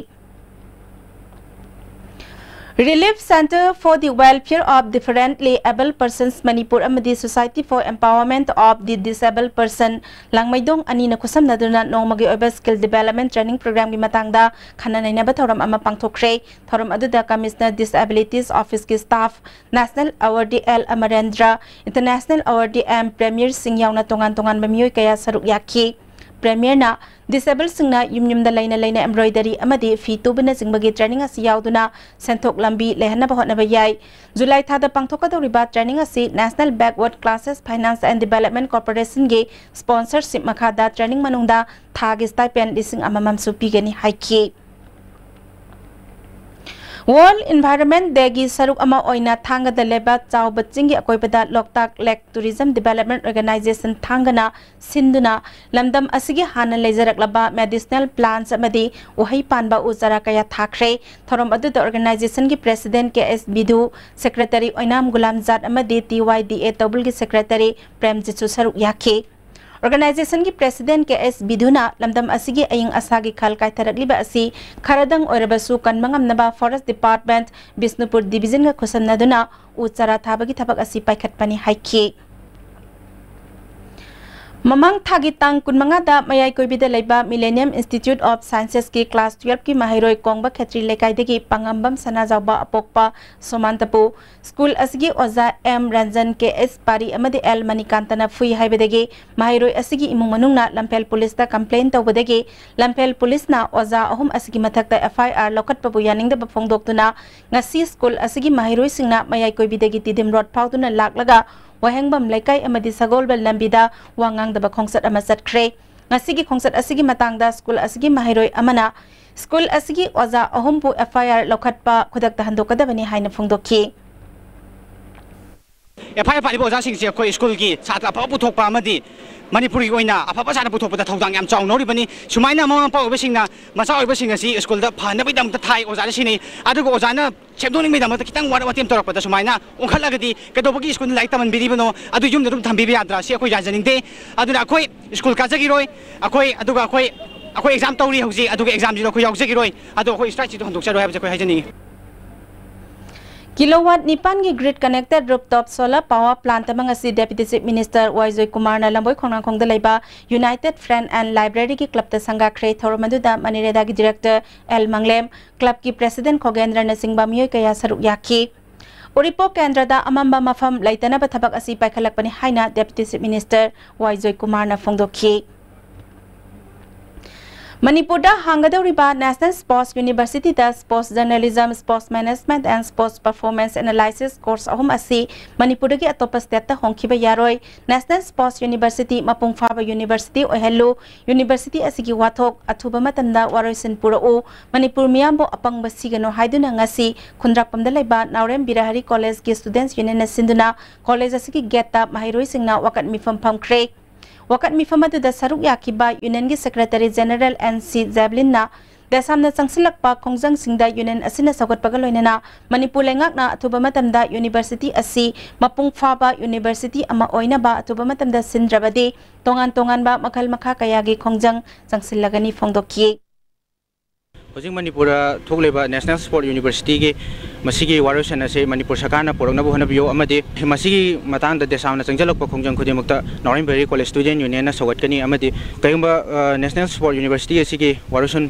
Relief Centre for the Welfare of Differently Abled Persons Manipur ꯑꯃꯗꯤ Society for Empowerment of the Disabled Person ꯂꯥꯡꯃꯩꯗꯣꯡ ꯑꯅꯤꯅ ꯈꯨꯠꯁꯝꯅꯗꯨꯅ ꯅꯣꯡꯃꯒꯤ ꯑꯣꯏꯕ ꯁ꯭ꯀꯤꯜ ꯗꯤꯚꯦꯂꯞꯃꯦꯟ ꯇ꯭ꯔꯦꯅꯤꯡ ꯄ꯭ꯔꯣꯒ꯭ꯔꯥꯝꯒꯤ ꯃꯇꯥꯡꯗ ꯈꯟꯅ ꯅꯩꯅꯕ ꯊꯧꯔꯝ ꯑꯃ ꯄꯥꯡꯊꯣꯛꯈ꯭ꯔꯦ꯫ ꯊꯧꯔꯝ ꯑꯗꯨꯗ ꯀꯃꯤꯁꯅꯔ ꯗꯤꯁꯑꯦꯕꯤꯂꯤꯇꯤꯁ ꯑꯣꯐꯤꯁꯀꯤ staff, national awardee L Amarendra, international awardee M Premier ꯁꯤꯡ ꯌꯥꯎꯅ ꯇꯣꯉꯥꯟ ꯇꯣꯉꯥꯟꯕ ꯃꯤꯑꯣꯏ ꯀꯌꯥ ꯁꯔꯨꯛ ꯌꯥꯈꯤ꯫ ꯄ꯭ꯔꯦꯃꯤꯌꯔꯅ ꯗꯤꯁꯑꯦꯕꯜꯁꯤꯡꯅ ꯌꯨꯝ ꯌꯨꯝꯗ ꯂꯩꯅ ꯂꯩꯅ ꯑꯦꯝꯕ꯭ꯔꯣꯏꯗꯔꯤ ꯑꯃꯗꯤ ꯐꯤ ꯇꯨꯕꯅꯆꯤꯡꯕꯒꯤ ꯇ꯭ꯔꯦꯅꯤꯡ ꯑꯁꯤ ꯌꯥꯎꯗꯨꯅ ꯁꯦꯟꯊꯣꯛ ꯂꯝꯕꯤ ꯂꯩꯍꯟꯅꯕ ꯍꯣꯠꯅꯕ ꯌꯥꯏ꯫ ꯖꯨꯂꯥꯏ ꯊꯥꯗ ꯄꯥꯡꯊꯣꯛꯀꯗꯧꯔꯤꯕ ꯇ꯭ꯔꯦꯅꯤꯡ ꯑꯁꯤ National Backward Classes Finance and Development Corporationꯒꯤ sponsorship ꯃꯈꯥꯗ ꯇ꯭ꯔꯦꯅꯤꯡ ꯃꯅꯨꯡꯗ ꯊꯥꯒꯤ ꯁ꯭ꯇꯥꯏꯄꯦꯟ ꯂꯤꯁꯤꯡ ꯑꯃꯃꯝꯁꯨ ꯄꯤꯒꯅꯤ ꯍꯥꯏꯈꯤ꯫ World Environment Dayꯒꯤ ꯁꯔꯨꯛ ꯑꯃ ꯑꯣꯏꯅ ꯊꯥꯡꯒꯗ ꯂꯩꯕ ꯆꯥꯎꯕ ꯆꯤꯡꯒꯤ ꯑꯀꯣꯏꯕꯗ ꯂꯣꯛꯇꯥꯛ ꯂꯦꯛ ꯇꯨꯔꯤꯖꯝ ꯗꯤꯚꯦꯂꯞꯃꯦꯟ ꯑꯣꯔꯒꯅꯥꯏꯖꯦꯁꯟ ꯊꯥꯡꯒꯅ ꯁꯤꯟꯗꯨꯅ ꯂꯝꯗꯝ ꯑꯁꯤꯒꯤ ꯍꯥꯟꯅ ꯂꯩꯖꯔꯛꯂꯕ ꯃꯦꯗꯤꯁꯅꯦꯜ ꯄ꯭ꯂꯥꯟꯠꯁ ꯑꯃꯗꯤ ꯎꯍꯩ ꯄꯥꯟꯕ ꯎ ꯆꯥꯔꯥ ꯀꯌꯥ ꯊꯥꯈ꯭ꯔꯦ꯫ ꯊꯧꯔꯝ ꯑꯗꯨꯗ ꯑꯣꯔꯒꯅꯥꯏꯖꯦꯁꯟꯒꯤ ꯄ꯭ꯔꯦꯁꯤꯗꯦꯟꯠ ꯀꯦ ꯑꯦꯁ ꯕꯤꯙꯨ, ꯁꯦꯀ꯭ꯔꯦꯇꯔꯤ ꯑꯣꯏꯅꯥꯝ ꯒꯨꯂꯥꯝꯖꯥꯠ ꯑꯃꯗꯤ ꯇꯤ ꯋꯥꯏ ꯗꯤ ꯑꯦ ꯇꯧꯕꯜꯒꯤ ꯁꯦꯀ꯭ꯔꯦꯇꯔꯤ ꯄ꯭ꯔꯦꯝꯖꯤꯠꯁꯨ ꯁꯔꯨꯛ ꯌꯥꯈꯤ꯫ ꯑꯣꯔꯒꯅꯥꯏꯖꯦꯁꯟꯒꯤ ꯄ꯭ꯔꯦꯁꯤꯗꯦꯟꯠ ꯀꯦ ꯑꯦꯁ ꯕꯤꯙꯨꯅ ꯂꯝꯗꯝ ꯑꯁꯤꯒꯤ ꯑꯏꯪ ꯑꯁꯥꯒꯤ ꯈꯜ ꯀꯥꯏꯊꯔꯛꯂꯤꯕ ꯑꯁꯤ ꯈꯔꯗꯪ ꯑꯣꯏꯔꯕꯁꯨ ꯀꯟꯕ ꯉꯝꯅꯕ ꯐꯣꯔꯦꯁꯠ ꯗꯤꯄꯥꯔꯠꯃꯦꯟꯠ, ꯕꯤꯁꯅꯨꯄꯨꯔ ꯗꯤꯚꯤꯖꯟꯒ ꯈꯨꯠꯁꯝꯅꯗꯨꯅ ꯎ ꯆꯥꯔꯥ ꯊꯥꯕꯒꯤ ꯊꯕꯛ ꯑꯁꯤ ꯄꯥꯏꯈꯠꯄꯅꯤ ꯍꯥꯏꯈꯤ꯫ ꯃꯃꯥꯡ ꯊꯥꯒꯤ ꯇꯥꯡ ꯀꯨꯟꯃꯉꯥꯗ ꯃꯌꯥꯏ ꯀꯣꯏꯕꯤꯗ ꯂꯩꯕ Millennium Institute of Scienceꯁꯀꯤ ꯀ꯭ꯂꯥꯁ ꯇꯨꯌꯦꯜꯐꯀꯤ ꯃꯍꯩꯔꯣꯏ ꯀꯣꯡꯕ ꯈꯦꯇ꯭ꯔꯤ ꯂꯩꯀꯥꯏꯗꯒꯤ ꯄꯥꯉꯝꯕꯝ ꯁꯅꯥꯖꯥꯎꯕ ꯑꯄꯣꯛꯄ ꯁꯣꯃꯥꯟꯇꯄꯨ ꯁ꯭ꯀꯨꯜ ꯑꯁꯤꯒꯤ ꯑꯣꯖꯥ ꯑꯦꯝ ꯔꯟꯖꯟ, ꯀꯦ ꯑꯦꯁ ꯄꯥꯔꯤ ꯑꯃꯗꯤ ꯑꯦꯜ ꯃꯅꯤꯀꯥꯟꯇꯅ ꯐꯨꯏ ꯍꯥꯏꯕꯗꯒꯤ ꯃꯍꯩꯔꯣꯏ ꯑꯁꯤꯒꯤ ꯏꯃꯨꯡ ꯃꯅꯨꯡꯅ ꯂꯝꯐꯦꯜ ꯄꯨꯂꯤꯁꯇ ꯀꯝꯄ꯭ꯂꯦꯟ ꯇꯧꯕꯗꯒꯤ ꯂꯝꯐꯦꯜ ꯄꯨꯂꯤꯁꯅ ꯑꯣꯖꯥ ꯑꯍꯨꯝ ꯑꯁꯤꯒꯤ ꯃꯊꯛꯇ ꯑꯦꯐ ꯑꯥꯏ ꯑꯥꯔ ꯂꯧꯈꯠꯄꯕꯨ ꯌꯥꯅꯤꯡꯗꯕ ꯐꯣꯡꯗꯣꯛꯇꯨꯅ ꯉꯁꯤ ꯁ꯭ꯀꯨꯜ ꯑꯁꯤꯒꯤ ꯃꯍꯩꯔꯣꯏꯁꯤꯡꯅ ꯃꯌꯥꯏ ꯀꯣꯏꯕꯤꯗꯒꯤ ꯇꯤꯗꯤꯝ ꯔꯣꯗ ꯐꯥꯎꯗꯨꯅ ꯂꯥꯛꯂꯒ ꯋꯥꯍꯦꯡꯕꯝ ꯂꯩꯀꯥꯏ ꯑꯃꯗꯤ ꯁꯒꯣꯜꯕꯜ ꯂꯝꯕꯤꯗ ꯋꯥ ꯉꯥꯡꯗꯕ ꯈꯣꯡꯆꯠ ꯑꯃ ꯆꯠꯈ꯭ꯔꯦ꯫ ꯉꯁꯤꯒꯤ ꯈꯣꯡꯆꯠ ꯑꯁꯤꯒꯤ ꯃꯇꯥꯡꯗ ꯁ꯭ꯀꯨꯜ ꯑꯁꯤꯒꯤ ꯃꯍꯩꯔꯣꯏ ꯑꯃꯅ ꯁ꯭ꯀꯨꯜ ꯑꯁꯤꯒꯤ ꯑꯣꯖꯥ ꯑꯍꯨꯝꯕꯨ ꯑꯦꯐ ꯑꯥꯏ ꯑꯥꯔ ꯂꯧꯈꯠꯄ ꯈꯨꯗꯛꯇ ꯍꯟꯗꯣꯛꯀꯗꯕꯅꯤ ꯍꯥꯏꯅ ꯐꯣꯡꯗꯣꯛꯈꯤ꯫ ꯑꯦꯐ ꯑꯥꯏ ꯑꯥꯔ ꯄꯥꯜꯂꯤꯕ ꯑꯣꯖꯥꯁꯤꯡꯁꯦ ꯑꯩꯈꯣꯏ ꯁ꯭ꯀꯨꯜꯒꯤ ꯁꯥꯇ꯭ꯔ ꯑꯐꯕ ꯄꯨꯊꯣꯛꯄ ꯑꯃꯗꯤ ꯃꯅꯤꯄꯨꯔꯒꯤ ꯑꯣꯏꯅ ꯑꯐꯕ ꯁꯥꯇ꯭ꯔ ꯄꯨꯊꯣꯛꯄꯗ ꯊꯧꯗꯥꯡ ꯌꯥꯝ ꯆꯥꯎꯅ ꯂꯧꯔꯤꯕꯅꯤ꯫ ꯁꯨꯃꯥꯏꯅ ꯃꯃꯥ ꯃꯄꯥ ꯑꯣꯏꯕꯁꯤꯡꯅ ꯃꯆꯥ ꯑꯣꯏꯕꯁꯤꯡ ꯑꯁꯤ ꯁ꯭ꯀꯨꯜꯗ ꯐꯍꯟꯅꯕꯒꯤꯗꯃꯛꯇ ꯊꯥꯏ ꯑꯣꯖꯥꯅ ꯁꯤꯟꯅꯩ꯫ ꯑꯗꯨꯒ ꯑꯣꯖꯥꯅ ꯁꯦꯝꯗꯣꯛꯅꯤꯡꯕꯒꯤꯗꯃꯛꯇ ꯈꯤꯇꯪ ꯋꯥꯔꯛ ꯃꯇꯦꯝ ꯇꯧꯔꯛꯄꯗ ꯁꯨꯃꯥꯏꯅ ꯑꯣꯟꯈꯠꯂꯒꯗꯤ ꯀꯩꯗꯧꯕꯒꯤ ꯁ꯭ꯀꯨꯜꯗ ꯂꯥꯏꯔꯤꯛ ꯇꯝꯍꯟꯕꯤꯔꯤꯕꯅꯣ? ꯑꯗꯨ ꯌꯨꯝꯗ ꯑꯗꯨꯝ ꯊꯝꯕꯤꯕ ꯌꯥꯗ꯭ꯔꯥ? ꯁꯤ ꯑꯩꯈꯣꯏ ꯌꯥꯖꯅꯤꯡꯗꯦ꯫ ꯑꯗꯨꯅ ꯑꯩꯈꯣꯏ ꯁ꯭ꯀꯨꯜ ꯀꯥꯖꯈꯤꯔꯣꯏ꯫ ꯑꯩꯈꯣꯏ, ꯑꯗꯨꯒ ꯑꯩꯈꯣꯏ, ꯑꯩꯈꯣꯏ ꯑꯦꯛꯖꯥꯝ ꯇꯧꯔꯤ ꯍꯧꯖꯤꯛ, ꯑꯗꯨꯒ ꯑꯦꯛꯖꯥꯝꯁꯤꯗ ꯑꯩꯈꯣꯏ ꯌꯥꯎꯖꯈꯤꯔꯣꯏ꯫ ꯑꯗꯣ ꯑꯩꯈꯣꯏ ꯁ꯭ꯇ꯭ꯔꯥꯏꯛꯁꯤꯗ ꯍꯟꯗꯣꯛꯆꯔꯣꯏ ꯍꯥꯏꯕꯁꯦ ꯑꯩꯈꯣꯏ ꯍꯥꯏꯖꯅꯤꯡꯉꯤ꯫ Kilowatt ꯅꯤꯄꯥꯟꯒꯤ grid connected rooftop solar power plant ꯑꯃ ꯉꯁꯤ Deputy Chief Minister ꯋꯥꯏ ꯖꯣꯏꯀꯨꯃꯥꯔꯅ ꯂꯝꯕꯣꯏ ꯈꯣꯡꯅꯥꯡꯈꯣꯡꯗ ꯂꯩꯕ United Friend and Library ꯒꯤ club ꯇ ꯁꯪꯒꯥꯈ꯭ꯔꯦ꯫ ꯊꯧꯔꯝ ꯑꯗꯨꯗ MNREGA ꯒꯤ director ꯑꯦꯜ ꯃꯪꯂꯦꯝ, club ꯀꯤ president ꯈꯣꯒꯦꯟꯗ꯭ꯔꯅꯆꯤꯡꯕ ꯃꯤꯑꯣꯏ ꯀꯌꯥ ꯁꯔꯨꯛ ꯌꯥꯈꯤ꯫ ꯎꯔꯤꯄꯣꯛ ꯀꯦꯟꯗ꯭ꯔꯗ ꯑꯃꯝꯕ ꯃꯐꯝ ꯂꯩꯇꯅꯕ ꯊꯕꯛ ꯑꯁꯤ ꯄꯥꯏꯈꯠꯂꯛꯄꯅꯤ ꯍꯥꯏꯅ Deputy Chief Minister ꯋꯥꯏ ꯖꯣꯏꯀꯨꯃꯥꯔꯅ ꯐꯣꯡꯗꯣꯛꯈꯤ꯫ ꯃꯅꯤꯄꯨꯔꯗ ꯍꯥꯡꯒꯗꯧꯔꯤꯕ National Sports University the Sports Journalism, Sports Management and Sports Performance Analysis course ꯑꯍꯨꯝ ꯑꯁꯤ ꯃꯅꯤꯄꯨꯔꯗꯒꯤ ꯑꯇꯣꯞꯄ state ꯇ ꯍꯣꯡꯈꯤꯕ ꯌꯥꯔꯣꯏ꯫ National Sports University ꯃꯄꯨꯡ ꯐꯥꯕ university ꯑꯣꯏꯍꯜꯂꯨ꯫ University ꯑꯁꯤꯒꯤ ꯋꯥꯊꯣꯛ ꯑꯊꯨꯕ ꯃꯇꯝꯗ ꯋꯥꯔꯣꯏꯁꯤꯟ ꯄꯨꯔꯛꯎ꯫ ꯃꯅꯤꯄꯨꯔ ꯃꯤꯌꯥꯝꯕꯨ ꯑꯄꯪꯕ ꯁꯤꯒꯅꯨ ꯍꯥꯏꯗꯨꯅ ꯉꯁꯤ ꯈꯨꯟꯗ꯭ꯔꯥꯛꯄꯝꯗ ꯂꯩꯕ ꯅꯥꯎꯔꯦꯝ ꯕꯤꯔꯍꯔꯤ College ꯀꯤ students union ꯅ ꯁꯤꯟꯗꯨꯅ college ꯑꯁꯤꯒꯤ gate ꯇ ꯃꯍꯩꯔꯣꯏꯁꯤꯡꯅ ꯋꯥꯀꯠ ꯃꯤꯐꯝ ꯐꯝꯈ꯭ꯔꯦ꯫ ꯋꯥꯀꯠ ꯃꯤꯐꯝ ꯑꯗꯨꯗ ꯁꯔꯨꯛ ꯌꯥꯈꯤꯕ union ꯒꯤ Secretary General N C ꯖꯦꯕꯂꯤꯟꯅ ꯗꯦꯁꯥꯝꯅ ꯆꯪꯁꯤꯜꯂꯛꯄ ꯈꯣꯡꯖꯪꯁꯤꯡꯗ union ꯑꯁꯤꯅ ꯁꯧꯒꯠꯄꯒ ꯂꯣꯏꯅꯅ ꯃꯅꯤꯄꯨꯔ ꯂꯩꯉꯥꯛꯅ ꯑꯊꯨꯕ ꯃꯇꯝꯗ university ꯑꯁꯤ ꯃꯄꯨꯡ ꯐꯥꯕ university ꯑꯃ ꯑꯣꯏꯅꯕ ꯑꯊꯨꯕ ꯃꯇꯝꯗ ꯁꯤꯟꯗ꯭ꯔꯕꯗꯤ ꯇꯣꯉꯥꯟ ꯇꯣꯉꯥꯟꯕ ꯃꯈꯜ ꯃꯈꯥ ꯀꯌꯥꯒꯤ ꯈꯣꯡꯖꯪ ꯆꯪꯁꯤꯜꯂꯒꯅꯤ ꯐꯣꯡꯗꯣꯛꯈꯤ꯫ ꯍꯧꯖꯤꯛ ꯃꯅꯤꯄꯨꯔꯗ ꯊꯣꯛꯂꯤꯕ National Sport University ꯒꯤ ꯃꯁꯤꯒꯤ ꯋꯥꯔꯣꯏꯁꯤꯟ ꯑꯁꯤ ꯃꯅꯤꯄꯨꯔ ꯁꯔꯀꯥꯔꯅ ꯄꯨꯔꯛꯅꯕ ꯍꯣꯠꯅꯕꯤꯌꯨ ꯑꯃꯗꯤ ꯃꯁꯤꯒꯤ ꯃꯇꯥꯡꯗ ꯗꯦꯁꯥꯝꯅ ꯆꯪꯁꯤꯜꯂꯛꯄ ꯈꯣꯡꯖꯪ ꯈꯨꯗꯤꯡꯃꯛꯇ ꯅꯥꯎꯔꯦꯝ ꯕꯤꯍꯥꯔꯤ College Student Union ꯅ ꯁꯧꯒꯠꯀꯅꯤ ꯑꯃꯗꯤ ꯀꯔꯤꯒꯨꯝꯕ, ꯑ, National Sport University ꯑꯁꯤꯒꯤ ꯋꯥꯔꯣꯏꯁꯤꯟ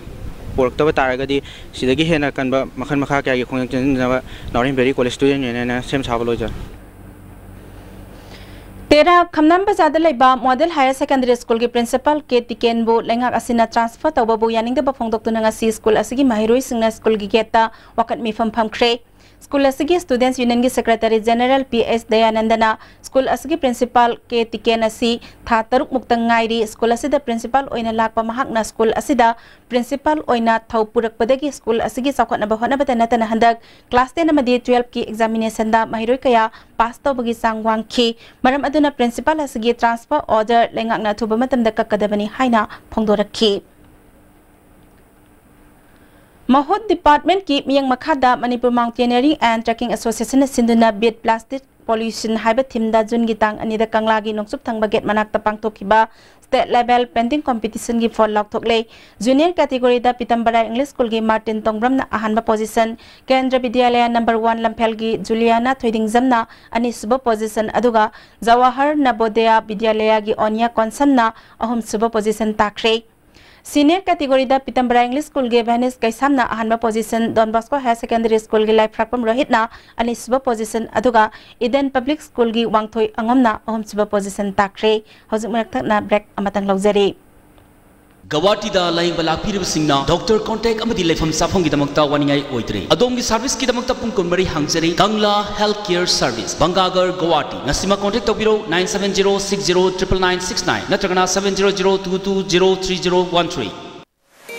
ꯄꯨꯔꯛꯇꯕ ꯇꯥꯔꯒꯗꯤ ꯁꯤꯗꯒꯤ ꯍꯦꯟꯅ ꯀꯟꯕ ꯃꯈꯜ ꯃꯈꯥ ꯀꯌꯥꯒꯤ ꯈꯣꯡꯖꯪ ꯆꯪꯁꯤꯟꯅꯕ ꯅꯥꯎꯔꯦꯝ ꯕꯤꯍꯥꯔꯤ College Student Union ꯅ ꯁꯦꯝ ꯁꯥꯕ ꯂꯣꯏꯖꯔꯦ꯫ ꯇꯦꯔꯥ ꯈꯝꯅꯥꯝ ꯕꯖꯥꯔꯗ ꯂꯩꯕ Model Higher Secondary School ꯒꯤ principal ꯀꯦ ꯇꯤꯀꯦꯟꯕꯨ ꯂꯩꯉꯥꯛ ꯑꯁꯤꯅ transfer ꯇꯧꯕꯕꯨ ꯌꯥꯅꯤꯡꯗꯕ ꯐꯣꯡꯗꯣꯛꯇꯨꯅ ꯉꯁꯤ school ꯑꯁꯤꯒꯤ ꯃꯍꯩꯔꯣꯏꯁꯤꯡꯅ school ꯒꯤ gate ꯇ ꯋꯥꯀꯠ ꯃꯤꯐꯝ ꯐꯝꯈ꯭ꯔꯦ꯫ ꯁ꯭ꯀꯨꯜ ꯑꯁꯤꯒꯤ Students Unionꯒꯤ Secretary General P S ꯗꯌꯥꯅꯟꯗꯅ ꯁ꯭ꯀꯨꯜ ꯑꯁꯤꯒꯤ Principal K ꯇꯤꯀꯦꯟ ꯑꯁꯤ ꯊꯥ ꯇꯔꯨꯛ ꯃꯨꯛꯇꯪ ꯉꯥꯏꯔꯤ꯫ ꯁ꯭ꯀꯨꯜ ꯑꯁꯤꯗ Principal ꯑꯣꯏꯅ ꯂꯥꯛꯄ ꯃꯍꯥꯛꯅ ꯁ꯭ꯀꯨꯜ ꯑꯁꯤꯗ Principal ꯑꯣꯏꯅ ꯊꯧ ꯄꯨꯔꯛꯄꯗꯒꯤ ꯁ꯭ꯀꯨꯜ ꯑꯁꯤꯒꯤ ꯆꯥꯎꯈꯠꯅꯕ ꯍꯣꯠꯅꯕꯗ ꯅꯠꯇꯅ ꯍꯟꯗꯛ Class ten ꯑꯃꯗꯤ twelveꯀꯤ Examinationꯗ ꯃꯍꯩꯔꯣꯏ ꯀꯌꯥ Pass ꯇꯧꯕꯒꯤ ꯆꯥꯡ ꯋꯥꯡꯈꯤ꯫ ꯃꯔꯝ ꯑꯗꯨꯅ Principal ꯑꯁꯤꯒꯤ Transfer Order ꯂꯩꯉꯥꯛꯅ ꯑꯊꯨꯕ ꯃꯇꯝꯗ ꯀꯛꯀꯗꯕꯅꯤ ꯍꯥꯏꯅ ꯐꯣꯡꯗꯣꯔꯛꯈꯤ꯫ ꯃꯍꯨꯠ Departmentꯀꯤ ꯃꯤꯠꯌꯦꯡ ꯃꯈꯥꯗ Manipur Mountaineering and Trekking Associationꯅ ꯁꯤꯟꯗꯨꯅ Beat Plastic Pollution ꯍꯥꯏꯕ themeꯗ Juneꯒꯤ ꯇꯥꯡ ꯑꯅꯤꯗ ꯀꯪꯂꯥꯒꯤ ꯅꯣꯡꯆꯨꯞ ꯊꯪꯕ gate ꯃꯅꯥꯛꯇ ꯄꯥꯡꯊꯣꯛꯈꯤꯕ State Level Painting Competitionꯒꯤ ꯐꯣꯜ ꯂꯥꯎꯊꯣꯛꯂꯦ꯫ Junior categoryꯗ Pitambara English Schoolꯒꯤ Martin ꯇꯣꯡꯕ꯭ꯔꯝꯅ ꯑꯍꯥꯟꯕ position, Kendra Vidyalaya number one ꯂꯝꯐꯦꯜꯒꯤ Juliana ꯊꯣꯏꯗꯤꯡꯖꯝꯅ ꯑꯅꯤꯁꯨꯕ position, ꯑꯗꯨꯒ Jawahar Navodaya Vidyalayagꯤ Onya ꯀꯣꯟꯁꯝꯅ ꯑꯍꯨꯝꯁꯨꯕ position ꯇꯥꯈ꯭ꯔꯦ꯫ Senior categoryꯗ Pitambara English Schoolꯒꯤ Venice ꯀꯩꯁꯥꯝꯅ ꯑꯍꯥꯟꯕ position, Don Bosco Higher Secondary Schoolꯒꯤ ꯂꯥꯏꯐ꯭ꯔꯥꯛꯄꯝ ꯔꯣꯍꯤꯠꯅ ꯑꯅꯤꯁꯨꯕ position, ꯑꯗꯨꯒ Eden Public Schoolꯒꯤ ꯋꯥꯡꯊꯣꯏ ꯑꯉꯝꯅ ꯑꯍꯨꯝꯁꯨꯕ position ꯇꯥꯈ꯭ꯔꯦ꯫ ꯍꯧꯖꯤꯛ ꯃꯔꯛ ꯊꯠꯅ break ꯑꯃꯇꯪ ꯂꯧꯖꯔꯤ꯫ ꯒꯧꯍꯥꯇꯤꯗ ꯂꯥꯌꯦꯡꯕ ꯂꯥꯛꯄꯤꯔꯤꯕꯁꯤꯡꯅ doctor contact ꯑꯃꯗꯤ ꯂꯩꯐꯝ ꯆꯥꯐꯝꯒꯤꯗꯃꯛꯇ ꯋꯥꯅꯤꯡꯉꯥꯏ ꯑꯣꯏꯗ꯭ꯔꯦ꯫ ꯑꯗꯣꯝꯒꯤ serviceꯀꯤꯗꯃꯛꯇ ꯄꯨꯡ ꯀꯨꯟꯃꯔꯤ ꯍꯥꯡꯖꯔꯤ꯫ ꯀꯪꯂꯥ Health Care Service, ꯚꯪꯒꯥꯒꯔ, ꯒꯧꯍꯥꯇꯤ꯫ ꯉꯁꯤꯃꯛ contact ꯇꯧꯕꯤꯔꯧ, nine seven zero six zero triple nine six nine ꯅꯠꯇ꯭ꯔꯒꯅ seven zero zero two two zero three zero one three꯫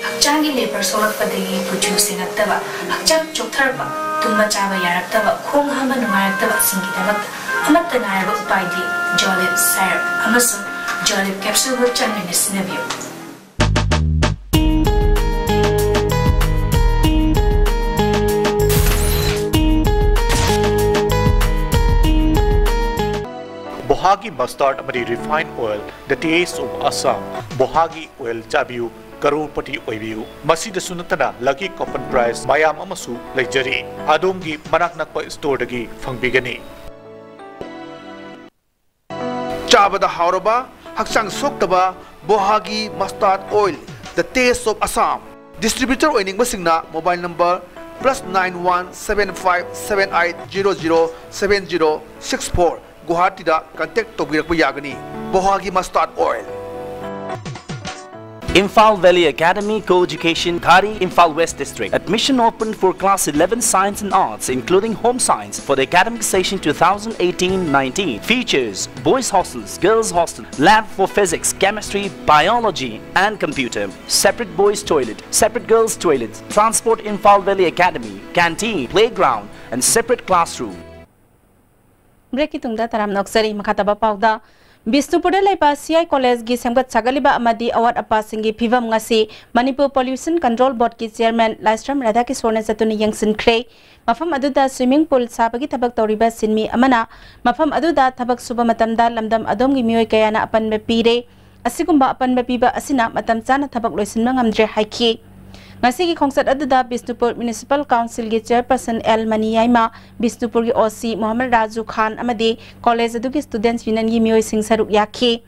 ꯍꯛꯆꯥꯡꯒꯤ ꯂꯦꯕꯔ ꯁꯣꯛꯂꯛꯄꯗꯒꯤ ꯀꯨꯆꯨ ꯁꯦꯡꯉꯛꯇꯕ, ꯍꯛꯆꯥꯡ ꯆꯣꯛꯊꯔꯛꯄ, ꯇꯨꯝꯕ ꯆꯥꯕ ꯌꯥꯔꯛꯇꯕ, ꯈꯣꯡ ꯍꯥꯝꯕ ꯅꯨꯡꯉꯥꯏꯔꯛꯇꯕꯁꯤꯡꯒꯤꯗꯃꯛꯇ ꯑꯃꯠꯇ ꯉꯥꯏꯔꯕ ꯎꯄꯥꯏꯗꯤ Jolib Syrup ꯑꯃꯁꯨꯡ Jolib Capsule ꯆꯥꯡ ꯅꯥꯏꯅ ꯁꯤꯖꯤꯟꯅꯕꯤꯌꯨ꯫ ꯕꯣꯍꯥꯒꯤ mustard ꯑꯃꯗꯤ refined oil, the taste of Assam꯫ ꯕꯣꯍꯥꯒꯤ oil ꯆꯥꯕꯤꯌꯨ, ꯀꯔꯣꯔꯄꯇꯤ ꯑꯣꯏꯕꯤꯌꯨ꯫ ꯃꯁꯤꯗꯁꯨ ꯅꯠꯇꯅ lucky coupon prize ꯃꯌꯥꯝ ꯑꯃꯁꯨ ꯂꯩꯖꯔꯤ꯫ ꯑꯗꯣꯝꯒꯤ ꯃꯅꯥꯛ ꯅꯛꯄ storeꯗꯒꯤ ꯐꯪꯕꯤꯒꯅꯤ꯫ ꯆꯥꯕꯗ ꯍꯥꯎꯔꯕ, ꯍꯛꯆꯥꯡ ꯁꯣꯛꯇꯕ ꯕꯣꯍꯥꯒꯤ mustard oil, the taste of Assam꯫ Distributor ꯑꯣꯏꯅꯤꯡꯕꯁꯤꯡꯅ mobile number plus nine one seven five seven eight zero zero seven zero six four ꯒꯨꯋꯥꯍꯥꯇꯤꯗ contact ꯇꯧꯕꯤꯔꯛꯄ ꯌꯥꯒꯅꯤ꯫ ꯕꯣꯍꯥꯒꯤ mustard oil꯫ Imphal Valley Academy, co-education, Ghari, Imphal West District. Admission open for class eleven Science and Arts, including Home Science, for the academic session twenty eighteen nineteen. Features: boys' hostels, girls' hostel, lab for physics, chemistry, biology, and computer. Separate boys' toilet, separate girls' toilet. Transport: Imphal Valley Academy, canteen, playground, and separate classroom. Break ꯀꯤ ꯇꯨꯡꯗ ꯇꯔꯥꯝꯅ ꯑꯣꯛꯆꯔꯤ꯫ ꯃꯈꯥ ꯇꯥꯕ ꯄꯥꯎꯗ, ꯕꯤꯁꯅꯨꯄꯨꯔꯗ ꯂꯩꯕ C I College ꯒꯤ ꯁꯦꯝꯒꯠ ꯁꯥꯒꯠꯂꯤꯕ ꯑꯃꯗꯤ ꯑꯋꯥꯠ ꯑꯄꯥꯁꯤꯡꯒꯤ ꯐꯤꯕꯝ ꯉꯁꯤ ꯃꯅꯤꯄꯨꯔ Pollution Control Board ꯀꯤ Chairman ꯂꯥꯏꯁ꯭ꯔꯝ ꯔꯥꯙꯥꯀꯤꯁꯣꯔꯅ ꯆꯠꯇꯨꯅ ꯌꯦꯡꯁꯤꯟꯈ꯭ꯔꯦ꯫ ꯃꯐꯝ ꯑꯗꯨꯗ swimming pool ꯁꯥꯕꯒꯤ ꯊꯕꯛ ꯇꯧꯔꯤꯕ ꯁꯤꯟꯃꯤ ꯑꯃꯅ ꯃꯐꯝ ꯑꯗꯨꯗ ꯊꯕꯛ ꯁꯨꯕ ꯃꯇꯝꯗ ꯂꯝꯗꯝ ꯑꯗꯣꯝꯒꯤ ꯃꯤꯑꯣꯏ ꯀꯌꯥꯅ ꯑꯄꯟꯕ ꯄꯤꯔꯦ꯫ ꯑꯁꯤꯒꯨꯝꯕ ꯑꯄꯟꯕ ꯄꯤꯕ ꯑꯁꯤꯅ ꯃꯇꯝ ꯆꯥꯅ ꯊꯕꯛ ꯂꯣꯏꯁꯤꯟꯕ ꯉꯝꯗ꯭ꯔꯦ ꯍꯥꯏꯈꯤ꯫ ꯉꯁꯤꯒꯤ ꯈꯣꯡꯆꯠ ꯑꯗꯨꯗ ꯕꯤꯁꯅꯨꯄꯨꯔ Municipal Council ꯒꯤ Chairperson L ꯃꯅꯤꯌꯥꯏꯃ, ꯕꯤꯁꯅꯨꯄꯨꯔꯒꯤ O C Mohammad Raju ꯈꯥꯟ ꯑꯃꯗꯤ college ꯑꯗꯨꯒꯤ Students Union ꯒꯤ ꯃꯤꯑꯣꯏꯁꯤꯡ ꯁꯔꯨꯛ ꯌꯥꯈꯤ꯫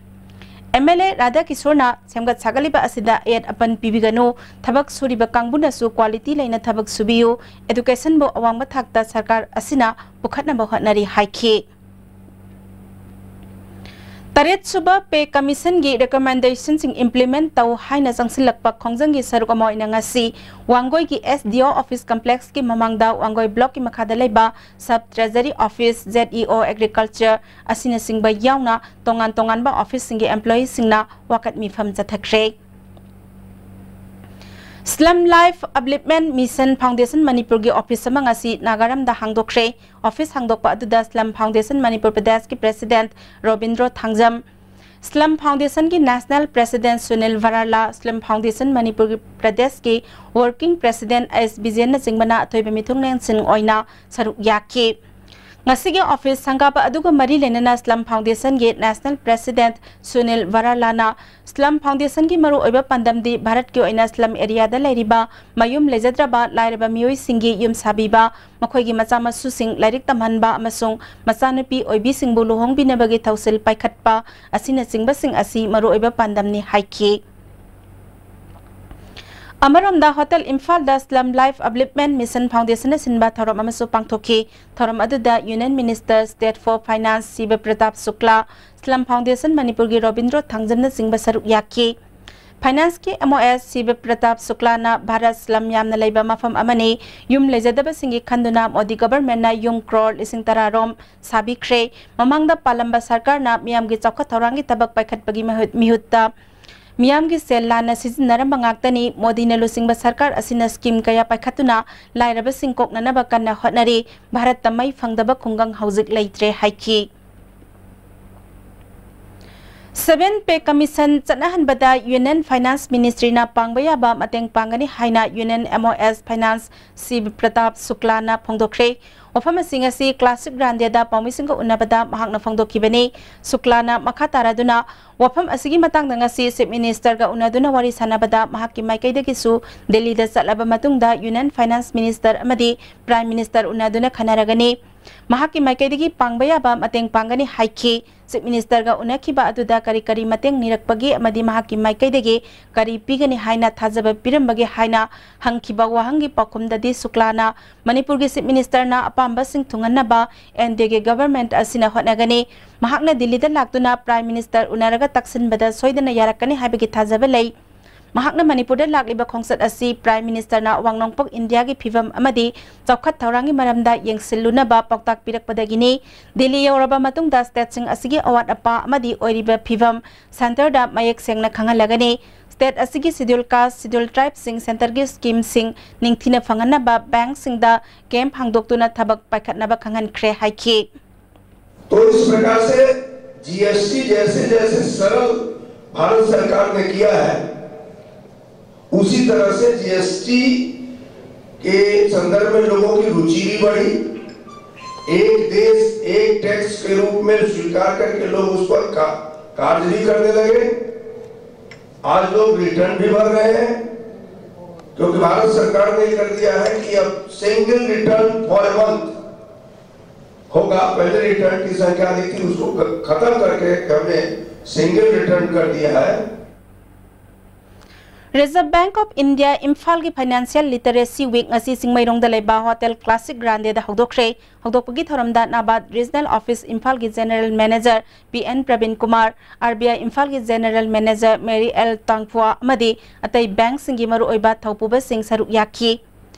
M L A ꯔꯥꯙꯥꯀꯤꯁꯣꯔꯅ ꯁꯦꯝꯒꯠ ꯁꯥꯒꯠꯂꯤꯕ ꯑꯁꯤꯗ ꯑꯌꯦꯠ ꯑꯄꯟ ꯄꯤꯕꯤꯒꯅꯨ, ꯊꯕꯛ ꯁꯨꯔꯤꯕ ꯀꯥꯡꯕꯨꯅꯁꯨ quality ꯂꯩꯅ ꯊꯕꯛ ꯁꯨꯕꯤꯌꯨ, education ꯕꯨ ꯑꯋꯥꯡꯕ ꯊꯥꯛꯇ ꯁꯔꯀꯥꯔ ꯑꯁꯤꯅ ꯄꯨꯈꯠꯅꯕ ꯍꯣꯠꯅꯔꯤ ꯍꯥꯏꯈꯤ꯫ ꯇꯔꯦꯠ ꯁꯨꯕ Pay Commission ꯒꯤ recommendation ꯁꯤꯡ implement ꯇꯧ ꯍꯥꯏꯅ ꯆꯪꯁꯤꯜꯂꯛꯄ ꯈꯣꯡꯖꯪꯒꯤ ꯁꯔꯨꯛ ꯑꯃ ꯑꯣꯏꯅ ꯉꯁꯤ ꯋꯥꯡꯒꯣꯏꯒꯤ S D O Office Complex ꯀꯤ ꯃꯃꯥꯡꯗ ꯋꯥꯡꯒꯣꯏ block ꯀꯤ ꯃꯈꯥꯗ ꯂꯩꯕ Sub Treasury Office, Z E O Agriculture ꯑꯁꯤꯅꯆꯤꯡꯕ ꯌꯥꯎꯅ ꯇꯣꯉꯥꯟ ꯇꯣꯉꯥꯟꯕ office ꯁꯤꯡꯒꯤ employee ꯁꯤꯡꯅ ꯋꯥꯀꯠ ꯃꯤꯐꯝ ꯆꯠꯊꯈ꯭ꯔꯦ꯫ Slum Life Upliftment Mission Foundation ꯃꯅꯤꯄꯨꯔꯒꯤ office ꯑꯃ ꯉꯁꯤ ꯅꯥꯒꯥꯔꯝꯗ ꯍꯥꯡꯗꯣꯛꯈ꯭ꯔꯦ꯫ Office ꯍꯥꯡꯗꯣꯛꯄ ꯑꯗꯨꯗ Slum Foundation ꯃꯅꯤꯄꯨꯔ ꯄ꯭ꯔꯗꯦꯁꯀꯤ President Robindro Thangjam, Slum Foundation ꯒꯤ National President Sunil ꯚꯔꯥꯂꯥ, Slum Foundation Manipur ꯄ꯭ꯔꯗꯦꯁꯀꯤ Working President ꯑꯦꯁ ꯕꯤꯖꯦꯟꯅꯆꯤꯡꯕꯅ ꯑꯊꯣꯏꯕ ꯃꯤꯊꯨꯡꯂꯦꯟꯁꯤꯡ ꯑꯣꯏꯅ ꯁꯔꯨꯛ ꯌꯥꯈꯤ꯫ ꯉꯁꯤꯒꯤ office ꯁꯪꯒꯥꯕ ꯑꯗꯨꯒ ꯃꯔꯤ ꯂꯩꯅꯅ Slum Foundation ꯒꯤ National President Sunil ꯚꯔꯥꯂꯥꯅ Slum Foundation ꯒꯤ ꯃꯔꯨꯑꯣꯏꯕ ꯄꯥꯟꯗꯝꯗꯤ ꯚꯥꯔꯠꯀꯤ ꯑꯣꯏꯅ slum area ꯗ ꯂꯩꯔꯤꯕ ꯃꯌꯨꯝ ꯂꯩꯖꯗ꯭ꯔꯕ ꯂꯥꯏꯔꯕ ꯃꯤꯑꯣꯏꯁꯤꯡꯒꯤ ꯌꯨꯝ ꯁꯥꯕꯤꯕ, ꯃꯈꯣꯏꯒꯤ ꯃꯆꯥ ꯃꯁꯨꯁꯤꯡ ꯂꯥꯏꯔꯤꯛ ꯇꯝꯍꯟꯕ ꯑꯃꯁꯨꯡ ꯃꯆꯥꯅꯨꯄꯤ ꯑꯣꯏꯕꯤꯁꯤꯡꯕꯨ ꯂꯨꯍꯣꯡꯕꯤꯅꯕꯒꯤ ꯊꯧꯁꯤꯜ ꯄꯥꯏꯈꯠꯄ ꯑꯁꯤꯅꯆꯤꯡꯕꯁꯤꯡ ꯑꯁꯤ ꯃꯔꯨꯑꯣꯏꯕ ꯄꯥꯟꯗꯝꯅꯤ ꯍꯥꯏꯈꯤ꯫ ꯑꯃꯔꯣꯝꯗ, Hotel ꯏꯝꯐꯥꯜꯗ Slum Life Upliftment Mission Foundation ꯅ ꯁꯤꯟꯕ ꯊꯧꯔꯝ ꯑꯃꯁꯨ ꯄꯥꯡꯊꯣꯛꯈꯤ꯫ ꯊꯧꯔꯝ ꯑꯗꯨꯗ Union Minister State for Finance ꯁꯤꯕ ꯄ꯭ꯔꯇꯥꯞ ꯁꯨꯛꯂꯥ, Slum Foundation ꯃꯅꯤꯄꯨꯔꯒꯤ ꯔꯣꯕꯤꯟꯗ꯭ꯔꯣ ꯊꯥꯡꯖꯝꯅꯆꯤꯡꯕ ꯁꯔꯨꯛ ꯌꯥꯈꯤ꯫ ꯐꯥꯏꯅꯥꯟꯁꯀꯤ ꯑꯦꯝ ꯑꯣ ꯑꯦꯁ ꯁꯤꯕ ꯄ꯭ꯔꯇꯥꯞ ꯁꯨꯀ꯭ꯂꯥꯅ ꯚꯥꯔꯠ ꯁ꯭ꯂꯝ ꯌꯥꯝꯅ ꯂꯩꯕ ꯃꯐꯝ ꯑꯃꯅꯤ, ꯌꯨꯝ ꯂꯩꯖꯗꯕꯁꯤꯡꯒꯤ ꯈꯟꯗꯨꯅ ꯃꯣꯗꯤ ꯒꯚꯔꯟꯃꯦꯟꯠꯅ ꯌꯨꯝ ꯀ꯭ꯔꯣꯔ ꯂꯤꯁꯤꯡ ꯇꯔꯥ ꯔꯣꯝ ꯁꯥꯕꯤꯈ꯭ꯔꯦ꯫ ꯃꯃꯥꯡꯗ ꯄꯥꯜꯂꯝꯕ ꯁꯔꯀꯥꯔꯅ ꯃꯤꯌꯥꯝꯒꯤ ꯆꯥꯎꯈꯠ ꯊꯧꯔꯥꯡꯒꯤ ꯊꯕꯛ ꯄꯥꯏꯈꯠꯄꯒꯤ ꯃꯍꯨꯠ- ꯃꯤꯍꯨꯠꯇ ꯃꯤꯌꯥꯝꯒꯤ ꯁꯦꯜ ꯂꯥꯟꯅ ꯁꯤꯖꯤꯟꯅꯔꯝꯕ ꯉꯥꯛꯇꯅꯤ꯫ ꯃꯣꯗꯤꯅ ꯂꯨꯆꯤꯡꯕ ꯁꯔꯀꯥꯔ ꯑꯁꯤꯅ ꯁ꯭ꯀꯤꯝ ꯀꯌꯥ ꯄꯥꯏꯈꯠꯇꯨꯅ ꯂꯥꯏꯔꯕꯁꯤꯡ ꯀꯣꯛꯅꯅꯕ ꯀꯟꯅ ꯍꯣꯠꯅꯔꯤ꯫ ꯚꯥꯔꯠꯇ ꯃꯩ ꯐꯪꯗꯕ ꯈꯨꯡꯒꯪ ꯍꯧꯖꯤꯛ ꯂꯩꯇ꯭ꯔꯦ ꯍꯥꯏꯈꯤ꯫ ꯁꯚꯦꯟ ꯄꯦ ꯀꯃꯤꯁꯟ ꯆꯠꯅꯍꯟꯕꯗ ꯌꯨꯅꯤꯌꯟ ꯐꯥꯏꯅꯥꯟꯁ ꯃꯤꯅꯤꯁꯇ꯭ꯔꯤꯅ ꯄꯥꯡꯕ ꯌꯥꯕ ꯃꯇꯦꯡ ꯄꯥꯡꯒꯅꯤ ꯍꯥꯏꯅ ꯌꯨꯅꯤꯌꯟ ꯑꯦꯝ ꯑꯣ ꯑꯦꯁ ꯐꯥꯏꯅꯥꯟꯁ ꯁꯤ ꯄ꯭ꯔꯇꯥꯞ ꯁꯨꯀ꯭ꯂꯥꯅ ꯐꯣꯡꯗꯣꯛꯈ꯭ꯔꯦ꯫ ꯋꯥꯐꯝ ꯑꯁꯤꯡ ꯑꯁꯤ ꯀ꯭ꯂꯥꯁꯤꯛ ꯔꯥꯟꯗꯦꯗ ꯄꯥꯎꯃꯤꯁꯤꯡꯒ ꯎꯅꯕꯗ ꯃꯍꯥꯛꯅ ꯐꯣꯡꯗꯣꯛꯈꯤꯕꯅꯤ꯫ ꯁꯨꯀ꯭ꯂꯥꯅ ꯃꯈꯥ ꯇꯥꯔꯗꯨꯅ ꯋꯥꯐꯝ ꯑꯁꯤꯒꯤ ꯃꯇꯥꯡꯗ ꯉꯁꯤ ꯆꯤꯐ ꯃꯤꯅꯤꯁꯇꯔꯒ ꯎꯅꯗꯨꯅ ꯋꯥꯔꯤ ꯁꯥꯟꯅꯕꯗ ꯃꯍꯥꯛꯀꯤ ꯃꯥꯏꯀꯩꯗꯒꯤꯁꯨ ꯗꯦꯜꯂꯤꯗ ꯆꯠꯂꯕ ꯃꯇꯨꯡꯗ ꯌꯨꯅꯤꯌꯟ ꯐꯥꯏꯅꯥꯟꯁ ꯃꯤꯅꯤꯁꯇꯔ ꯑꯃꯗꯤ ꯄ꯭ꯔꯥꯏꯝ ꯃꯤꯅꯤꯁꯇꯔ ꯎꯅꯗꯨꯅ ꯈꯟꯅꯔꯒꯅꯤ꯫ ꯃꯍꯥꯛꯀꯤ ꯃꯥꯏꯀꯩꯗꯒꯤ ꯄꯥꯡꯕ ꯌꯥꯕ ꯃꯇꯦꯡ ꯄꯥꯡꯒꯅꯤ ꯍꯥꯏꯈꯤ꯫ ꯆꯤꯐ ꯃꯤꯅꯤꯁꯇꯔꯒ ꯎꯅꯈꯤꯕ ꯑꯗꯨꯗ ꯀꯔꯤ ꯀꯔꯤ ꯃꯇꯦꯡ ꯅꯤꯔꯛꯄꯒꯦ ꯑꯃꯗꯤ ꯃꯍꯥꯛꯀꯤ ꯃꯥꯏꯀꯩꯗꯒꯤ ꯀꯔꯤ ꯄꯤꯒꯅꯤ ꯍꯥꯏꯅ ꯊꯥꯖꯕ ꯄꯤꯔꯝꯕꯒꯦ ꯍꯥꯏꯅ ꯍꯪꯈꯤꯕ ꯋꯥꯍꯪꯒꯤ ꯄꯥꯎꯈꯨꯝꯗꯗꯤ ꯁꯨꯀ꯭ꯂꯥꯅ ꯃꯅꯤꯄꯨꯔꯒꯤ ꯆꯤꯐ ꯃꯤꯅꯤꯁꯇꯔꯅ ꯑꯄꯥꯝꯕꯁꯤꯡ ꯊꯨꯡꯍꯟꯅꯕ ꯑꯦꯟ ꯗꯤ ꯑꯦꯒꯤ ꯒꯚꯔꯟꯃꯦꯟꯠ ꯑꯁꯤꯅ ꯍꯣꯠꯅꯒꯅꯤ꯫ ꯃꯍꯥꯛꯅ ꯗꯤꯜꯂꯤꯗ ꯂꯥꯛꯇꯨꯅ ꯄ꯭ꯔꯥꯏꯝ ꯃꯤꯅꯤꯁꯇꯔ ꯎꯅꯔꯒ ꯇꯛꯁꯤꯟꯕꯗ ꯁꯣꯏꯗꯅ ꯌꯥꯔꯛꯀꯅꯤ ꯍꯥꯏꯕꯒꯤ ꯊꯥꯖꯕ ꯂꯩ꯫ ꯃꯍꯥꯛꯅ ꯃꯅꯤꯄꯨꯔꯗ ꯂꯥꯛꯂꯤꯕ ꯈꯣꯡꯆꯠ ꯑꯁꯤ ꯄ꯭ꯔꯥꯏꯝ ꯃꯤꯅꯤꯁꯇꯔꯅ ꯑꯋꯥꯡ ꯅꯣꯡꯄꯣꯛ ꯏꯟꯗꯤꯌꯥꯒꯤ ꯐꯤꯚꯝ ꯑꯃꯗꯤ ꯆꯥꯎꯈꯠ ꯊꯧꯔꯥꯡꯒꯤ ꯃꯔꯝꯗ ꯌꯦꯡꯁꯤꯜꯂꯨꯅꯕ ꯄꯥꯎꯇꯥꯛ ꯄꯤꯔꯛꯄꯗꯒꯤꯅꯤ꯫ ꯗꯤꯜꯂꯤ ꯌꯧꯔꯕ ꯃꯇꯨꯡꯗ ꯁ꯭ꯇꯦꯠꯁꯤꯡ ꯑꯁꯤꯒꯤ ꯑꯋꯥꯠ ꯑꯄꯥ ꯑꯃꯗꯤ ꯑꯣꯏꯔꯤꯕ ꯐꯤꯚꯝ ꯁꯦꯟꯇꯔꯗ ꯃꯌꯦꯛ ꯁꯦꯡꯅ ꯈꯪꯍꯜꯂꯒꯅꯤ꯫ ꯁ꯭ꯇꯦꯠ ꯑꯁꯤꯒꯤ ꯁꯦꯗ꯭ꯌꯨꯜ ꯀꯥꯁ, ꯁꯦꯗ꯭ꯌꯨꯜ ꯇ꯭ꯔꯥꯏꯕꯁꯤꯡ ꯁꯦꯟꯇꯔꯒꯤ ꯁ꯭ꯀꯤꯝꯁꯤꯡ ꯅꯤꯡꯊꯤꯅ ꯐꯪꯍꯟꯅꯕ ꯕꯦꯡꯛꯁꯤꯡꯗ ꯀꯦꯝꯞ ꯍꯥꯡꯗꯣꯛꯇꯨꯅ ꯊꯕꯛ ꯄꯥꯏꯈꯠꯅꯕ ꯈꯪꯍꯟꯈ꯭ꯔꯦ ꯍꯥꯏꯈꯤ꯫ तो इस प्रकार से जीएसटी जैसे जैसे सरल भारत सरकार ने किया है, उसी तरह से जीएसटी के संदर्भ में लोगों की रुचि भी बढ़ी। एक देश एक टैक्स के रूप में स्वीकार करके लोग उस पर का, कार्य भी करने लगे। आज लोग रिटर्न भी भर रहे हैं, क्योंकि भारत सरकार ने कर दिया है कि अब सिंगल रिटर्न फॉर मंथ होगा। पहले रिटर्न की संख्या अधिक थी, उसको ख- खत्म करके हमने सिंगल रिटर्न कर दिया है। Reserve Bank of India ꯏꯝꯐꯥꯜꯒꯤ Financial Literacy Week ꯉꯁꯤ ꯆꯤꯡꯃꯩꯔꯣꯡꯗ ꯂꯩꯕ Hotel Classic Grande ꯗ ꯍꯧꯗꯣꯛꯈ꯭ꯔꯦ꯫ ꯍꯧꯗꯣꯛꯄꯒꯤ ꯊꯧꯔꯝꯗ NABARD Regional Office ꯏꯝꯐꯥꯜꯒꯤ General Manager P N Prabin Kumar, R B I ꯏꯝꯐꯥꯜꯒꯤ General Manager Mary L Tangphua ꯑꯃꯗꯤ ꯑꯇꯩ bank ꯁꯤꯡꯒꯤ ꯃꯔꯨꯑꯣꯏꯕ ꯊꯧꯄꯨꯕꯁꯤꯡ ꯁꯔꯨꯛ ꯌꯥꯈꯤ꯫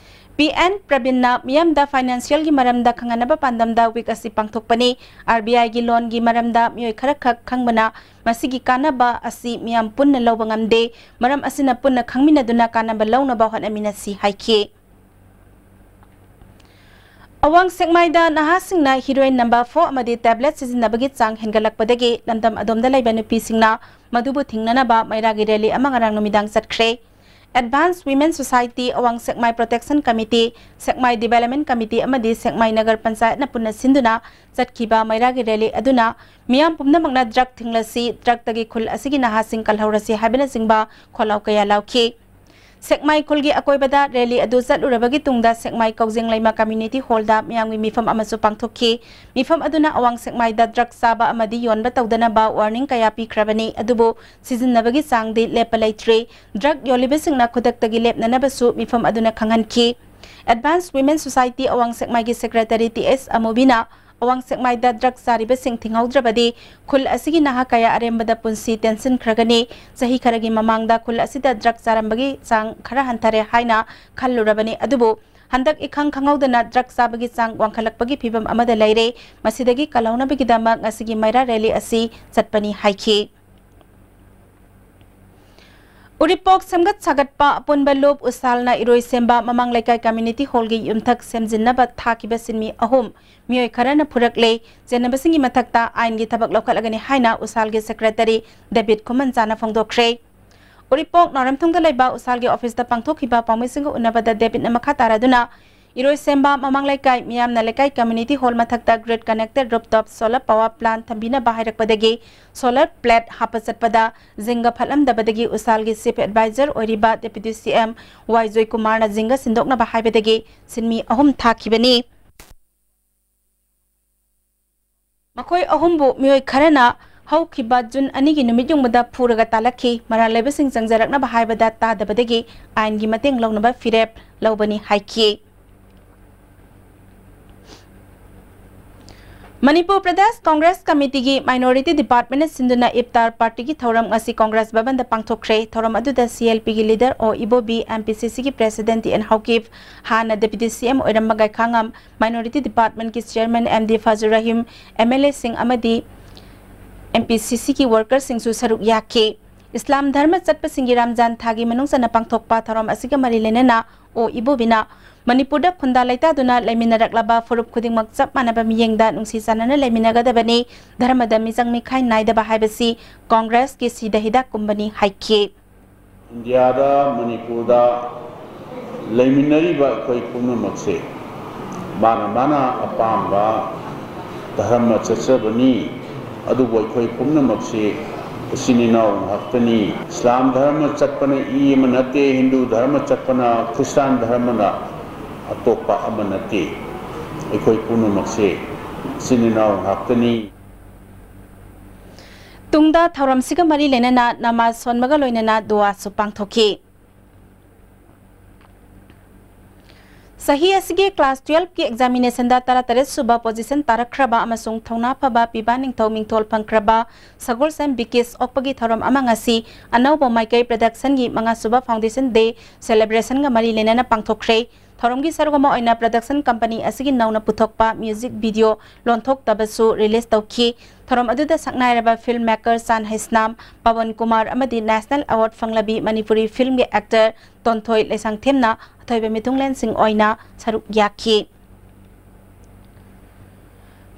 ꯄꯤ ꯑꯦꯟ ꯄ꯭ꯔꯕꯤꯟꯅ ꯃꯤꯌꯥꯝꯗ financial ꯒꯤ ꯃꯔꯝꯗ ꯈꯪꯍꯟꯅꯕ ꯄꯥꯟꯗꯝꯗ week ꯑꯁꯤ ꯄꯥꯡꯊꯣꯛꯄꯅꯤ꯫ ꯑꯥꯔ ꯕꯤ ꯑꯥꯏ ꯒꯤ loan ꯒꯤ ꯃꯔꯝꯗ ꯃꯤꯑꯣꯏ ꯈꯔꯈꯛ ꯈꯪꯕꯅ ꯃꯁꯤꯒꯤ ꯀꯥꯟꯅꯕ ꯑꯁꯤ ꯃꯤꯌꯥꯝ ꯄꯨꯟꯅ ꯂꯧꯕ ꯉꯝꯗꯦ꯫ ꯃꯔꯝ ꯑꯁꯤꯅ ꯄꯨꯟꯅ ꯈꯪꯃꯤꯟꯅꯗꯨꯅ ꯀꯥꯟꯅꯕ ꯂꯧꯅꯕ ꯍꯣꯠꯅꯃꯤꯟꯅꯁꯤ ꯍꯥꯏꯈꯤ꯫ ꯑꯋꯥꯡ ꯁꯦꯛꯃꯥꯏꯗ ꯅꯍꯥꯁꯤꯡꯅ heroin number four ꯑꯃꯗꯤ tablet ꯁꯤꯖꯤꯟꯅꯕꯒꯤ ꯆꯥꯡ ꯍꯦꯟꯒꯠꯂꯛꯄꯗꯒꯤ ꯂꯝꯗꯝ ꯑꯗꯣꯝꯗ ꯂꯩꯕ ꯅꯨꯄꯤꯁꯤꯡꯅ ꯃꯗꯨꯕꯨ ꯊꯤꯡꯅꯅꯕ ꯃꯩꯔꯥꯒꯤ rally ꯑꯃ ꯉꯔꯥꯡ ꯅꯨꯃꯤꯗꯥꯡ ꯆꯠꯈ꯭ꯔꯦ꯫ Advanced Women Society, ꯑꯋꯥꯡ ꯁꯦꯛꯃꯥꯏ Protection Committee, ꯁꯦꯛꯃꯥꯏ Development Committee ꯑꯃꯗꯤ ꯁꯦꯛꯃꯥꯏ ꯅꯒꯔ ꯄꯟꯆꯥꯌꯠꯅ ꯄꯨꯟꯅ ꯁꯤꯟꯗꯨꯅ ꯆꯠꯈꯤꯕ ꯃꯩꯔꯥꯒꯤ rally ꯑꯗꯨꯅ ꯃꯤꯌꯥꯝ ꯄꯨꯝꯅꯃꯛꯅ drug ꯊꯤꯡꯂꯁꯤ, drug ꯇꯒꯤ ꯈꯨꯜ ꯑꯁꯤꯒꯤ ꯅꯍꯥꯁꯤꯡ ꯀꯜꯍꯧꯔꯁꯤ ꯍꯥꯏꯕꯅꯆꯤꯡꯕ ꯈꯣꯜꯂꯥꯎ ꯀꯌꯥ ꯂꯥꯎꯈꯤ꯫ ꯁꯦꯛꯃꯥꯏ ꯈꯨꯜꯒꯤ ꯑꯀꯣꯏꯕꯗ rally ꯑꯗꯨ ꯆꯠꯂꯨꯔꯕꯒꯤ ꯇꯨꯡꯗ ꯁꯦꯛꯃꯥꯏ ꯀꯧꯖꯦꯡ ꯂꯩꯃ community hall ꯗ ꯃꯤꯌꯥꯝꯒꯤ ꯃꯤꯐꯝ ꯑꯃꯁꯨ ꯄꯥꯡꯊꯣꯛꯈꯤ꯫ ꯃꯤꯐꯝ ꯑꯗꯨꯅ ꯑꯋꯥꯡ ꯁꯦꯛꯃꯥꯏꯗ drug ꯆꯥꯕ ꯑꯃꯗꯤ ꯌꯣꯟꯕ ꯇꯧꯗꯅꯕ warning ꯀꯌꯥ ꯄꯤꯈ꯭ꯔꯕꯅꯤ, ꯑꯗꯨꯕꯨ ꯁꯤꯖꯤꯟꯅꯕꯒꯤ ꯆꯥꯡꯗꯤ ꯂꯦꯞꯄ ꯂꯩꯇ꯭ꯔꯤ꯫ Drug ꯌꯣꯜꯂꯤꯕꯁꯤꯡꯅ ꯈꯨꯗꯛꯇꯒꯤ ꯂꯦꯞꯅꯅꯕꯁꯨ ꯃꯤꯐꯝ ꯑꯗꯨꯅ ꯈꯪꯍꯟꯈꯤ꯫ Advanced Women Society ꯑꯋꯥꯡ ꯁꯦꯛꯃꯥꯏꯒꯤ secretary ꯇꯤ ꯑꯦꯁ ꯑꯃꯨꯕꯤꯅ ꯑꯋꯥꯡ ꯁꯦꯛꯃꯥꯏꯗ drug ꯆꯥꯔꯤꯕꯁꯤꯡ ꯊꯤꯡꯍꯧꯗ꯭ꯔꯕꯗꯤ ꯈꯨꯜ ꯑꯁꯤꯒꯤ ꯅꯍꯥ ꯀꯌꯥ ꯑꯔꯦꯝꯕꯗ ꯄꯨꯟꯁꯤ ꯇꯦꯟꯁꯤꯟꯈ꯭ꯔꯒꯅꯤ꯫ ꯆꯍꯤ ꯈꯔꯒꯤ ꯃꯃꯥꯡꯗ ꯈꯨꯜ ꯑꯁꯤꯗ drug ꯆꯥꯔꯝꯕꯒꯤ ꯆꯥꯡ ꯈꯔ ꯍꯟꯊꯔꯦ ꯍꯥꯏꯅ ꯈꯜꯂꯨꯔꯕꯅꯤ, ꯑꯗꯨꯕꯨ ꯍꯟꯗꯛ ꯏꯈꯪ ꯈꯪꯍꯧꯗꯅ drug ꯆꯥꯕꯒꯤ ꯆꯥꯡ ꯋꯥꯡꯈꯠꯂꯛꯄꯒꯤ ꯐꯤꯕꯝ ꯑꯃꯗ ꯂꯩꯔꯦ꯫ ꯃꯁꯤꯗꯒꯤ ꯀꯜꯍꯧꯅꯕꯒꯤꯗꯃꯛ ꯉꯁꯤꯒꯤ ꯃꯩꯔꯥ rally ꯑꯁꯤ ꯆꯠꯄꯅꯤ ꯍꯥꯏꯈꯤ꯫ ꯎꯔꯤꯄꯣꯛ ꯁꯦꯝꯒꯠ ꯁꯥꯒꯠꯄ ꯑꯄꯨꯟꯕ ꯂꯨꯞ ꯎꯁꯥꯜꯅ ꯏꯔꯣꯏꯁꯦꯝꯕ ꯃꯃꯥꯡ ꯂꯩꯀꯥꯏ community hall ꯒꯤ ꯌꯨꯝꯊꯛ ꯁꯦꯝꯖꯤꯟꯅꯕ ꯊꯥꯈꯤꯕ ꯁꯤꯟꯃꯤ ꯑꯍꯨꯝ ꯃꯤꯑꯣꯏ ꯈꯔꯅ ꯐꯨꯔꯛꯂꯦ꯫ ꯆꯦꯟꯅꯕꯁꯤꯡꯒꯤ ꯃꯊꯛꯇ ꯑꯥꯏꯟꯒꯤ ꯊꯕꯛ ꯂꯧꯈꯠꯂꯒꯅꯤ ꯍꯥꯏꯅ ꯎꯁꯥꯜꯒꯤ secretary ꯗꯦꯕꯤꯠ ꯈꯨꯃꯟꯆꯥꯅ ꯐꯣꯡꯗꯣꯛꯈ꯭ꯔꯦ꯫ ꯎꯔꯤꯄꯣꯛ ꯅꯥꯎꯔꯦꯝꯊꯣꯡꯗ ꯂꯩꯕ ꯎꯁꯥꯜꯒꯤ office ꯇ ꯄꯥꯡꯊꯣꯛꯈꯤꯕ ꯄꯥꯎꯃꯤꯁꯤꯡꯒ ꯎꯅꯕꯗ ꯗꯦꯕꯤꯠꯅ ꯃꯈꯥ ꯇꯥꯔꯗꯨꯅ ꯏꯔꯣꯏꯁꯦꯝꯕ ꯃꯃꯥꯡ ꯂꯩꯀꯥꯏ ꯃꯤꯌꯥꯝꯅ ꯂꯩꯀꯥꯏ community hall ꯃꯊꯛꯇ grid connected rooftop solar power plant ꯊꯝꯕꯤꯅꯕ ꯍꯥꯏꯔꯛꯄꯗꯒꯤ solar plate ꯍꯥꯞꯄ ꯆꯠꯄꯗ ꯖꯤꯡꯒ ꯐꯠꯂꯝꯗꯕꯗꯒꯤ ꯎꯁꯥꯜꯒꯤ chief advisor ꯑꯣꯏꯔꯤꯕ deputy C M ꯋꯥꯏ ꯖꯣꯏꯀꯨꯃꯥꯔꯅ ꯖꯤꯡꯒ ꯁꯤꯟꯗꯣꯛꯅꯕ ꯍꯥꯏꯕꯗꯒꯤ ꯁꯤꯟꯃꯤ ꯑꯍꯨꯝ ꯊꯥꯈꯤꯕꯅꯤ꯫ ꯃꯈꯣꯏ ꯑꯍꯨꯝꯕꯨ ꯃꯤꯑꯣꯏ ꯈꯔꯅ ꯍꯧꯈꯤꯕ ꯖꯨꯟ ꯑꯅꯤꯒꯤ ꯅꯨꯃꯤꯠ ꯌꯨꯡꯕꯗ ꯐꯨꯔꯒ ꯇꯥꯜꯂꯛꯈꯤ꯫ ꯃꯔꯥꯜ ꯂꯩꯕꯁꯤꯡ ꯆꯪꯖꯔꯛꯅꯕ ꯍꯥꯏꯕꯗ ꯇꯥꯗꯕꯗꯒꯤ ꯑꯥꯏꯟꯒꯤ ꯃꯇꯦꯡ ꯂꯧꯅꯕ ꯐꯤꯔꯦꯞ ꯂꯧꯕꯅꯤ ꯍꯥꯏꯈꯤ꯫ ꯃꯅꯤꯄꯨꯔ ꯄ꯭ꯔꯗꯦꯁ ꯀꯣꯡꯒ꯭ꯔꯦꯁ ꯀꯃꯤꯇꯤꯒꯤ ꯃꯥꯏꯅꯣꯔꯤꯇꯤ ꯗꯤꯄꯥꯔꯠꯃꯦꯟꯅ ꯁꯤꯟꯗꯨꯅ ꯏꯐꯇꯥꯔ ꯄꯥꯔꯇꯤꯒꯤ ꯊꯧꯔꯝ ꯉꯁꯤ ꯀꯣꯡꯒ꯭ꯔꯦꯁ ꯚꯕꯟꯗ ꯄꯥꯡꯊꯣꯛꯈ꯭ꯔꯦ꯫ ꯊꯧꯔꯝ ꯑꯗꯨꯗ ꯁꯤ ꯑꯦꯜ ꯄꯤꯒꯤ ꯂꯤꯗꯔ ꯑꯣ ꯏꯕꯣꯕꯤ, ꯑꯦꯝ ꯄꯤ ꯁꯤ ꯁꯤꯒꯤ ꯄ꯭ꯔꯦꯁꯤꯗꯦꯟ ꯇꯤ ꯑꯦꯟ ꯍꯧꯀꯤꯞ, ꯍꯥꯟꯅ ꯗꯦꯄ꯭ꯌꯨꯇꯤ ꯁꯤ ꯑꯦꯝ ꯑꯣꯏꯔꯝꯕ ꯒꯥꯏꯈꯥꯉꯝ, ꯃꯥꯏꯅꯣꯔꯤꯇꯤ ꯗꯤꯄꯥꯔꯠꯃꯦꯟꯒꯤ chairman M D Fajur Rahim, M L ꯑꯦꯁꯤꯡ ꯑꯃꯗꯤ ꯑꯦꯝ ꯄꯤ ꯁꯤ ꯁꯤꯒꯤ ꯋꯥꯔꯀꯔꯁꯤꯡꯁꯨ ꯁꯔꯨꯛ ꯌꯥꯈꯤ꯫ ꯏꯁꯂꯥꯝ ꯙꯔꯃ ꯆꯠꯄꯁꯤꯡꯒꯤ ꯔꯝꯖꯥꯟ ꯊꯥꯒꯤ ꯃꯅꯨꯡ ꯆꯟꯅ ꯄꯥꯡꯊꯣꯛꯄ ꯊꯧꯔꯝ ꯑꯁꯤꯒ ꯃꯔꯤ ꯂꯩꯅꯅ ꯑꯣ ꯏꯕꯣꯕꯤꯅ ꯃꯅꯤꯄꯨꯔꯗ ꯈꯨꯟꯗꯥ ꯂꯩꯇꯥꯗꯨꯅ ꯂꯩꯃꯤꯟꯅꯔꯛꯂꯕ ꯐꯨꯔꯨꯞ ꯈꯨꯗꯤꯡꯃꯛ ꯆꯞ ꯃꯥꯟꯅꯕ ꯃꯤꯠꯌꯦꯡꯗ ꯅꯨꯡꯁꯤ ꯆꯥꯟꯅꯅ ꯂꯩꯃꯤꯟꯅꯒꯗꯕꯅꯤ, ꯙꯔꯃꯗ ꯃꯤꯆꯪ ꯃꯤꯈꯥꯏ ꯅꯥꯏꯗꯕ ꯍꯥꯏꯕꯁꯤ ꯀꯣꯡꯒ꯭ꯔꯦꯁꯀꯤ ꯁꯤꯗ ꯍꯤꯗꯥꯛꯀꯨꯝꯕꯅꯤ ꯍꯥꯏꯈꯤ꯫ ꯏꯟꯗꯤꯌꯥꯗ, ꯃꯅꯤꯄꯨꯔꯗ ꯂꯩꯃꯤꯟꯅꯔꯤꯕ ꯑꯩꯈꯣꯏ ꯄꯨꯝꯅꯃꯛꯁꯦ ꯃꯥꯅ ꯃꯥꯅ ꯑꯄꯥꯝꯕ ꯙꯔꯃ ꯆꯠꯆꯕꯅꯤ, ꯑꯗꯨꯕꯨ ꯑꯩꯈꯣꯏ ꯄꯨꯝꯅꯃꯛꯁꯤ ꯏꯆꯤꯟ ꯏꯅꯥꯎ ꯉꯥꯛꯇꯅꯤ꯫ ꯏꯁꯂꯥꯝ ꯙꯔꯃ ꯆꯠꯄꯅ ꯏ ꯑꯃ ꯅꯠꯇꯦ, ꯍꯤꯟꯗꯨ ꯙꯔꯃ ꯆꯠꯄꯅ, ꯈ꯭ꯔꯤꯁꯇꯥꯟ ꯙꯔꯃꯅ ꯑꯇꯣꯞꯄ ꯑꯃ ꯅꯠꯇꯦ꯫ ꯑꯩꯈꯣꯏ ꯄꯨꯝꯅꯃꯛꯁꯦ ꯏꯆꯤꯟ ꯏꯅꯥꯎ ꯉꯥꯛꯇꯅꯤ꯫ ꯇꯨꯡꯗ ꯊꯧꯔꯝꯁꯤꯒ ꯃꯔꯤ ꯂꯩꯅꯅ ꯅꯃꯥꯖ ꯁꯣꯟꯕꯒ ꯂꯣꯏꯅꯅ ꯗꯨꯋꯥꯁꯨ ꯄꯥꯡꯊꯣꯛꯈꯤ꯫ ꯆꯍꯤ ꯑꯁꯤꯒꯤ ꯀ꯭ꯂꯥꯁ ꯇꯨꯌꯦꯜꯐꯀꯤ ꯑꯦꯛꯖꯥꯃꯤꯅꯦꯁꯟꯗ ꯇꯔꯥꯇꯔꯦꯠ ꯁꯨꯕ ꯄꯣꯖꯤꯁꯟ ꯇꯥꯔꯛꯈ꯭ꯔꯕ ꯑꯃꯁꯨꯡ ꯊꯧꯅꯥ ꯐꯕ ꯄꯤꯕꯥ ꯅꯤꯡꯊꯧ ꯃꯤꯡꯊꯣꯜ ꯐꯪꯈ꯭ꯔꯕ ꯁꯒꯣꯜꯁꯦꯝ ꯕꯤꯀꯤꯁ ꯑꯣꯛꯄꯒꯤ ꯊꯧꯔꯝ ꯑꯃ ꯉꯁꯤ ꯑꯅꯧꯕ ꯃꯥꯏꯀꯩ ꯄ꯭ꯔꯗꯛꯁꯟꯒꯤ ꯃꯉꯥꯁꯨꯕ ꯐꯥꯎꯟꯗꯦꯁꯟ ꯗꯦ ꯁꯦꯂꯦꯕ꯭ꯔꯦꯁꯟꯒ ꯃꯔꯤ ꯂꯩꯅꯅ ꯄꯥꯡꯊꯣꯛꯈ꯭ꯔꯦ꯫ ꯊꯧꯔꯝꯒꯤ ꯁꯔꯨꯛ ꯑꯃ ꯑꯣꯏꯅ ꯄ꯭ꯔꯗꯛꯁꯟ ꯀꯝꯄꯅꯤ ꯑꯁꯤꯒꯤ ꯅꯧꯅ ꯄꯨꯊꯣꯛꯄ ꯃ꯭ꯌꯨꯖꯤꯛ ꯚꯤꯗꯤꯑꯣ ꯂꯣꯟꯊꯣꯛꯇꯕꯁꯨ ꯔꯤꯂꯤꯖ ꯇꯧꯈꯤ꯫ ꯊꯧꯔꯝ ꯑꯗꯨꯗ ꯁꯛꯅꯥꯏꯔꯕ ꯐꯤꯜꯝ ꯃꯦꯀꯔ ꯆꯥꯟ ꯍꯩꯁꯅꯥꯝ, ꯄꯋꯟ ꯀꯨꯃꯥꯔ ꯑꯃꯗꯤ ꯅꯦꯁꯅꯦꯜ ꯑꯦꯋꯥꯔꯗ ꯐꯪꯂꯕꯤ ꯃꯅꯤꯄꯨꯔꯤ ꯐꯤꯜꯝꯒꯤ ꯑꯦꯛꯇꯔ ꯇꯣꯟꯊꯣꯏ ꯂꯩꯁꯥꯡꯊꯦꯝꯅ ꯑꯊꯣꯏꯕ ꯃꯤꯊꯨꯡꯂꯦꯟꯁꯤꯡ ꯑꯣꯏꯅ ꯁꯔꯨꯛ ꯌꯥꯈꯤ꯫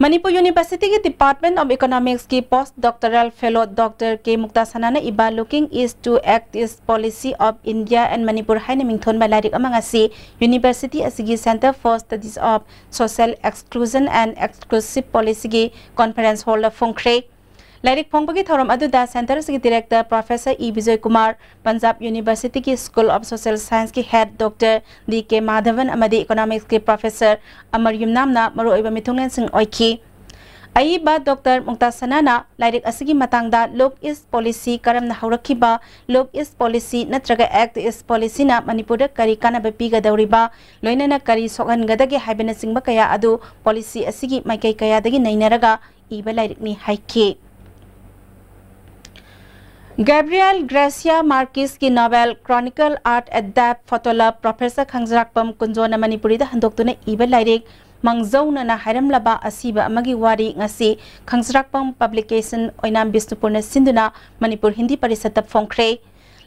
ꯃꯅꯤꯄꯨꯔ ꯌꯨꯅꯤꯚꯔꯁꯤꯇꯤꯒꯤ ꯗꯤꯄꯥꯔꯠꯃꯦꯟ ꯑꯣꯐ ꯏꯀꯣꯅꯣꯃꯤꯛꯁꯀꯤ post doctoral fellow doctor K Mukta ꯁꯅꯥꯅ ꯏꯕ Looking East to Act East Policy of India and Manipur ꯍꯥꯏꯅ ꯃꯤꯡꯊꯣꯟꯕ ꯂꯥꯏꯔꯤꯛ ꯑꯃ ꯉꯁꯤ ꯌꯨꯅꯤꯚꯔꯁꯤꯇꯤ ꯑꯁꯤꯒꯤ Centre for Studies of Social Exclusion and Exclusive Policyꯒꯤ ꯀꯣꯟꯐꯔꯦꯟꯁ ꯍꯣꯜꯗ ꯐꯣꯡꯈ꯭ꯔꯦ꯫ ꯂꯥꯏꯔꯤꯛ ꯐꯣꯡꯕꯒꯤ ꯊꯧꯔꯝ ꯑꯗꯨꯗ ꯁꯦꯟꯇꯔ ꯑꯁꯤꯒꯤ director professor E Bijoy Kumar, Punjab ꯌꯨꯅꯤꯚꯔꯁꯤꯇꯤꯒꯤ ꯁ꯭ꯀꯨꯜ ꯑꯣꯐ ꯁꯣꯁꯤꯌꯦꯜ ꯁꯥꯏꯟꯁꯀꯤ head doctor D K Madhavan ꯑꯃꯗꯤ ꯏꯀꯣꯅꯣꯃꯤꯛꯁꯀꯤ ꯄ꯭ꯔꯣꯐꯦꯁꯔ ꯑꯃꯔ ꯌꯨꯝꯅꯥꯝꯅ ꯃꯔꯨꯑꯣꯏꯕ ꯃꯤꯊꯨꯡꯂꯦꯟꯁꯤꯡ ꯑꯣꯏꯈꯤ꯫ ꯑꯏꯕ ꯗꯣꯛꯇꯔ ꯃꯨꯛꯇꯥ ꯁꯅꯥꯅ ꯂꯥꯏꯔꯤꯛ ꯑꯁꯤꯒꯤ ꯃꯇꯥꯡꯗ Look East Policy ꯀꯔꯝꯅ ꯍꯧꯔꯛꯈꯤꯕ, Look East Policy ꯅꯠꯇ꯭ꯔꯒ Act East Policyꯅ ꯃꯅꯤꯄꯨꯔꯗ ꯀꯔꯤ ꯀꯥꯟꯅꯕ ꯄꯤꯒꯗꯧꯔꯤꯕ, ꯂꯣꯏꯅꯅ ꯀꯔꯤ ꯁꯣꯛꯍꯟꯒꯗꯒꯦ ꯍꯥꯏꯕꯅꯆꯤꯡꯕ ꯀꯌꯥ ꯑꯗꯨ policy ꯑꯁꯤꯒꯤ ꯃꯥꯏꯀꯩ ꯀꯌꯥꯗꯒꯤ ꯅꯩꯅꯔꯒ ꯏꯕ ꯂꯥꯏꯔꯤꯛꯅꯤ ꯍꯥꯏꯈꯤ꯫ Gabriel Garcia Marquezꯀꯤ novel Chronicle Art at Death Photolab Professor ꯈꯪꯖꯔꯥꯛꯄꯝ ꯀꯨꯟꯖꯣꯅ ꯃꯅꯤꯄꯨꯔꯤꯗ ꯍꯟꯗꯣꯛꯇꯨꯅ ꯏꯕ ꯂꯥꯏꯔꯤꯛ ꯃꯥꯡꯖꯧꯅꯅ ꯍꯥꯏꯔꯝꯂꯕ ꯑꯁꯤꯕ ꯑꯃꯒꯤ ꯋꯥꯔꯤ ꯉꯁꯤ ꯈꯪꯖꯔꯥꯛꯄꯝ Publication ꯑꯣꯏꯅꯥꯝ ꯕꯤꯁꯅꯨꯄꯨꯔꯅ ꯁꯤꯟꯗꯨꯅ ꯃꯅꯤꯄꯨꯔ ꯍꯤꯟꯗꯤ ꯄꯔꯤꯁꯠꯇ ꯐꯣꯡꯈ꯭ꯔꯦ꯫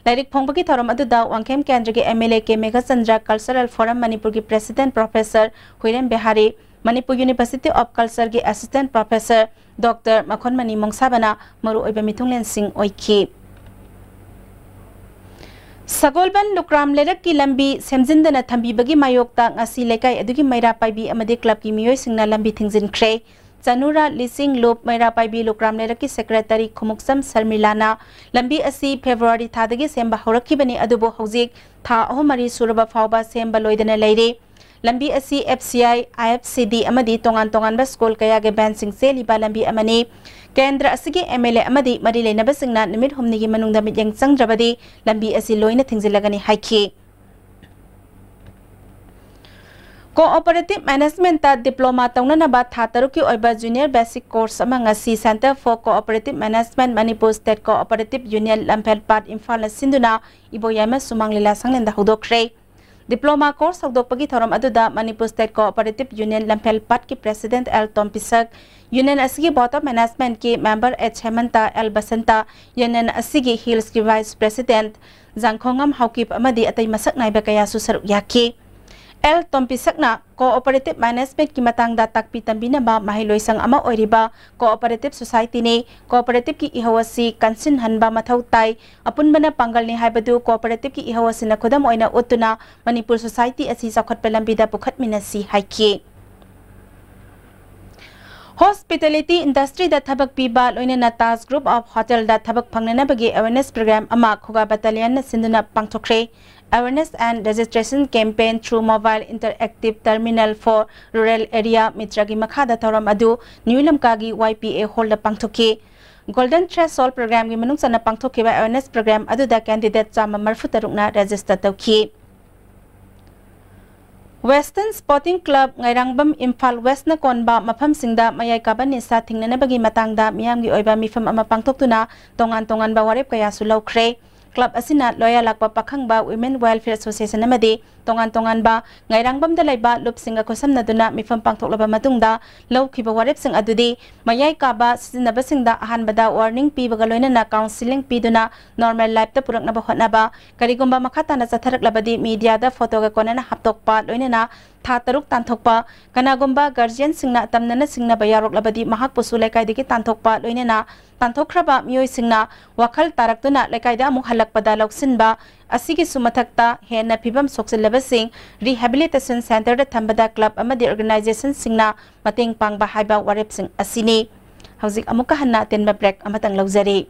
ꯂꯥꯏꯔꯤꯛ ꯐꯣꯡꯕꯒꯤ ꯊꯧꯔꯝ ꯑꯗꯨꯗ ꯋꯥꯡꯈꯦꯝ ꯀꯦꯟꯗ꯭ꯔꯒꯤ MLA ꯀꯦ ꯃꯦꯘꯆꯟꯗ꯭ꯔ, Cultural Forum ꯃꯅꯤꯄꯨꯔꯒꯤ President Professor ꯍꯨꯏꯔꯦꯝ Bihari, Manipur University of Cultureꯒꯤ Assistant Professor Doctor ꯃꯈꯣꯟꯃꯅꯤ ꯃꯣꯡꯁꯥꯕꯅ ꯃꯔꯨꯑꯣꯏꯕ ꯃꯤꯊꯨꯡꯂꯦꯟꯁꯤꯡ ꯑꯣꯏꯈꯤ꯫ ꯁꯒꯣꯜꯕꯟ ꯂꯨꯀ꯭ꯔꯥꯝ ꯂꯩꯔꯛꯀꯤ ꯂꯝꯕꯤ ꯁꯦꯝꯖꯤꯟꯗꯅ ꯊꯝꯕꯤꯕꯒꯤ ꯃꯥꯌꯣꯛꯇ ꯉꯁꯤ ꯂꯩꯀꯥꯏ ꯑꯗꯨꯒꯤ ꯃꯩꯔꯥ ꯄꯥꯏꯕꯤ ꯑꯃꯗꯤ clubꯀꯤ ꯃꯤꯑꯣꯏꯁꯤꯡꯅ ꯂꯝꯕꯤ ꯊꯤꯡꯖꯤꯟꯈ꯭ꯔꯦ꯫ ꯆꯅꯨꯔꯥ ꯂꯤꯁꯤꯡ ꯂꯨꯞ ꯃꯩꯔꯥ ꯄꯥꯏꯕꯤ ꯂꯨꯀ꯭ꯔꯥꯝ ꯂꯩꯔꯛꯀꯤ Secretary ꯈꯨꯃꯨꯛꯆꯝ ꯁꯔꯃꯤꯂꯥꯅ ꯂꯝꯕꯤ ꯑꯁꯤ February ꯊꯥꯗꯒꯤ ꯁꯦꯝꯕ ꯍꯧꯔꯛꯈꯤꯕꯅꯤ, ꯑꯗꯨꯕꯨ ꯍꯧꯖꯤꯛ ꯊꯥ ꯑꯍꯨꯝ ꯃꯔꯤ ꯁꯨꯔꯕ ꯐꯥꯎꯕ ꯁꯦꯝꯕ ꯂꯣꯏꯗꯅ ꯂꯩꯔꯤ꯫ ꯂꯝꯕꯤ ꯑꯁꯤ FCI, IFCD ꯑꯃꯗꯤ ꯇꯣꯉꯥꯟ ꯇꯣꯉꯥꯟꯕ school ꯀꯌꯥꯒꯤ bandꯁꯤꯡ ꯆꯦꯜꯂꯤꯕ ꯂꯝꯕꯤ ꯑꯃꯅꯤ꯫ ꯀꯦꯟꯗ꯭ꯔ ꯑꯁꯤꯒꯤ MLA ꯑꯃꯗꯤ ꯃꯔꯤ ꯂꯩꯅꯕꯁꯤꯡꯅ ꯅꯨꯃꯤꯠ ꯍꯨꯝꯅꯤꯒꯤ ꯃꯅꯨꯡꯗ ꯃꯤꯠꯌꯦꯡ ꯆꯪꯗ꯭ꯔꯕꯗꯤ ꯂꯝꯕꯤ ꯑꯁꯤ ꯂꯣꯏꯅ ꯊꯤꯡꯖꯤꯜꯂꯒꯅꯤ ꯍꯥꯏꯈꯤ꯫ Cooperative Managementꯇ diploma ꯇꯧꯅꯅꯕ ꯊꯥ ꯇꯔꯨꯛꯀꯤ ꯑꯣꯏꯕ Junior Basic Course ꯑꯃ ꯉꯁꯤ Centre for Cooperative Management, Manipur State Cooperative Union, ꯂꯝꯐꯦꯜꯄꯥꯠ, ꯏꯝꯐꯥꯜꯅ ꯁꯤꯟꯗꯨꯅ ꯏꯕꯣꯌꯥꯏꯃ ꯁꯨꯃꯥꯡ ꯂꯤꯂꯥ ꯁꯪꯂꯦꯟꯗ ꯍꯧꯗꯣꯛꯈ꯭ꯔꯦ꯫ Diploma course ꯍꯧꯗꯣꯛꯄꯒꯤ ꯊꯧꯔꯝ ꯑꯗꯨꯗ Manipur State Cooperative Union ꯂꯝꯐꯦꯜꯄꯥꯠꯀꯤ President ꯑꯦꯜ ꯇꯣꯝꯄꯤꯁꯛ, Union ꯑꯁꯤꯒꯤ Board of Managementꯀꯤ member H Hemanta, L Basanta, Union ꯑꯁꯤꯒꯤ Hillsꯀꯤ Vice President ꯖꯥꯡꯈꯣꯉꯝ ꯍꯥꯎꯀꯤꯞ ꯑꯃꯗꯤ ꯑꯇꯩ ꯃꯁꯛ ꯅꯥꯏꯕ ꯀꯌꯥꯁꯨ ꯁꯔꯨꯛ ꯌꯥꯈꯤ꯫ ꯑꯦꯜ ꯇꯣꯝꯄꯤꯁꯛꯅ Cooperative Managementꯀꯤ ꯃꯇꯥꯡꯗ ꯇꯥꯛꯄꯤ ꯇꯝꯕꯤꯅꯕ ꯃꯍꯩꯂꯣꯏꯁꯪ ꯑꯃ ꯑꯣꯏꯔꯤꯕ cooperative societyꯅꯤ꯫ Cooperativeꯀꯤ ꯏꯍꯧ ꯑꯁꯤ ꯀꯟꯁꯤꯟꯍꯟꯕ ꯃꯊꯧ ꯇꯥꯏ꯫ ꯑꯄꯨꯟꯕꯅ ꯄꯥꯡꯒꯜꯅꯤ ꯍꯥꯏꯕꯗꯨ cooperativeꯀꯤ ꯏꯍꯧ ꯑꯁꯤꯅ ꯈꯨꯗꯝ ꯑꯣꯏꯅ ꯎꯠꯇꯨꯅ ꯃꯅꯤꯄꯨꯔ society ꯑꯁꯤ ꯆꯥꯎꯈꯠꯄ ꯂꯝꯕꯤꯗ ꯄꯨꯈꯠꯃꯤꯟꯅꯁꯤ ꯍꯥꯏꯈꯤ꯫ Hospitality industry ꯗ ꯊꯕꯛ ꯄꯤꯕ ꯂꯣꯏꯅꯅ Taj Group of Hotel ꯗ ꯊꯕꯛ ꯐꯪꯅꯅꯕꯒꯤ awareness program ꯑꯃ ꯈꯨꯒꯥ battalionꯅ ꯁꯤꯟꯗꯨꯅ ꯄꯥꯡꯊꯣꯛꯈ꯭ꯔꯦ꯫ Awareness and registration campaign through mobile interactive terminal for rural area ꯃꯤꯇ꯭ꯔꯒꯤ ꯃꯈꯥꯗ ꯊꯧꯔꯝ ꯑꯗꯨ ꯅ꯭ꯌꯨ ꯂꯝꯀꯥꯒꯤ Y P A hall ꯗ ꯄꯥꯡꯊꯣꯛꯈꯤ꯫ Golden Threshold program ꯒꯤ ꯃꯅꯨꯡ ꯆꯟꯅ ꯄꯥꯡꯊꯣꯛꯈꯤꯕ awareness program ꯑꯗꯨꯗ candidate ꯆꯥꯝꯃ ꯃꯔꯤꯐꯨ ꯇꯔꯨꯛꯅ register ꯇꯧꯈꯤ꯫ Western Sporting Club, ꯉꯥꯏꯔꯥꯡꯕꯝ, Imphal West ꯅ ꯀꯣꯟꯕ ꯃꯐꯝꯁꯤꯡꯗ ꯃꯌꯥꯏ ꯀꯥꯕ ꯅꯤꯁꯥ ꯊꯤꯡꯅꯅꯕꯒꯤ ꯃꯇꯥꯡꯗ ꯃꯤꯌꯥꯝꯒꯤ ꯑꯣꯏꯕ ꯃꯤꯐꯝ ꯑꯃ ꯄꯥꯡꯊꯣꯛꯇꯨꯅ ꯇꯣꯉꯥꯟ ꯇꯣꯉꯥꯟꯕ ꯋꯥꯔꯦꯞ ꯀꯌꯥꯁꯨ ꯂꯧꯈ꯭ꯔꯦ꯫ Club ꯑꯁꯤꯅ ꯂꯣꯌꯥ ꯂꯥꯛꯄ ꯄꯥꯈꯪꯕ Women Welfare Association ꯑꯃꯗꯤ ꯇꯣꯉꯥꯟ ꯇꯣꯉꯥꯟꯕ ꯉꯥꯏꯔꯥꯡꯕꯝꯗ ꯂꯩꯕ ꯂꯨꯞꯁꯤꯡꯒ ꯈꯨꯠꯁꯝꯅꯗꯨꯅ ꯃꯤꯐꯝ ꯄꯥꯡꯊꯣꯛꯂꯕ ꯃꯇꯨꯡꯗ ꯂꯧꯈꯤꯕ ꯋꯥꯔꯦꯞꯁꯤꯡ ꯑꯗꯨꯗꯤ ꯃꯌꯥꯏ ꯀꯥꯕ ꯁꯤꯖꯤꯟꯅꯕꯁꯤꯡꯗ ꯑꯍꯥꯟꯕꯗ warning ꯄꯤꯕꯒ ꯂꯣꯏꯅꯅ counselling ꯄꯤꯗꯨꯅ normal life ꯇ ꯄꯨꯔꯛꯅꯕ ꯍꯣꯠꯅꯕ, ꯀꯔꯤꯒꯨꯝꯕ ꯃꯈꯥ ꯇꯥꯅ ꯆꯠꯊꯔꯛꯂꯕꯗꯤ media ꯗ photo ꯒ ꯀꯣꯟꯅꯅ ꯍꯥꯞꯇꯣꯛꯄ, ꯂꯣꯏꯅꯅ ꯊꯥ ꯇꯔꯨꯛ ꯇꯥꯟꯊꯣꯛꯄ, ꯀꯅꯥꯒꯨꯝꯕ guardian ꯁꯤꯡꯅ ꯇꯝꯅꯅ ꯁꯤꯡꯅꯕ ꯌꯥꯎꯔꯛꯂꯕꯗꯤ ꯃꯍꯥꯛꯄꯨꯁꯨ ꯂꯩꯀꯥꯏꯗꯒꯤ ꯇꯥꯟꯊꯣꯛꯄ, ꯂꯣꯏꯅꯅ ꯇꯥꯟꯊꯣꯛꯈ꯭ꯔꯕ ꯃꯤꯑꯣꯏꯁꯤꯡꯅ ꯋꯥꯈꯜ ꯇꯥꯔꯛꯇꯨꯅ ꯂꯩꯀꯥꯏꯗ ꯑꯃꯨꯛ ꯍꯜꯂꯛꯄꯗ ꯂꯧꯁꯤꯟꯕ, ꯑꯁꯤꯒꯤꯁꯨ ꯃꯊꯛꯇ ꯍꯦꯟꯅ ꯐꯤꯕꯝ ꯁꯣꯛꯆꯤꯜꯂꯕꯁꯤꯡ rehabilitation centre ꯗ ꯊꯝꯕꯗ club ꯑꯃꯗꯤ organization ꯁꯤꯡꯅ ꯃꯇꯦꯡ ꯄꯥꯡꯕ ꯍꯥꯏꯕ ꯋꯥꯔꯦꯞꯁꯤꯡ ꯑꯁꯤꯅꯤ꯫ ꯍꯧꯖꯤꯛ ꯑꯃꯨꯛꯀ ꯍꯟꯅ ꯑꯇꯦꯟꯕ break ꯑꯃꯇꯪ ꯂꯧꯖꯔꯤ꯫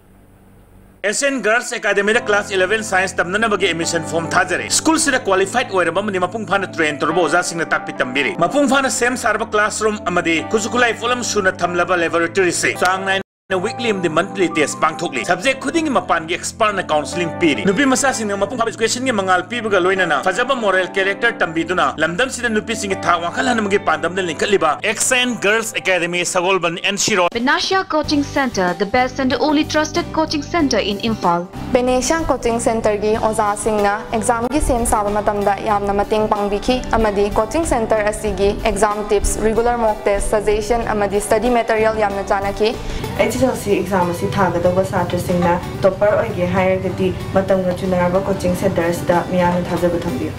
S N Girls Academy ꯗ class eleven science ꯇꯝꯅꯅꯕꯒꯤ admission form ꯊꯥꯖꯔꯤ꯫ School ꯁꯤꯗ qualified ꯑꯣꯏꯔꯕ ꯑꯃꯗꯤ ꯃꯄꯨꯡ ꯐꯥꯅ train ꯇꯧꯔꯕ ꯑꯣꯖꯥꯁꯤꯡꯅ ꯇꯥꯛꯄꯤ ꯇꯝꯕꯤꯔꯤ꯫ ꯃꯄꯨꯡ ꯐꯥꯅ ꯁꯦꯝ ꯁꯥꯔꯕ classroom ꯑꯃꯗꯤ ꯈꯨꯠꯁꯨ ꯈꯨꯠꯂꯥꯏ ꯄꯣꯠꯂꯝ ꯁꯨꯅ ꯊꯝꯂꯕ laboratory ꯁꯤꯡ꯫ ꯆꯥꯡ ꯅꯥꯏꯅ weekly ꯑꯃꯗꯤ monthly test ꯄꯥꯡꯊꯣꯛꯂꯤ꯫ Subject ꯈꯨꯗꯤꯡꯒꯤ ꯃꯄꯥꯟꯒꯤ expert ꯅ counselling ꯄꯤꯔꯤ꯫ ꯅꯨꯄꯤ ꯃꯆꯥꯁꯤꯡꯅ ꯃꯄꯨꯡ ꯐꯥꯕ education ꯒꯤ ꯃꯉꯥꯜ ꯄꯤꯕꯒ ꯂꯣꯏꯅꯅ ꯐꯖꯕ moral character ꯇꯝꯕꯤꯗꯨꯅ ꯂꯝꯗꯝꯁꯤꯗ ꯅꯨꯄꯤꯁꯤꯡꯒꯤ ꯊꯥꯛ ꯋꯥꯡꯈꯠꯍꯟꯕꯒꯤ ꯄꯥꯟꯗꯝꯗ ꯂꯤꯡꯈꯠꯂꯤꯕ X N Girls Academy Sagolband and Shirui. Vinashya Coaching Center, the best and the only trusted coaching center in Imphal. Venetian Coaching Center ꯒꯤ ꯑꯣꯖꯥꯁꯤꯡꯅ exam ꯒꯤ ꯁꯦꯝ ꯁꯥꯕ ꯃꯇꯝꯗ ꯌꯥꯝꯅ ꯃꯇꯦꯡ ꯄꯥꯡꯕꯤꯈꯤ ꯑꯃꯗꯤ coaching center ꯑꯁꯤꯒꯤ exam tips, regular mock test, suggestion ꯑꯃꯗꯤ study material ꯌꯥꯝꯅ ꯆꯥꯟꯅꯈꯤ꯫ H S L C exam ꯑꯁꯤ ꯊꯥꯒꯗꯧꯕ ꯁꯥꯇ꯭ꯔꯁꯤꯡꯅ topper ꯑꯣꯏꯒꯦ ꯍꯥꯏꯔꯒꯗꯤ ꯃꯇꯝꯒ ꯆꯨꯅꯔꯕ coaching center ꯑꯁꯤꯗ ꯃꯤꯌꯥꯝꯅ ꯊꯥꯖꯕ ꯊꯝꯕꯤꯌꯨ꯫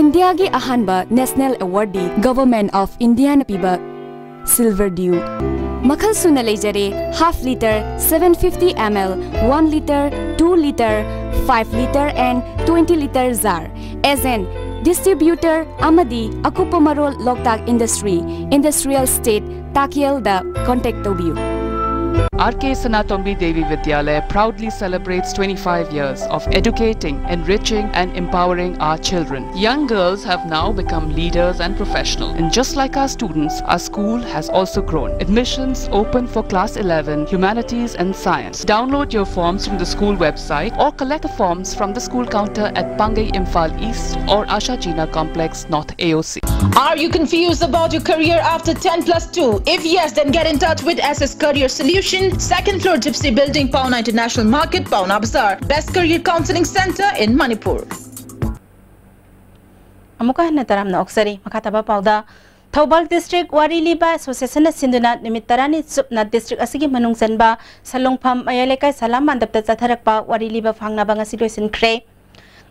ꯏꯟꯗꯤꯌꯥꯒꯤ ꯑꯍꯥꯟꯕ national award D Government of India ꯅ ꯄꯤꯕ Silver Dew꯫ ꯃꯈꯜ ꯁꯨꯅ ꯂꯩꯖꯔꯦ: half litre, seven fifty M L, one litre, two litre, five litre and twenty litre jar꯫ Agent Distributor ꯑꯃꯗꯤ ꯑꯀꯨꯞꯄ ꯃꯔꯣꯜ ꯂꯣꯛꯇꯥꯛ Industry, Industrial Estate, ꯇꯥꯀꯦꯜꯗ contact ꯇꯧꯕꯤꯌꯨ꯫ R K Sanatombi Devi Vidyalaya proudly celebrates twenty-five years of educating, enriching, and empowering our children. Young girls have now become leaders and professionals. And just like our students, our school has also grown. Admissions open for class eleven, humanities, and science. Download your forms from the school website or collect the forms from the school counter at Pangai Imphal East or Asha Jina Complex North A O C. Are you confused about your career after ten plus two? If yes, then get in touch with S S Career Solution, second floor Gypsy Building, Paona International Market, Paona Bazaar. Best career counseling center in Manipur. ꯑꯃꯨꯛꯀ ꯍꯟꯅ ꯇꯔꯥꯝꯅ ꯑꯣꯛꯆꯔꯤ꯫ ꯃꯈꯥ ꯇꯥꯕ ꯄꯥꯎꯗ, Thoubal District ꯋꯥꯔꯤ ꯂꯤꯕ Association ꯅ ꯁꯤꯟꯗꯨꯅ ꯅꯨꯃꯤꯠ ꯇꯔꯥꯅꯤ ꯆꯨꯞꯅ district ꯑꯁꯤꯒꯤ ꯃꯅꯨꯡ ꯆꯟꯕ ꯁꯂꯣꯡꯐꯝ ꯃꯌꯥꯏ ꯂꯩꯀꯥꯏ ꯁꯂꯥꯝ ꯃꯥꯟꯗꯞꯇ ꯆꯠꯊꯔꯛꯄ ꯋꯥꯔꯤ ꯂꯤꯕ ꯐꯥꯡꯅꯕ ꯉꯁꯤ ꯂꯣꯏꯁꯤꯟꯈ꯭ꯔꯦ꯫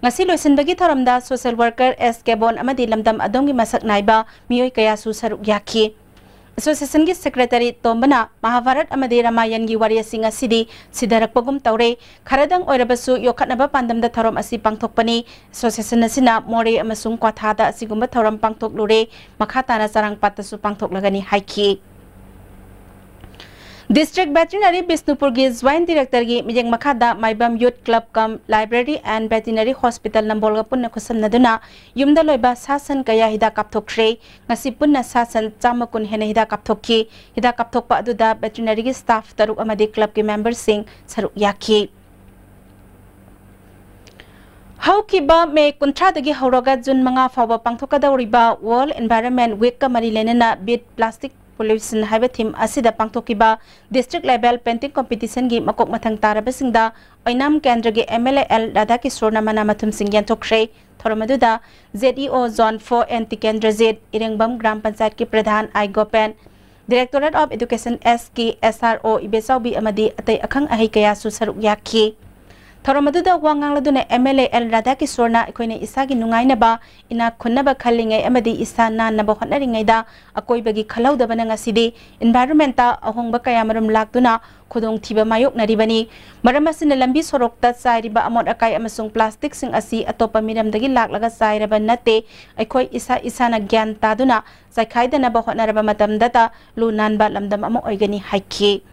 ꯉꯁꯤ ꯂꯣꯏꯁꯤꯟꯕꯒꯤ ꯊꯧꯔꯝꯗ social worker S ꯀꯦꯕꯣꯟ ꯑꯃꯗꯤ ꯂꯝꯗꯝ ꯑꯗꯣꯝꯒꯤ ꯃꯁꯛ ꯅꯥꯏꯕ ꯃꯤꯑꯣꯏ ꯀꯌꯥꯁꯨ ꯁꯔꯨꯛ ꯌꯥꯈꯤ꯫ Association ꯒꯤ Secretary ꯇꯣꯝꯕꯅ ꯃꯍꯥꯚꯥꯔꯠ ꯑꯃꯗꯤ ꯔꯥꯃꯥꯌꯟꯒꯤ ꯋꯥꯔꯤ ꯑꯁꯤ ꯉꯁꯤꯗꯤ ꯁꯤꯗꯔꯛꯄꯒꯨꯝ ꯇꯧꯔꯦ, ꯈꯔꯗꯪ ꯑꯣꯏꯔꯕꯁꯨ ꯌꯣꯛꯈꯠꯅꯕ ꯄꯥꯟꯗꯝꯗ ꯊꯧꯔꯝ ꯑꯁꯤ ꯄꯥꯡꯊꯣꯛꯄꯅꯤ꯫ Association ꯑꯁꯤꯅ ꯃꯣꯔꯦ ꯑꯃꯁꯨꯡ ꯀ꯭ꯋꯥꯊꯥꯗ ꯑꯁꯤꯒꯨꯝꯕ ꯊꯧꯔꯝ ꯄꯥꯡꯊꯣꯛꯂꯨꯔꯦ, ꯃꯈꯥ ꯇꯥꯅ ꯆꯔꯥꯡꯄꯥꯠꯇꯁꯨ ꯄꯥꯡꯊꯣꯛꯂꯒꯅꯤ ꯍꯥꯏꯈꯤ꯫ District Veterinary ꯕꯤꯁꯅꯨꯄꯨꯔꯒꯤ Joint Director ꯒꯤ ꯃꯤꯠꯌꯦꯡ ꯃꯈꯥꯗ ꯃꯥꯏꯕꯝ Youth Club cum Library and Veterinary Hospital ꯅꯝꯕꯣꯜꯒ ꯄꯨꯟꯅ ꯈꯨꯠꯁꯝꯅꯗꯨꯅ ꯌꯨꯝꯗ ꯂꯣꯏꯕ ꯁꯥ ꯁꯟ ꯀꯌꯥ ꯍꯤꯗꯥꯛ ꯀꯥꯞꯊꯣꯛꯈ꯭ꯔꯦ꯫ ꯉꯁꯤ ꯄꯨꯟꯅ ꯁꯥ ꯁꯟ ꯆꯥꯝꯃ ꯀꯨꯟ ꯍꯦꯟꯅ ꯍꯤꯗꯥꯛ ꯀꯥꯞꯊꯣꯛꯈꯤ꯫ ꯍꯤꯗꯥꯛ ꯀꯥꯞꯊꯣꯛꯄ ꯑꯗꯨꯗ veterinary ꯒꯤ staff ꯇꯔꯨꯛ ꯑꯃꯗꯤ club ꯀꯤ member ꯁꯤꯡ ꯁꯔꯨꯛ ꯌꯥꯈꯤ꯫ ꯍꯧꯈꯤꯕ ꯃꯦ ꯀꯨꯟꯊ꯭ꯔꯥꯗꯒꯤ ꯍꯧꯔꯒ ꯖꯨꯟ ꯃꯉꯥ ꯐꯥꯎꯕ ꯄꯥꯡꯊꯣꯛꯀꯗꯧꯔꯤꯕ World Environment Week ꯀ ꯃꯔꯤ ꯂꯩꯅꯅ Beat Plastic Pollution ꯍꯥꯏꯕ theme ꯑꯁꯤꯗ ꯄꯥꯡꯊꯣꯛꯈꯤꯕ district level painting competition ꯒꯤ ꯃꯀꯣꯛ ꯃꯊꯪ ꯇꯥꯔꯕꯁꯤꯡꯗ ꯑꯣꯏꯅꯥꯝ ꯀꯦꯟꯗ꯭ꯔꯒꯤ M L A L ꯔꯥꯙꯥꯀꯤꯁꯣꯔꯅ ꯃꯅꯥ ꯃꯊꯨꯝꯁꯤꯡ ꯌꯦꯟꯊꯣꯛꯈ꯭ꯔꯦ꯫ ꯊꯧꯔꯝ ꯑꯗꯨꯗ Z E O Zone four N Tikendrajit, Irengbam ꯒ꯭ꯔꯥꯝ ꯄꯟꯆꯥꯌꯠꯀꯤ ꯄ꯭ꯔꯙꯥꯟ ꯑꯥꯏ ꯒꯣꯄꯦꯟ, Directorate of Education S ꯀꯤ S R O ꯏꯕꯦꯆꯥꯎꯕꯤ ꯑꯃꯗꯤ ꯑꯇꯩ ꯑꯈꯪ ꯑꯍꯩ ꯀꯌꯥꯁꯨ ꯁꯔꯨꯛ ꯌꯥꯈꯤ꯫ ꯊꯧꯔꯝ ꯑꯗꯨꯗ ꯋꯥ ꯉꯥꯡꯂꯗꯨꯅ MLA ꯑꯦꯜ ꯔꯥꯙꯥꯀꯤꯁꯣꯔꯅ ꯑꯩꯈꯣꯏꯅ ꯏꯁꯥꯒꯤ ꯅꯨꯡꯉꯥꯏꯅꯕ, ꯏꯅꯥꯛ ꯈꯨꯟꯅꯕ ꯈꯜꯂꯤꯉꯩ ꯑꯃꯗꯤ ꯏꯁꯥ ꯅꯥꯟꯅꯕ ꯍꯣꯠꯅꯔꯤꯉꯩꯗ ꯑꯀꯣꯏꯕꯒꯤ ꯈꯜꯍꯧꯗꯕꯅ ꯉꯁꯤꯗꯤ environment ꯑꯍꯣꯡꯕ ꯀꯌꯥ ꯃꯔꯨꯝ ꯂꯥꯛꯇꯨꯅ ꯈꯨꯗꯣꯡꯊꯤꯕ ꯃꯥꯌꯣꯛꯅꯔꯤꯕꯅꯤ꯫ ꯃꯔꯝ ꯑꯁꯤꯅ ꯂꯝꯕꯤ ꯁꯣꯔꯣꯛꯇ ꯆꯥꯏꯔꯤꯕ ꯑꯃꯣꯠ ꯑꯀꯥꯏ ꯑꯃꯁꯨꯡ plastic ꯁꯤꯡ ꯑꯁꯤ ꯑꯇꯣꯞꯄ ꯃꯤꯔꯝꯗꯒꯤ ꯂꯥꯛꯂꯒ ꯆꯥꯏꯔꯕ ꯅꯠꯇꯦ, ꯑꯩꯈꯣꯏ ꯏꯁꯥ ꯏꯁꯥꯅ ꯒ꯭ꯌꯥꯟ ꯇꯥꯗꯨꯅ ꯆꯥꯏꯈꯥꯏꯗꯅꯕ ꯍꯣꯠꯅꯔꯕ ꯃꯇꯝꯗꯇ ꯂꯨ ꯅꯥꯟꯕ ꯂꯝꯗꯝ ꯑꯃ ꯑꯣꯏꯒꯅꯤ ꯍꯥꯏꯈꯤ꯫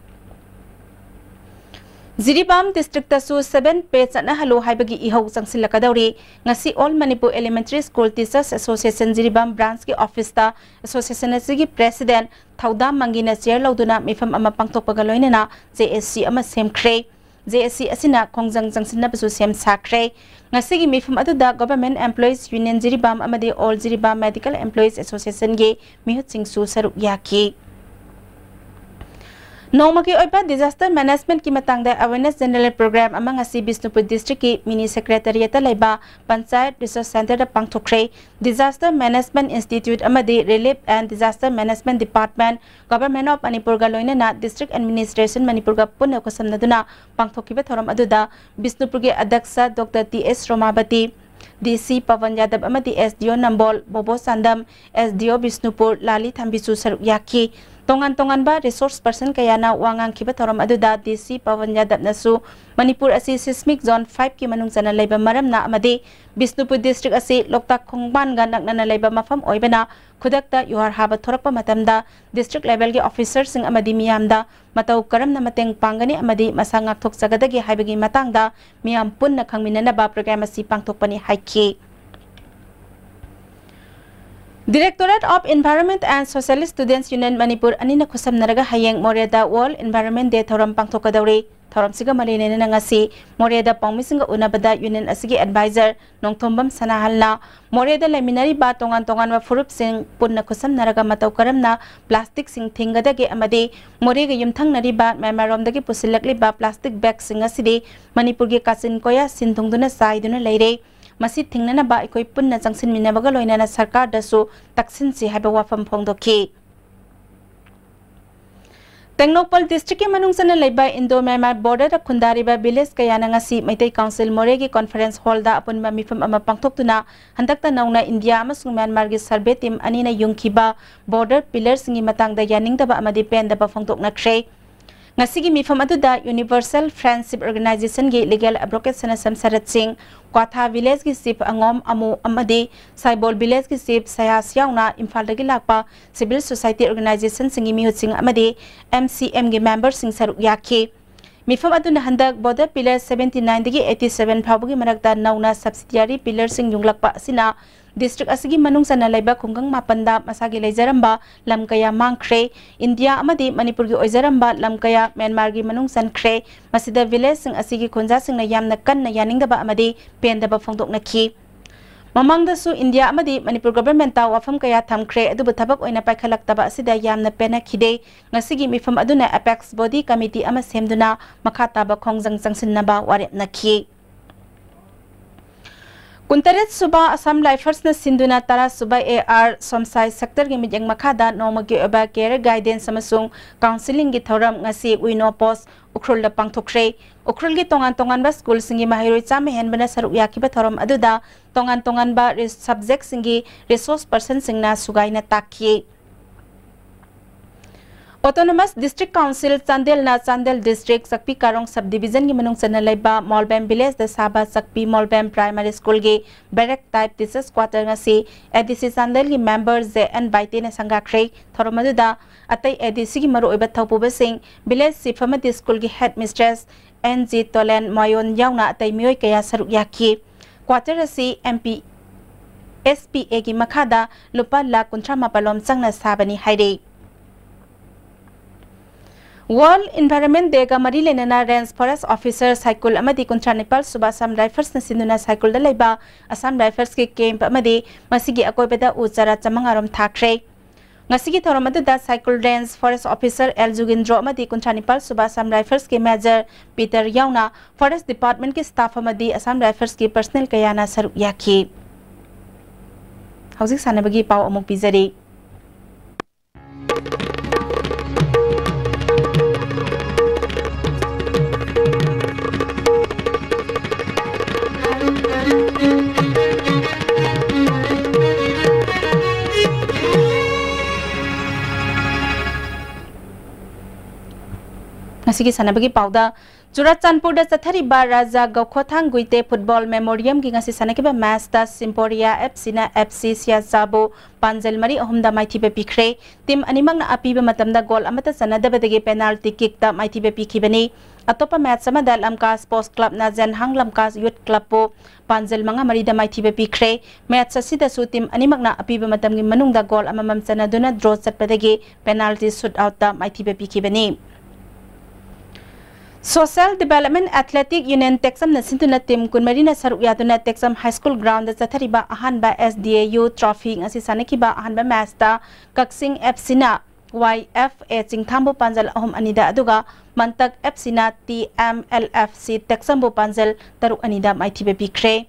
ꯖꯤꯔꯤꯕꯥꯝ district ꯇꯁꯨ seven pay ꯆꯠꯅꯍꯜꯂꯨ ꯍꯥꯏꯕꯒꯤ ꯏꯍꯧ ꯆꯪꯁꯤꯜꯂꯛꯀꯗꯧꯔꯤ꯫ ꯉꯁꯤ All Manipur Elementary School Teachers Association Jiribam branch ꯀꯤ office ꯇ association ꯑꯁꯤꯒꯤ president ꯊꯧꯗꯥꯝ ꯃꯪꯒꯤꯅ chair ꯂꯧꯗꯨꯅ ꯃꯤꯐꯝ ꯑꯃ ꯄꯥꯡꯊꯣꯛꯄꯒ ꯂꯣꯏꯅꯅ JAC ꯑꯃ ꯁꯦꯝꯈ꯭ꯔꯦ꯫ JAC ꯑꯁꯤꯅ ꯈꯣꯡꯖꯪ ꯆꯪꯁꯤꯟꯅꯕꯁꯨ ꯁꯦꯝ ꯁꯥꯈ꯭ꯔꯦ꯫ ꯉꯁꯤꯒꯤ ꯃꯤꯐꯝ ꯑꯗꯨꯗ Government Employees Union ꯖꯤꯔꯤꯕꯥꯝ ꯑꯃꯗꯤ All Jiribam Medical Employees Association ꯒꯤ ꯃꯤꯍꯨꯠꯁꯤꯡꯁꯨ ꯁꯔꯨꯛ ꯌꯥꯈꯤ꯫ ꯅꯣꯡꯃꯒꯤ ꯑꯣꯏꯕ disaster management ꯀꯤ ꯃꯇꯥꯡꯗ awareness general program ꯑꯃ ꯉꯁꯤ ꯕꯤꯁꯅꯨꯄꯨꯔ district ꯀꯤ mini secretariat ꯇ ꯂꯩꯕ Panchayat Resource Center ꯗ ꯄꯥꯡꯊꯣꯛꯈ꯭ꯔꯦ꯫ Disaster Management Institute ꯑꯃꯗꯤ Relief and Disaster Management Department, Government of Manipur ꯒ ꯂꯣꯏꯅꯅ District Administration ꯃꯅꯤꯄꯨꯔꯒ ꯄꯨꯟꯅ ꯈꯨꯠꯁꯝꯅꯗꯨꯅ ꯄꯥꯡꯊꯣꯛꯈꯤꯕ ꯊꯧꯔꯝ ꯑꯗꯨꯗ ꯕꯤꯁꯅꯨꯄꯨꯔꯒꯤ ꯑꯗ꯭ꯌꯛꯁ ꯗꯣꯛꯇꯔ ꯇꯤ ꯑꯦꯁ ꯔꯣꯃꯥꯕꯇꯤ, DC ꯄꯋꯟ ꯌꯥꯗꯕ ꯑꯃꯗꯤ SDO ꯅꯝꯕꯣꯜ, ꯕꯣꯕꯣ ꯆꯥꯟꯗꯝ, SDO ꯕꯤꯁꯅꯨꯄꯨꯔ, ꯂꯥꯂꯤ ꯊꯥꯝꯕꯤꯁꯨ ꯁꯔꯨꯛ ꯌꯥꯈꯤ꯫ ꯇꯣꯉꯥꯟ ꯇꯣꯉꯥꯟꯕ resource person ꯀꯌꯥꯅ ꯋꯥ ꯉꯥꯡꯈꯤꯕ ꯊꯧꯔꯝ ꯑꯗꯨꯗ DC ꯄꯋꯟ ꯌꯥꯗꯕꯅꯁꯨ ꯃꯅꯤꯄꯨꯔ ꯑꯁꯤ seismic zone five ꯀꯤ ꯃꯅꯨꯡ ꯆꯟꯅ ꯂꯩꯕ ꯃꯔꯝꯅ ꯑꯃꯗꯤ ꯕꯤꯁꯅꯨꯄꯨꯔ district ꯑꯁꯤ ꯂꯣꯛꯇꯥꯛ ꯈꯣꯡꯕꯥꯟꯒ ꯅꯛꯅꯅ ꯂꯩꯕ ꯃꯐꯝ ꯑꯣꯏꯕꯅ ꯈꯨꯗꯛꯇ ꯌꯨꯍꯥꯔ ꯍꯥꯕ ꯊꯣꯔꯛꯄ ꯃꯇꯝꯗ district level ꯒꯤ officers ꯁꯤꯡ ꯑꯃꯗꯤ ꯃꯤꯌꯥꯝꯗ ꯃꯇꯧ ꯀꯔꯝꯅ ꯃꯇꯦꯡ ꯄꯥꯡꯒꯅꯤ ꯑꯃꯗꯤ ꯃꯁꯥ ꯉꯥꯛꯊꯣꯛꯆꯒꯗꯒꯦ ꯍꯥꯏꯕꯒꯤ ꯃꯇꯥꯡꯗ ꯃꯤꯌꯥꯝ ꯄꯨꯟꯅ ꯈꯪꯃꯤꯟꯅꯅꯕ program ꯑꯁꯤ ꯄꯥꯡꯊꯣꯛꯄꯅꯤ ꯍꯥꯏꯈꯤ꯫ Directorate of Environment and Socialist Students Union Manipur ꯑꯅꯤꯅ ꯈꯨꯠꯁꯝꯅꯔꯒ ꯍꯌꯦꯡ ꯃꯣꯔꯦꯗ World Environment Day ꯊꯧꯔꯝ ꯄꯥꯡꯊꯣꯛꯀꯗꯧꯔꯤ꯫ ꯊꯧꯔꯝꯁꯤꯒ ꯃꯔꯤ ꯂꯩꯅꯅ ꯉꯁꯤ ꯃꯣꯔꯦꯗ ꯄꯥꯎꯃꯤꯁꯤꯡꯒ ꯎꯅꯕꯗ union ꯑꯁꯤꯒꯤ advisor ꯅꯣꯡꯊꯣꯝꯕꯝ ꯁꯅꯥꯍꯜꯅ ꯃꯣꯔꯦꯗ ꯂꯩꯃꯤꯟꯅꯔꯤꯕ ꯇꯣꯉꯥꯟ ꯇꯣꯉꯥꯟꯕ ꯐꯨꯔꯨꯞꯁꯤꯡ ꯄꯨꯟꯅ ꯈꯨꯠꯁꯝꯅꯔꯒ ꯃꯇꯧ ꯀꯔꯝꯅ plastic ꯁꯤꯡ ꯊꯤꯡꯒꯗꯒꯦ ꯑꯃꯗꯤ ꯃꯣꯔꯦꯒ ꯌꯨꯝꯊꯪꯅꯔꯤꯕ ꯃ꯭ꯌꯥꯟꯃꯥꯔꯔꯣꯝꯗꯒꯤ ꯄꯨꯁꯤꯜꯂꯛꯂꯤꯕ plastic bag ꯁꯤꯡ ꯑꯁꯤꯗꯤ ꯃꯅꯤꯄꯨꯔꯒꯤ ꯀꯥꯆꯤꯟ ꯀꯣꯌꯥ ꯁꯤꯟ ꯊꯨꯡꯗꯨꯅ ꯆꯥꯏꯗꯨꯅ ꯂꯩꯔꯦ꯫ ꯃꯁꯤ ꯊꯤꯡꯅꯅꯕ ꯑꯩꯈꯣꯏ ꯄꯨꯟꯅ ꯆꯪꯁꯤꯟꯃꯤꯟꯅꯕꯒ ꯂꯣꯏꯅꯅ ꯁꯔꯀꯥꯔꯗꯁꯨ ꯇꯛꯁꯤꯟꯁꯤ ꯍꯥꯏꯕ ꯋꯥꯐꯝ ꯐꯣꯡꯗꯣꯛꯈꯤ꯫ ꯇꯦꯡꯅꯧꯄꯜ district ꯀꯤ ꯃꯅꯨꯡ ꯆꯟꯅ ꯂꯩꯕ Indo Myanmar border ꯗ ꯈꯨꯟꯗꯥꯔꯤꯕ village ꯀꯌꯥꯅ ꯉꯁꯤ ꯃꯩꯇꯩ council ꯃꯣꯔꯦꯒꯤ conference hall ꯗ ꯑꯄꯨꯟꯕ ꯃꯤꯐꯝ ꯑꯃ ꯄꯥꯡꯊꯣꯛꯇꯨꯅ ꯍꯟꯗꯛꯇ ꯅꯧꯅ ꯏꯟꯗꯤꯌꯥ ꯑꯃꯁꯨꯡ ꯃ꯭ꯌꯥꯟꯃꯥꯔꯒꯤ survey team ꯑꯅꯤꯅ ꯌꯨꯡꯈꯤꯕ border pillar ꯁꯤꯡꯒꯤ ꯃꯇꯥꯡꯗ ꯌꯥꯅꯤꯡꯗꯕ ꯑꯃꯗꯤ ꯄꯦꯟꯗꯕ ꯐꯣꯡꯗꯣꯛꯅꯈ꯭ꯔꯦ꯫ ꯉꯁꯤꯒꯤ ꯃꯤꯐꯝ ꯑꯗꯨꯗ Universal Friendship Organization ꯒꯤ legal advocate ꯁꯅꯥꯁꯝ ꯁꯔꯠ ꯁꯤꯡ, ꯀ꯭ꯋꯥꯊꯥ village ꯀꯤ chief ꯑꯉꯣꯝ ꯑꯃꯨ ꯑꯃꯗꯤ ꯁꯥꯏꯕꯣꯜ village ꯀꯤ chief ꯁꯌꯥꯁ ꯌꯥꯎꯅ ꯏꯝꯐꯥꯜꯗꯒꯤ ꯂꯥꯛꯄ civil society organization ꯁꯤꯡꯒꯤ ꯃꯤꯍꯨꯠꯁꯤꯡ ꯑꯃꯗꯤ M C M ꯒꯤ member ꯁꯤꯡ ꯁꯔꯨꯛ ꯌꯥꯈꯤ꯫ ꯃꯤꯐꯝ ꯑꯗꯨꯅ ꯍꯟꯗꯛ border pillar seventy nine ꯗꯒꯤ eighty seven ꯐꯥꯎꯕꯒꯤ ꯃꯔꯛꯇ ꯅꯧꯅ subsidiary pillar ꯁꯤꯡ ꯌꯨꯡꯂꯛꯄ ꯑꯁꯤꯅ district ꯑꯁꯤꯒꯤ ꯃꯅꯨꯡ ꯆꯟꯅ ꯂꯩꯕ ꯈꯨꯡꯒꯪ ꯃꯥꯄꯟꯗ ꯃꯁꯥꯒꯤ ꯂꯩꯖꯔꯝꯕ ꯂꯝ ꯀꯌꯥ ꯃꯥꯡꯈ꯭ꯔꯦ꯫ ꯏꯟꯗꯤꯌꯥ ꯑꯃꯗꯤ ꯃꯅꯤꯄꯨꯔꯒꯤ ꯑꯣꯏꯖꯔꯝꯕ ꯂꯝ ꯀꯌꯥ ꯃ꯭ꯌꯥꯟꯃꯥꯔꯒꯤ ꯃꯅꯨꯡ ꯆꯟꯈ꯭ꯔꯦ꯫ ꯃꯁꯤꯗ village ꯁꯤꯡ ꯑꯁꯤꯒꯤ ꯈꯨꯟꯖꯥꯁꯤꯡꯅ ꯌꯥꯝꯅ ꯀꯟꯅ ꯌꯥꯅꯤꯡꯗꯕ ꯑꯃꯗꯤ ꯄꯦꯟꯗꯕ ꯐꯣꯡꯗꯣꯛꯅꯈꯤ꯫ ꯃꯃꯥꯡꯗꯁꯨ ꯏꯟꯗꯤꯌꯥ ꯑꯃꯗꯤ ꯃꯅꯤꯄꯨꯔ government ꯇ ꯋꯥꯐꯝ ꯀꯌꯥ ꯊꯝꯈ꯭ꯔꯦ, ꯑꯗꯨꯕꯨ ꯊꯕꯛ ꯑꯣꯏꯅ ꯄꯥꯏꯈꯠꯂꯛꯇꯕ ꯑꯁꯤꯗ ꯌꯥꯝꯅ ꯄꯦꯟꯅꯈꯤꯗꯦ꯫ ꯉꯁꯤꯒꯤ ꯃꯤꯐꯝ ꯑꯗꯨꯅ apex body committee ꯑꯃ ꯁꯦꯝꯗꯨꯅ ꯃꯈꯥ ꯇꯥꯕ ꯈꯣꯡꯖꯪ ꯆꯪꯁꯤꯟꯅꯕ ꯋꯥꯔꯦꯞꯅꯈꯤ꯫ ꯀꯨꯟꯇꯔꯦꯠ ꯁꯨꯕ Assam Rifles ꯅ ꯁꯤꯟꯗꯨꯅ ꯇꯔꯥ ꯁꯨꯕ A R Somsai sector ꯒꯤ ꯃꯤꯠꯌꯦꯡ ꯃꯈꯥꯗ ꯅꯣꯡꯃꯒꯤ ꯑꯣꯏꯕ career guidance ꯑꯃꯁꯨꯡ counselling ꯒꯤ ꯊꯧꯔꯝ ꯉꯁꯤ ꯋꯤꯅꯣ post ꯎꯈ꯭ꯔꯨꯜꯗ ꯄꯥꯡꯊꯣꯛꯈ꯭ꯔꯦ꯫ ꯎꯈ꯭ꯔꯨꯜꯒꯤ ꯇꯣꯉꯥꯟ ꯇꯣꯉꯥꯟꯕ school ꯁꯤꯡꯒꯤ ꯃꯍꯩꯔꯣꯏ ꯆꯥꯝꯃ ꯍꯦꯟꯕꯅ ꯁꯔꯨꯛ ꯌꯥꯈꯤꯕ ꯊꯧꯔꯝ ꯑꯗꯨꯗ ꯇꯣꯉꯥꯟ ꯇꯣꯉꯥꯟꯕ ꯔꯤ-, subject ꯁꯤꯡꯒꯤ resource person ꯁꯤꯡꯅ ꯁꯨꯒꯥꯏꯅ ꯇꯥꯛꯈꯤ꯫ Autonomous District Council ꯆꯥꯟꯗꯦꯜꯅ Chandel district ꯆꯛꯄꯤ ꯀꯥꯔꯣꯡ sub division ꯒꯤ ꯃꯅꯨꯡ ꯆꯟꯅ ꯂꯩꯕ ꯃꯣꯜꯕꯦꯝ village ꯗ ꯁꯥꯕ ꯆꯛꯄꯤ ꯃꯣꯜꯕꯦꯝ primary school ꯒꯤ barrack type teachers quarter ꯉꯁꯤ A D C ꯆꯥꯟꯗꯦꯜꯒꯤ member J N ꯕꯥꯏꯇꯦꯅ ꯁꯪꯒꯥꯈ꯭ꯔꯦ꯫ ꯊꯧꯔꯝ ꯑꯗꯨꯗ ꯑꯇꯩ A D C ꯒꯤ ꯃꯔꯨꯑꯣꯏꯕ ꯊꯧꯄꯨꯕꯁꯤꯡ, village chief ꯑꯃꯗꯤ school ꯒꯤ headmistress N G ꯇꯣꯂꯦꯟ ꯃꯣꯌꯣꯟ ꯌꯥꯎꯅ ꯑꯇꯩ ꯃꯤꯑꯣꯏ ꯀꯌꯥ ꯁꯔꯨꯛ ꯌꯥꯈꯤ꯫ Quarter ꯑꯁꯤ M P S P A ꯒꯤ ꯃꯈꯥꯗ ꯂꯨꯄꯥ ꯂꯥꯈ ꯀꯨꯟꯊ꯭ꯔꯥ ꯃꯥꯄꯜ ꯂꯣꯝ ꯆꯪꯅ ꯁꯥꯕꯅꯤ ꯍꯥꯏꯔꯤ꯫ World Environment Day ꯒ ꯃꯔꯤ ꯂꯩꯅꯅ Range Forest Officer ꯁꯥꯏꯀꯨꯜ ꯑꯃꯗꯤ ꯀꯨꯟꯊ꯭ꯔꯥ ꯅꯤꯄꯥꯜ ꯁꯨꯕ Assam Rifles ꯅ ꯁꯤꯟꯗꯨꯅ ꯁꯥꯏꯀꯨꯜꯗ ꯂꯩꯕ Assam Rifles ꯀꯤ camp ꯑꯃꯗꯤ ꯃꯁꯤꯒꯤ ꯑꯀꯣꯏꯕꯗ ꯎ ꯆꯥꯔꯥ ꯆꯥꯃꯉꯥ ꯔꯣꯝ ꯊꯥꯈ꯭ꯔꯦ꯫ ꯉꯁꯤꯒꯤ ꯊꯧꯔꯝ ꯑꯗꯨꯗ ꯁꯥꯏꯀꯨꯜ Range Forest Officer L ꯖꯨꯒꯤꯟꯗ꯭ꯔꯣ ꯑꯃꯗꯤ ꯀꯨꯟꯊ꯭ꯔꯥ ꯅꯤꯄꯥꯜ ꯁꯨꯕ Assam Rifles ꯀꯤ Major ꯄꯤꯇꯔ ꯌꯥꯎꯅ Forest Department ꯀꯤ staff ꯑꯃꯗꯤ Assam Rifles ꯀꯤ personnel ꯀꯌꯥꯅ ꯁꯔꯨꯛ ꯌꯥꯈꯤ꯫ ꯍꯧꯖꯤꯛ ꯁꯥꯟꯅꯕꯒꯤ ꯄꯥꯎ ꯑꯃꯨꯛ ꯄꯤꯖꯔꯤ꯫ ꯉꯁꯤꯒꯤ ꯁꯥꯟꯅꯕꯒꯤ ꯄꯥꯎꯗ, ꯆꯨꯔꯥꯆꯥꯟꯄꯨꯔꯗ ꯆꯠꯊꯔꯤꯕ ꯔꯥꯖꯥ ꯒꯧꯈꯣꯊꯥꯡ ꯒꯨꯏꯇꯦ ꯐꯨꯠꯕꯣꯜ ꯃꯦꯃꯣꯔꯤꯌꯝꯒꯤ ꯉꯁꯤ ꯁꯥꯟꯅꯈꯤꯕ ꯃꯦꯆꯇ ꯁꯤꯝꯄꯣꯔꯤꯌꯥ ꯑꯦꯐ ꯁꯤꯅ ꯑꯦꯐ ꯁꯤ ꯁꯤꯌꯥꯆꯥꯕꯨ ꯄꯥꯟꯖꯜ ꯃꯔꯤ ꯑꯍꯨꯝꯗ ꯃꯥꯏꯊꯤꯕ ꯄꯤꯈ꯭ꯔꯦ꯫ ꯇꯤꯝ ꯑꯅꯤꯃꯛꯅ ꯑꯄꯤꯕ ꯃꯇꯝꯗ ꯒꯣꯜ ꯑꯃꯠꯇ ꯆꯟꯅꯗꯕꯗꯒꯤ ꯄꯦꯅꯥꯜꯇꯤ ꯀꯤꯛꯇ ꯃꯥꯏꯊꯤꯕ ꯄꯤꯈꯤꯕꯅꯤ꯫ ꯑꯇꯣꯞꯄ ꯃꯦꯆ ꯑꯃꯗ ꯂꯝꯀꯥ ꯁ꯭ꯄꯣꯔꯠꯁ ꯀ꯭ꯂꯕꯅ ꯖꯦꯟꯍꯥꯡ ꯂꯝꯀꯥ ꯌꯨꯠ ꯀ꯭ꯂꯕꯄꯨ ꯄꯥꯟꯖꯜ ꯃꯉꯥ ꯃꯔꯤꯗ ꯃꯥꯏꯊꯤꯕ ꯄꯤꯈ꯭ꯔꯦ꯫ ꯃꯦꯆ ꯑꯁꯤꯗꯁꯨ ꯇꯤꯝ ꯑꯅꯤꯃꯛꯅ ꯑꯄꯤꯕ ꯃꯇꯝꯒꯤ ꯃꯅꯨꯡꯗ ꯒꯣꯜ ꯑꯃꯃꯝ ꯆꯟꯅꯗꯨꯅ ꯗ꯭ꯔꯣ ꯆꯠꯄꯗꯒꯤ ꯄꯦꯅꯥꯜꯇꯤ ꯁꯨꯠ ꯑꯥꯎꯠꯇ ꯃꯥꯏꯊꯤꯕ ꯄꯤꯈꯤꯕꯅꯤ꯫ ꯁꯣꯁꯦꯜ ꯗꯤꯕꯦꯂꯞꯃꯦꯟ ꯑꯦꯊꯂꯦꯇꯤꯛ ꯌꯨꯅꯤꯌꯟ ꯇꯦꯛꯆꯝꯅ ꯁꯤꯟꯗꯨꯅ ꯇꯤꯝ ꯀꯨꯟꯃꯔꯤꯅ ꯁꯔꯨꯛ ꯌꯥꯗꯨꯅ ꯇꯦꯛꯆꯝ ꯍꯥꯏ ꯁ꯭ꯀꯨꯜ ꯒ꯭ꯔꯥꯎꯟꯗ ꯆꯠꯊꯔꯤꯕ ꯑꯍꯥꯟꯕ ꯑꯦꯁ ꯗꯤ ꯑꯦ ꯌꯨ ꯇ꯭ꯔꯣꯐꯤ ꯉꯁꯤ ꯁꯥꯟꯅꯈꯤꯕ ꯑꯍꯥꯟꯕ ꯃꯦꯆꯇ ꯀꯛꯆꯤꯡ ꯑꯦꯐ ꯁꯤꯅ ꯋꯥꯏ ꯑꯦꯐ ꯑꯦ ꯆꯤꯡꯊꯥꯝꯕꯨ ꯄꯥꯟꯖꯜ ꯑꯍꯨꯝ ꯑꯅꯤꯗ, ꯑꯗꯨꯒ ꯃꯟꯇꯛ ꯑꯦꯐ ꯁꯤꯅ T M L F C ꯇꯦꯛꯆꯝꯕꯨ ꯄꯥꯟꯖꯜ ꯇꯔꯨꯛ ꯑꯅꯤꯗ ꯃꯥꯏꯊꯤꯕ ꯄꯤꯈ꯭ꯔꯦ꯫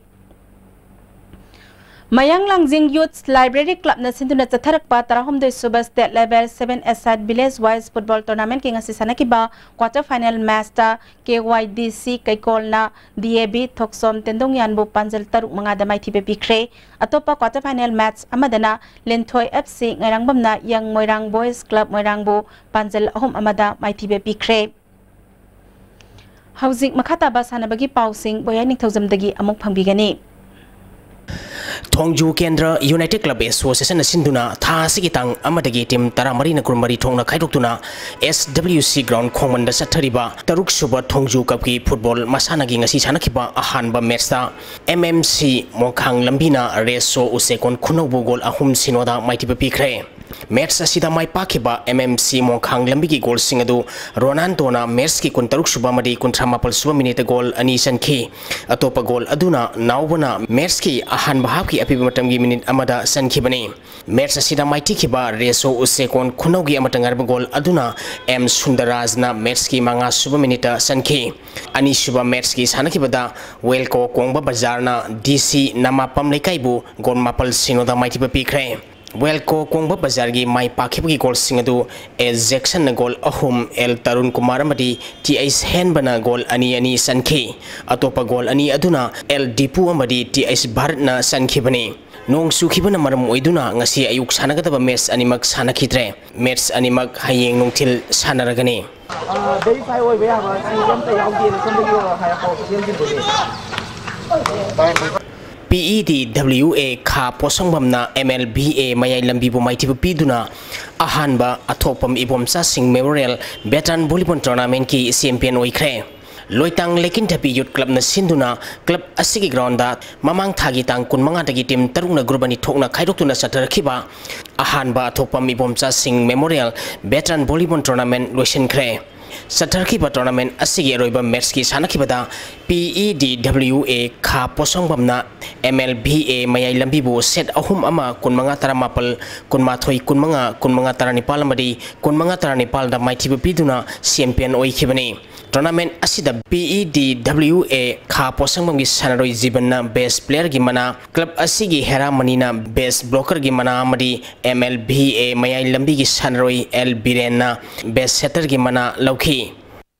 ꯃꯌꯥꯡ ꯂꯥꯡꯖꯤꯡ ꯌꯨꯠꯁ ꯂꯥꯏꯕ꯭ꯔꯦꯔꯤ ꯀ꯭ꯂꯕꯅ ꯁꯤꯟꯗꯨꯅ ꯆꯠꯊꯔꯛꯄ ꯇꯔꯥꯍꯨꯝꯗꯣꯏ ꯁꯨꯕ state level seven a side village wise football ꯇꯣꯔꯅꯥꯃꯦꯟꯠꯀꯤ ꯉꯁꯤ ꯁꯥꯟꯅꯈꯤꯕ ꯀ꯭ꯋꯥꯇꯔ ꯐꯥꯏꯅꯦꯜ ꯃꯦꯆꯇ ꯀꯦ ꯋꯥꯏ ꯗꯤ ꯁꯤ ꯀꯩꯀꯣꯜꯅ ꯗꯤ ꯑꯦ ꯕꯤ ꯊꯣꯛꯆꯣꯝ ꯇꯦꯟꯗꯣꯡꯌꯥꯟꯕꯨ ꯄꯥꯟꯖꯜ ꯇꯔꯨꯛ ꯃꯉꯥꯗ ꯃꯥꯏꯊꯤꯕ ꯄꯤꯈ꯭ꯔꯦ꯫ ꯑꯇꯣꯞꯄ ꯀ꯭ꯋꯥꯇꯔ ꯐꯥꯏꯅꯦꯜ ꯃꯦꯆ ꯑꯃꯗꯅ ꯂꯤꯟꯊꯣꯏ ꯑꯦꯐ ꯁꯤ ꯉꯥꯏꯔꯥꯡꯕꯝꯅ ꯌꯪ ꯃꯣꯏꯔꯥꯡ ꯕꯣꯏꯁ ꯀ꯭ꯂꯕ ꯃꯣꯏꯔꯥꯡꯕꯨ ꯄꯥꯟꯖꯜ ꯑꯍꯨꯝ ꯑꯃꯗ ꯃꯥꯏꯊꯤꯕ ꯄꯤꯈ꯭ꯔꯦ꯫ ꯍꯧꯖꯤꯛ ꯃꯈꯥ ꯇꯥꯕ ꯁꯥꯟꯅꯕꯒꯤ ꯄꯥꯎꯁꯤꯡ ꯕꯣꯌꯥꯏ ꯅꯤꯡꯊꯧꯖꯝꯗꯒꯤ ꯑꯃꯨꯛ ꯐꯪꯕꯤꯒꯅꯤ꯫ ꯊꯣꯡꯖꯨ ꯀꯦꯟꯗ꯭ꯔ ꯌꯨꯅꯥꯏꯇꯦꯗ ꯀ꯭ꯂꯕ ꯑꯦꯁꯣꯁꯤꯌꯦꯁꯟꯅ ꯁꯤꯟꯗꯨꯅ ꯊꯥ ꯑꯁꯤꯒꯤ ꯇꯥꯡ ꯑꯃꯗꯒꯤ ꯇꯤꯝ ꯇꯔꯥꯃꯔꯤꯅ ꯀꯨꯟꯃꯔꯤ ꯊꯣꯛꯅ ꯈꯥꯏꯗꯣꯛꯇꯨꯅ ꯑꯦꯁ ꯗꯕ꯭ꯂꯤꯎ ꯁꯤ ꯒ꯭ꯔꯥꯎꯟ ꯈꯣꯡꯃꯟꯗ ꯆꯠꯊꯔꯤꯕ ꯇꯔꯨꯛ ꯁꯨꯕ ꯊꯣꯡꯖꯨ ꯀꯞꯀꯤ ꯐꯨꯠꯕꯣꯜ ꯃꯁꯥꯟꯅꯒꯤ ꯉꯁꯤ ꯁꯥꯟꯅꯈꯤꯕ ꯑꯍꯥꯟꯕ ꯃꯦꯆꯇ ꯑꯦꯝ ꯑꯦꯝ ꯁꯤ ꯃꯣꯡꯈꯥꯡ ꯂꯝꯕꯤꯅ ꯔꯦꯁꯣ ꯎꯆꯦꯀꯣꯟ ꯈꯨꯅꯧꯕꯨ ꯒꯣꯜ ꯑꯍꯨꯝ ꯁꯤꯅꯣꯗ ꯃꯥꯏꯊꯤꯕ ꯄꯤꯈ꯭ꯔꯦ꯫ ꯃꯦꯆ ꯑꯁꯤꯗ ꯃꯥꯏ ꯄꯥꯛꯈꯤꯕ ꯑꯦꯝ ꯑꯦꯝ ꯁꯤ ꯃꯣꯡꯈꯥꯡ ꯂꯝꯕꯤꯒꯤ ꯒꯣꯜꯁꯤꯡ ꯑꯗꯨ ꯔꯣꯅꯥꯜꯗꯣꯅ ꯃꯦꯆꯀꯤ ꯀꯨꯟꯇꯔꯨꯛ ꯁꯨꯕ ꯑꯃꯗꯤ ꯀꯨꯟꯊ꯭ꯔꯥ ꯃꯥꯄꯜ ꯁꯨꯕ ꯃꯤꯅꯤꯠꯇ ꯒꯣꯜ ꯑꯅꯤ ꯆꯟꯈꯤ꯫ ꯑꯇꯣꯞꯄ ꯒꯣꯜ ꯑꯗꯨꯅ ꯅꯥꯎꯕꯅ ꯃꯦꯆꯀꯤ ꯑꯍꯥꯟꯕ ꯍꯥꯞꯀꯤ ꯑꯄꯤꯕ ꯃꯇꯝꯒꯤ ꯃꯤꯅꯤꯠ ꯑꯃꯗ ꯆꯟꯈꯤꯕꯅꯤ꯫ ꯃꯦꯆ ꯑꯁꯤꯗ ꯃꯥꯏꯊꯤꯈꯤꯕ ꯔꯦꯁꯣ ꯎꯆꯦꯀꯣꯟ ꯈꯨꯅꯧꯒꯤ ꯑꯃꯠꯇ ꯉꯥꯏꯔꯕ ꯒꯣꯜ ꯑꯗꯨꯅ ꯑꯦꯝ ꯁꯨꯟꯗꯔꯥꯖꯅ ꯃꯦꯆꯀꯤ ꯃꯉꯥ ꯁꯨꯕ ꯃꯤꯅꯤꯠꯇ ꯆꯟꯈꯤ꯫ ꯑꯅꯤꯁꯨꯕ ꯃꯦꯆꯀꯤ ꯁꯥꯟꯅꯈꯤꯕꯗ ꯋꯦꯜꯀꯣ ꯀꯣꯡꯕ ꯕꯖꯥꯔꯅ ꯗꯤ ꯁꯤ ꯅꯃꯥꯄꯝ ꯂꯩꯀꯥꯏꯕꯨ ꯒꯣꯜ ꯃꯥꯄꯜ ꯁꯤꯅꯣꯗ ꯃꯥꯏꯊꯤꯕ ꯄꯤꯈ꯭ꯔꯦ꯫ ꯋꯦꯜꯀꯣ ꯀꯣꯡꯕ ꯕꯖꯥꯔꯒꯤ ꯃꯥꯏ ꯄꯥꯛꯈꯤꯕꯒꯤ ꯒꯣꯜꯁꯤꯡ ꯑꯗꯨ ꯑꯦ ꯖꯦꯛꯁꯟꯅ ꯒꯣꯜ ꯑꯍꯨꯝ, ꯑꯦꯜ ꯇꯔꯨꯟ ꯀꯨꯃꯥꯔ ꯑꯃꯗꯤ ꯇꯤ ꯑꯩꯆ ꯍꯦꯟꯕꯅ ꯒꯣꯜ ꯑꯅꯤ ꯑꯅꯤ ꯆꯟꯈꯤ꯫ ꯑꯇꯣꯞꯄ ꯒꯣꯜ ꯑꯅꯤ ꯑꯗꯨꯅ ꯑꯦꯜ ꯗꯤꯄꯨ ꯑꯃꯗꯤ ꯇꯤ ꯑꯩꯆ ꯚꯥꯔꯠꯅ ꯆꯟꯈꯤꯕꯅꯤ꯫ ꯅꯣꯡ ꯆꯨꯈꯤꯕꯅ ꯃꯔꯝ ꯑꯣꯏꯗꯨꯅ ꯉꯁꯤ ꯑꯌꯨꯛ ꯁꯥꯟꯅꯒꯗꯕ ꯃꯦꯆ ꯑꯅꯤꯃꯛ ꯁꯥꯟꯅꯈꯤꯗ꯭ꯔꯦ꯫ ꯃꯦꯆ ꯑꯅꯤꯃꯛ ꯍꯌꯦꯡ ꯅꯨꯡꯊꯤꯜ ꯁꯥꯟꯅꯔꯒꯅꯤ꯫ ꯚꯦꯔꯤꯐꯥꯏ ꯑꯣꯏꯕ ꯌꯥꯕ ꯁꯤ ꯑꯝꯇ ꯌꯥꯎꯗꯦꯅ ꯁꯣꯝꯗꯒꯤ ꯍꯥꯏꯔꯛꯄ ꯑꯣꯐꯤꯁꯤꯌꯦꯜꯁꯤꯡꯗꯨꯗꯤ꯫ ꯄꯤ ꯏ ꯗꯤ ꯗꯕ꯭ꯂꯤꯎ ꯑꯦ ꯈꯥ ꯄꯣꯠꯁꯪꯐꯝꯅ ꯑꯦꯝ ꯑꯦꯜ ꯕꯤ ꯑꯦ ꯃꯌꯥꯏ ꯂꯝꯕꯤꯕꯨ ꯃꯥꯏꯊꯤꯕ ꯄꯤꯗꯨꯅ ꯑꯍꯥꯟꯕ ꯑꯊꯣꯛꯄꯝ ꯏꯕꯣꯝꯆꯥꯁꯤꯡ ꯃꯦꯃꯣꯔꯤꯌꯦꯜ ꯚꯦꯇꯔꯥꯟ ꯚꯣꯂꯤꯕꯣꯜ ꯇꯣꯔꯅꯥꯃꯦꯟꯠꯀꯤ ꯆꯦꯝꯄꯤꯌꯟ ꯑꯣꯏꯈ꯭ꯔꯦ꯫ ꯂꯣꯏꯇꯥꯡ ꯂꯩꯀꯤꯟꯊꯄꯤ ꯌꯨꯠ ꯀ꯭ꯂꯕꯅ ꯁꯤꯟꯗꯨꯅ ꯀ꯭ꯂꯕ ꯑꯁꯤꯒꯤ ꯒ꯭ꯔꯥꯎꯟꯗ ꯃꯃꯥꯡ ꯊꯥꯒꯤ ꯇꯥꯡ ꯀꯨꯟꯃꯉꯥꯗꯒꯤ ꯇꯤꯝ ꯇꯔꯨꯛꯅ ꯒ꯭ꯔꯨꯞ ꯑꯅꯤ ꯊꯣꯛꯅ ꯈꯥꯏꯗꯣꯛꯇꯨꯅ ꯆꯠꯊꯔꯛꯈꯤꯕ ꯑꯍꯥꯟꯕ ꯑꯊꯣꯛꯄꯝ ꯏꯕꯣꯝꯆꯥꯁꯤꯡ ꯃꯦꯃꯣꯔꯤꯌꯦꯜ ꯚꯦꯇꯔꯥꯟ ꯚꯣꯂꯤꯕꯣꯜ ꯇꯣꯔꯅꯥꯃꯦꯟꯠ ꯂꯣꯏꯁꯤꯟꯈ꯭ꯔꯦ꯫ ꯆꯠꯊꯔꯛꯈꯤꯕ ꯇꯣꯔꯅꯥꯃꯦꯟꯠ ꯑꯁꯤꯒꯤ ꯑꯔꯣꯏꯕ ꯃꯦꯠꯆꯀꯤ ꯁꯥꯟꯅꯈꯤꯕꯗ ꯄꯤ ꯏ ꯗꯤ ꯗꯕ꯭ꯂꯤꯎ ꯑꯦ ꯈꯥ ꯄꯣꯠꯁꯪꯐꯝꯅ ꯑꯦꯝ ꯑꯦꯜ ꯚꯤ ꯑꯦ ꯃꯌꯥꯏ ꯂꯝꯕꯤꯕꯨ ꯁꯦꯠ ꯑꯍꯨꯝ ꯑꯃ, ꯀꯨꯟꯃꯉꯥ ꯇꯔꯥꯃꯥꯄꯜ, ꯀꯨꯟꯃꯥꯊꯣꯏ ꯀꯨꯟꯃꯉꯥ, ꯀꯨꯟꯃꯉꯥ ꯇꯔꯥꯅꯤꯄꯥꯜ ꯑꯃꯗꯤ ꯀꯨꯟꯃꯉꯥ ꯇꯔꯥꯅꯤꯄꯥꯜꯗ ꯃꯥꯏꯊꯤꯕ ꯄꯤꯗꯨꯅ ꯆꯦꯝꯄꯤꯌꯟ ꯑꯣꯏꯈꯤꯕꯅꯤ꯫ ꯇꯣꯔꯅꯥꯃꯦꯟꯠ ꯑꯁꯤꯗ ꯄꯤ ꯏ ꯗꯤ ꯗꯕ꯭ꯂꯤꯎ ꯑꯦ ꯈꯥ ꯄꯣꯠꯁꯪꯐꯝꯒꯤ ꯁꯥꯟꯅꯔꯣꯏ ꯖꯤꯕꯟꯅ ꯕꯦꯁ ꯄ꯭ꯂꯦꯌꯔꯒꯤ ꯃꯅꯥ, ꯀ꯭ꯂꯕ ꯑꯁꯤꯒꯤ ꯍꯦꯔꯥꯃꯅꯤꯅ ꯕꯦꯁ ꯕ꯭ꯂꯣꯀꯔꯒꯤ ꯃꯅꯥ ꯑꯃꯗꯤ ꯑꯦꯝ ꯑꯦꯜ ꯚꯤ ꯑꯦ ꯃꯌꯥꯏ ꯂꯝꯕꯤꯒꯤ ꯁꯥꯟꯅꯔꯣꯏ ꯑꯦꯜ ꯕꯤꯔꯦꯟꯅ ꯕꯦꯁ ꯁꯦꯇꯔꯒꯤ ꯃꯅꯥ ꯂꯧꯈꯤ꯫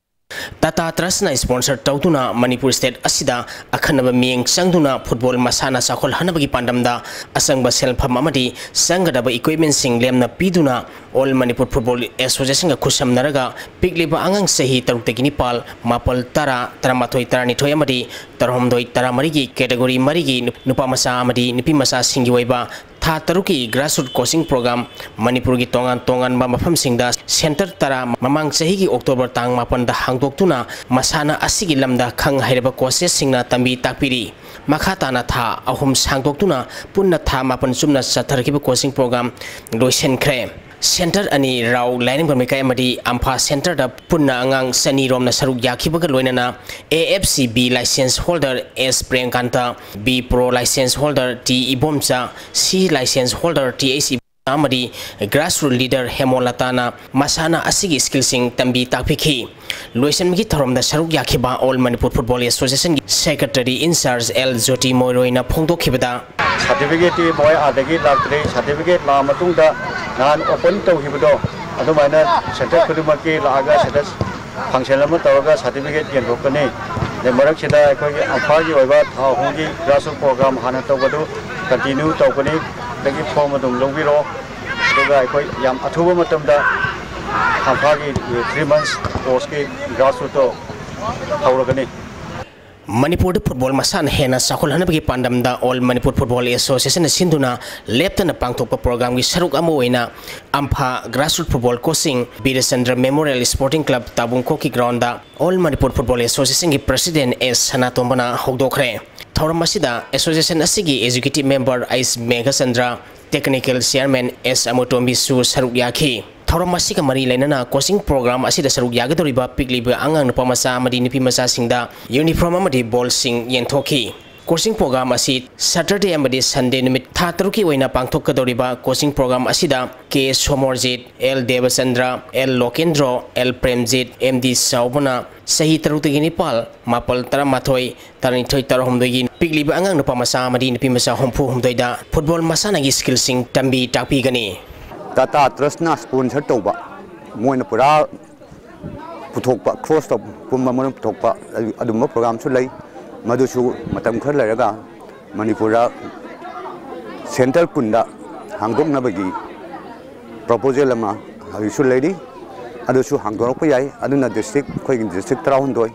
ꯇꯥꯇꯥ ꯇ꯭ꯔꯁꯅ ꯁ꯭ꯄꯣꯟꯁꯔ ꯇꯧꯗꯨꯅ ꯃꯅꯤꯄꯨꯔ ꯁ꯭ꯇꯦꯠ ꯑꯁꯤꯗ ꯑꯈꯟꯅꯕ ꯃꯤꯠꯌꯦꯡ ꯆꯪꯗꯨꯅ ꯐꯨꯠꯕꯣꯜ ꯃꯁꯥꯟꯅ ꯆꯥꯎꯈꯠꯍꯟꯅꯕꯒꯤ ꯄꯥꯟꯗꯝꯗ ꯑꯆꯪꯕ ꯁꯦꯜꯐꯝ ꯑꯃꯗꯤ ꯆꯪꯒꯗꯕ ꯏꯀ꯭ꯋꯤꯞꯃꯦꯟꯁꯤꯡ ꯂꯦꯝꯅ ꯄꯤꯗꯨꯅ ꯑꯣꯜ ꯃꯅꯤꯄꯨꯔ ꯐꯨꯠꯕꯣꯜ ꯑꯦꯁꯣꯁꯤꯌꯦꯁꯟꯒ ꯈꯨꯠꯁꯝꯅꯔꯒ ꯄꯤꯛꯂꯤꯕ ꯑꯉꯥꯡ ꯆꯍꯤ ꯇꯔꯨꯛꯇꯒꯤ ꯅꯤꯄꯥꯜ, ꯃꯥꯄꯜ, ꯇꯔꯥ, ꯇꯔꯥꯃꯥꯊꯣꯏ, ꯇꯔꯥꯅꯤꯊꯣꯏ ꯑꯃꯗꯤ ꯇꯔꯥꯍꯨꯝꯗꯣꯏ, ꯇꯔꯥꯃꯔꯤꯒꯤ ꯀꯦꯇꯦꯒꯣꯔꯤ ꯃꯔꯤꯒꯤ ꯅꯨ-, ꯅꯨꯄꯥ ꯃꯆꯥ ꯑꯃꯗꯤ ꯅꯨꯄꯤ ꯃꯆꯥꯁꯤꯡꯒꯤ ꯑꯣꯏꯕ ꯊꯥ ꯇꯔꯨꯛꯀꯤ ꯒ꯭ꯔꯥꯁꯔꯨꯠ ꯀꯣꯆꯤꯡ ꯄ꯭ꯔꯣꯒ꯭ꯔꯥꯝ ꯃꯅꯤꯄꯨꯔꯒꯤ ꯇꯣꯉꯥꯟ ꯇꯣꯉꯥꯟꯕ ꯃꯐꯝꯁꯤꯡꯗ ꯁꯦꯟꯇꯔ ꯇꯔꯥ ꯃꯃꯥꯡ ꯆꯍꯤꯒꯤ ꯑꯣꯛꯇꯣꯕꯔ ꯇꯥꯡ ꯃꯥꯄꯟꯗ ꯍꯥꯡꯗꯣꯛꯇꯨꯅ ꯃꯁꯥꯟꯅ ꯑꯁꯤꯒꯤ ꯂꯝꯗ ꯈꯪ ꯍꯩꯔꯕ ꯀꯣꯆꯦꯁꯁꯤꯡꯅ ꯇꯝꯕꯤ ꯇꯥꯛꯄꯤꯔꯤ꯫ ꯃꯈꯥ ꯇꯥꯅ ꯊꯥ ꯑꯍꯨꯝ ꯁꯥꯡꯗꯣꯛꯇꯨꯅ ꯄꯨꯟꯅ ꯊꯥ ꯃꯥꯄꯟ ꯆꯨꯞꯅ ꯆꯠꯊꯔꯛꯈꯤꯕ ꯀꯣꯆꯤꯡ ꯄ꯭ꯔꯣꯒ꯭ꯔꯥꯝ ꯂꯣꯏꯁꯤꯟꯈ꯭ꯔꯦ꯫ ꯁꯦꯟꯇꯔ ꯑꯅꯤ, ꯔꯥꯎ ꯂꯥꯏꯔꯦꯝꯕꯝ ꯂꯩꯀꯥꯏ ꯑꯃꯗꯤ ꯑꯝꯐꯥ ꯁꯦꯟꯇꯔꯗ ꯄꯨꯟꯅ ꯑꯉꯥꯡ ꯆꯅꯤ ꯔꯣꯝꯅ ꯁꯔꯨꯛ ꯌꯥꯈꯤꯕꯒ ꯂꯣꯏꯅꯅ A F C B licence holder S Premkant, B pro licence holder T Ibomcha, C licence holder T H Ibomcha ꯑꯃꯗꯤ ꯒ꯭ꯔꯥꯁꯔꯨꯠ ꯂꯤꯗꯔ ꯍꯦꯃꯣꯂꯇꯥꯅ ꯃꯁꯥꯟꯅ ꯑꯁꯤꯒꯤ ꯁ꯭ꯀꯤꯜꯁꯤꯡ ꯇꯝꯕꯤ ꯇꯥꯛꯄꯤꯈꯤ꯫ ꯂꯣꯏꯁꯤꯟꯕꯒꯤ ꯊꯧꯔꯝꯗ ꯁꯔꯨꯛ ꯌꯥꯈꯤꯕ ꯑꯣꯜ ꯃꯅꯤꯄꯨꯔ ꯐꯨꯠꯕꯣꯜ ꯑꯦꯁꯣꯁꯤꯌꯦꯁꯟꯒꯤ ꯁꯦꯀ꯭ꯔꯦꯇꯔꯤ ꯏꯟꯆꯥꯔꯖ ꯑꯦꯜ ꯖꯣꯇꯤ ꯃꯣꯏꯔꯣꯏꯅ ꯐꯣꯡꯗꯣꯛꯈꯤꯕꯗ, ꯁꯥꯔꯇꯤꯐꯤꯀꯦꯠꯇꯤ ꯃꯣꯏ ꯑꯥꯗꯒꯤ ꯂꯥꯛꯇ꯭ꯔꯤ꯫ ꯁꯥꯔꯇꯤꯐꯤꯀꯦꯠ ꯂꯥꯛꯑ ꯃꯇꯨꯡꯗ ꯅꯍꯥꯟ ꯑꯣꯄꯟ ꯇꯧꯈꯤꯕꯗꯣ ꯑꯗꯨꯃꯥꯏꯅ ꯁꯦꯟꯇꯔ ꯈꯨꯗꯤꯡꯃꯛꯀꯤ ꯂꯥꯛꯑꯒ ꯁꯤꯗ ꯐꯪꯁꯟ ꯑꯃ ꯇꯧꯔꯒ ꯁꯥꯔꯇꯤꯐꯤꯀꯦꯠ ꯌꯦꯟꯊꯣꯛꯀꯅꯤ꯫ ꯑꯗꯩ ꯃꯔꯛꯁꯤꯗ ꯑꯩꯈꯣꯏꯒꯤ ꯑꯝꯐꯥꯒꯤ ꯑꯣꯏꯕ ꯊꯥ ꯑꯍꯨꯝꯒꯤ ꯒ꯭ꯔꯥꯁꯔꯨꯠ ꯄ꯭ꯔꯣꯒ꯭ꯔꯥꯝ ꯍꯥꯟꯅ ꯇꯧꯕꯗꯨ ꯀꯟꯇꯤꯅ꯭ꯌꯨ ꯇꯧꯒꯅꯤ꯫ ꯑꯗꯒꯤ ꯐꯣꯔꯝ ꯑꯗꯨꯝ ꯂꯧꯕꯤꯔꯣ꯫ ꯑꯗꯨꯒ ꯑꯩꯈꯣꯏ ꯌꯥꯝ ꯑꯊꯨꯕ ꯃꯇꯝꯗ ꯊꯥ ꯊꯥꯒꯤ three months courseꯀꯤ grassrootꯇꯣ ꯍꯧꯔꯒꯅꯤ꯫ ꯃꯅꯤꯄꯨꯔꯗ ꯐꯨꯠꯕꯣꯜ ꯃꯁꯥꯟꯅ ꯍꯦꯟꯅ ꯆꯥꯎꯈꯠꯍꯟꯅꯕꯒꯤ ꯄꯥꯟꯗꯝꯗ All Manipur Football Associationꯅ ꯁꯤꯟꯗꯨꯅ ꯂꯦꯞꯇꯅ ꯄꯥꯡꯊꯣꯛꯄ programꯒꯤ ꯁꯔꯨꯛ ꯑꯃ ꯑꯣꯏꯅ ꯑꯝꯐꯥ grassroot football coaching ꯕꯤꯔꯆꯟꯗ꯭ꯔ Memorial Sporting Club ꯇꯥꯕꯨꯡꯈꯣꯛꯀꯤ groundꯗ All Manipur Football Associationꯒꯤ president ꯑꯦꯁ ꯁꯅꯥꯇꯣꯝꯕꯅ ꯍꯧꯗꯣꯛꯈ꯭ꯔꯦ꯫ ꯊꯧꯔꯝ ꯑꯁꯤꯗ association ꯑꯁꯤꯒꯤ executive member ꯑꯩꯁ ꯃꯦꯘꯆꯟꯗ꯭ꯔ, technical chairman ꯑꯦꯁ ꯑꯃꯨꯇꯣꯝꯕꯤꯁꯨ ꯁꯔꯨꯛ ꯌꯥꯈꯤ꯫ ꯊꯧꯔꯝ ꯑꯁꯤꯒ ꯃꯔꯤ ꯂꯩꯅꯅ coaching program ꯑꯁꯤꯗ ꯁꯔꯨꯛ ꯌꯥꯒꯗꯧꯔꯤꯕ ꯄꯤꯛꯂꯤꯕ ꯑꯉꯥꯡ ꯅꯨꯄꯥ ꯃꯆꯥ ꯑꯃꯗꯤ ꯅꯨꯄꯤ ꯃꯆꯥꯁꯤꯡꯗ uniform ꯑꯃꯗꯤ ballꯁꯤꯡ ꯌꯦꯟꯊꯣꯛꯈꯤ꯫ Coaching program ꯑꯁꯤ Saturday ꯑꯃꯗꯤ Sunday ꯅꯨꯃꯤꯠ ꯊꯥ ꯇꯔꯨꯛꯀꯤ ꯑꯣꯏꯅ ꯄꯥꯡꯊꯣꯛꯀꯗꯧꯔꯤꯕ coaching program ꯑꯁꯤꯗ K Somorjit, L Debachandra, L Lokendro, L Premjit, M D ꯆꯥꯎꯕꯅ ꯆꯍꯤ ꯇꯔꯨꯛꯇꯒꯤ ꯅꯤꯄꯥꯜ, ꯃꯥꯄꯜ, ꯇꯔꯥꯃꯥꯊꯣꯏ, ꯇꯔꯥꯅꯤꯊꯣꯏ, ꯇꯔꯥꯍꯨꯝꯗꯣꯏꯒꯤ ꯄꯤꯛꯂꯤꯕ ꯑꯉꯥꯡ ꯅꯨꯄꯥ ꯃꯆꯥ ꯑꯃꯗꯤ ꯅꯨꯄꯤ ꯃꯆꯥ ꯍꯨꯝꯐꯨ ꯍꯨꯝꯗꯣꯏꯗ football ꯃꯁꯥꯟꯅꯒꯤ skillꯁꯤꯡ ꯇꯝꯕꯤ ꯇꯥꯛꯄꯤꯒꯅꯤ꯫ Tata Trustꯅ sponsor ꯇꯧꯕ, ꯃꯣꯏꯅ ꯄꯨꯔꯥ ꯄꯨꯊꯣꯛꯄ, ꯈ꯭ꯔꯣꯁꯇ ꯄꯨꯝꯕ ꯃꯔꯨꯞ ꯄꯨꯊꯣꯛꯄ, ꯑꯗꯨꯒꯨꯝꯕ programꯁꯨ ꯂꯩ꯫ ꯃꯗꯨꯁꯨ ꯃꯇꯝ ꯈꯔ ꯂꯩꯔꯒ ꯃꯅꯤꯄꯨꯔꯗ center ꯀꯨꯟꯗ ꯍꯥꯡꯗꯣꯛꯅꯕꯒꯤ proposal ꯑꯃ ꯍꯧꯖꯤꯛꯁꯨ ꯂꯩꯔꯤ꯫ ꯑꯗꯨꯁꯨ ꯍꯥꯡꯗꯣꯔꯛꯄ ꯌꯥꯏ꯫ ꯑꯗꯨꯅ district, ꯑꯩꯈꯣꯏꯒꯤ district ꯇꯔꯥꯍꯨꯝꯗꯣꯏ,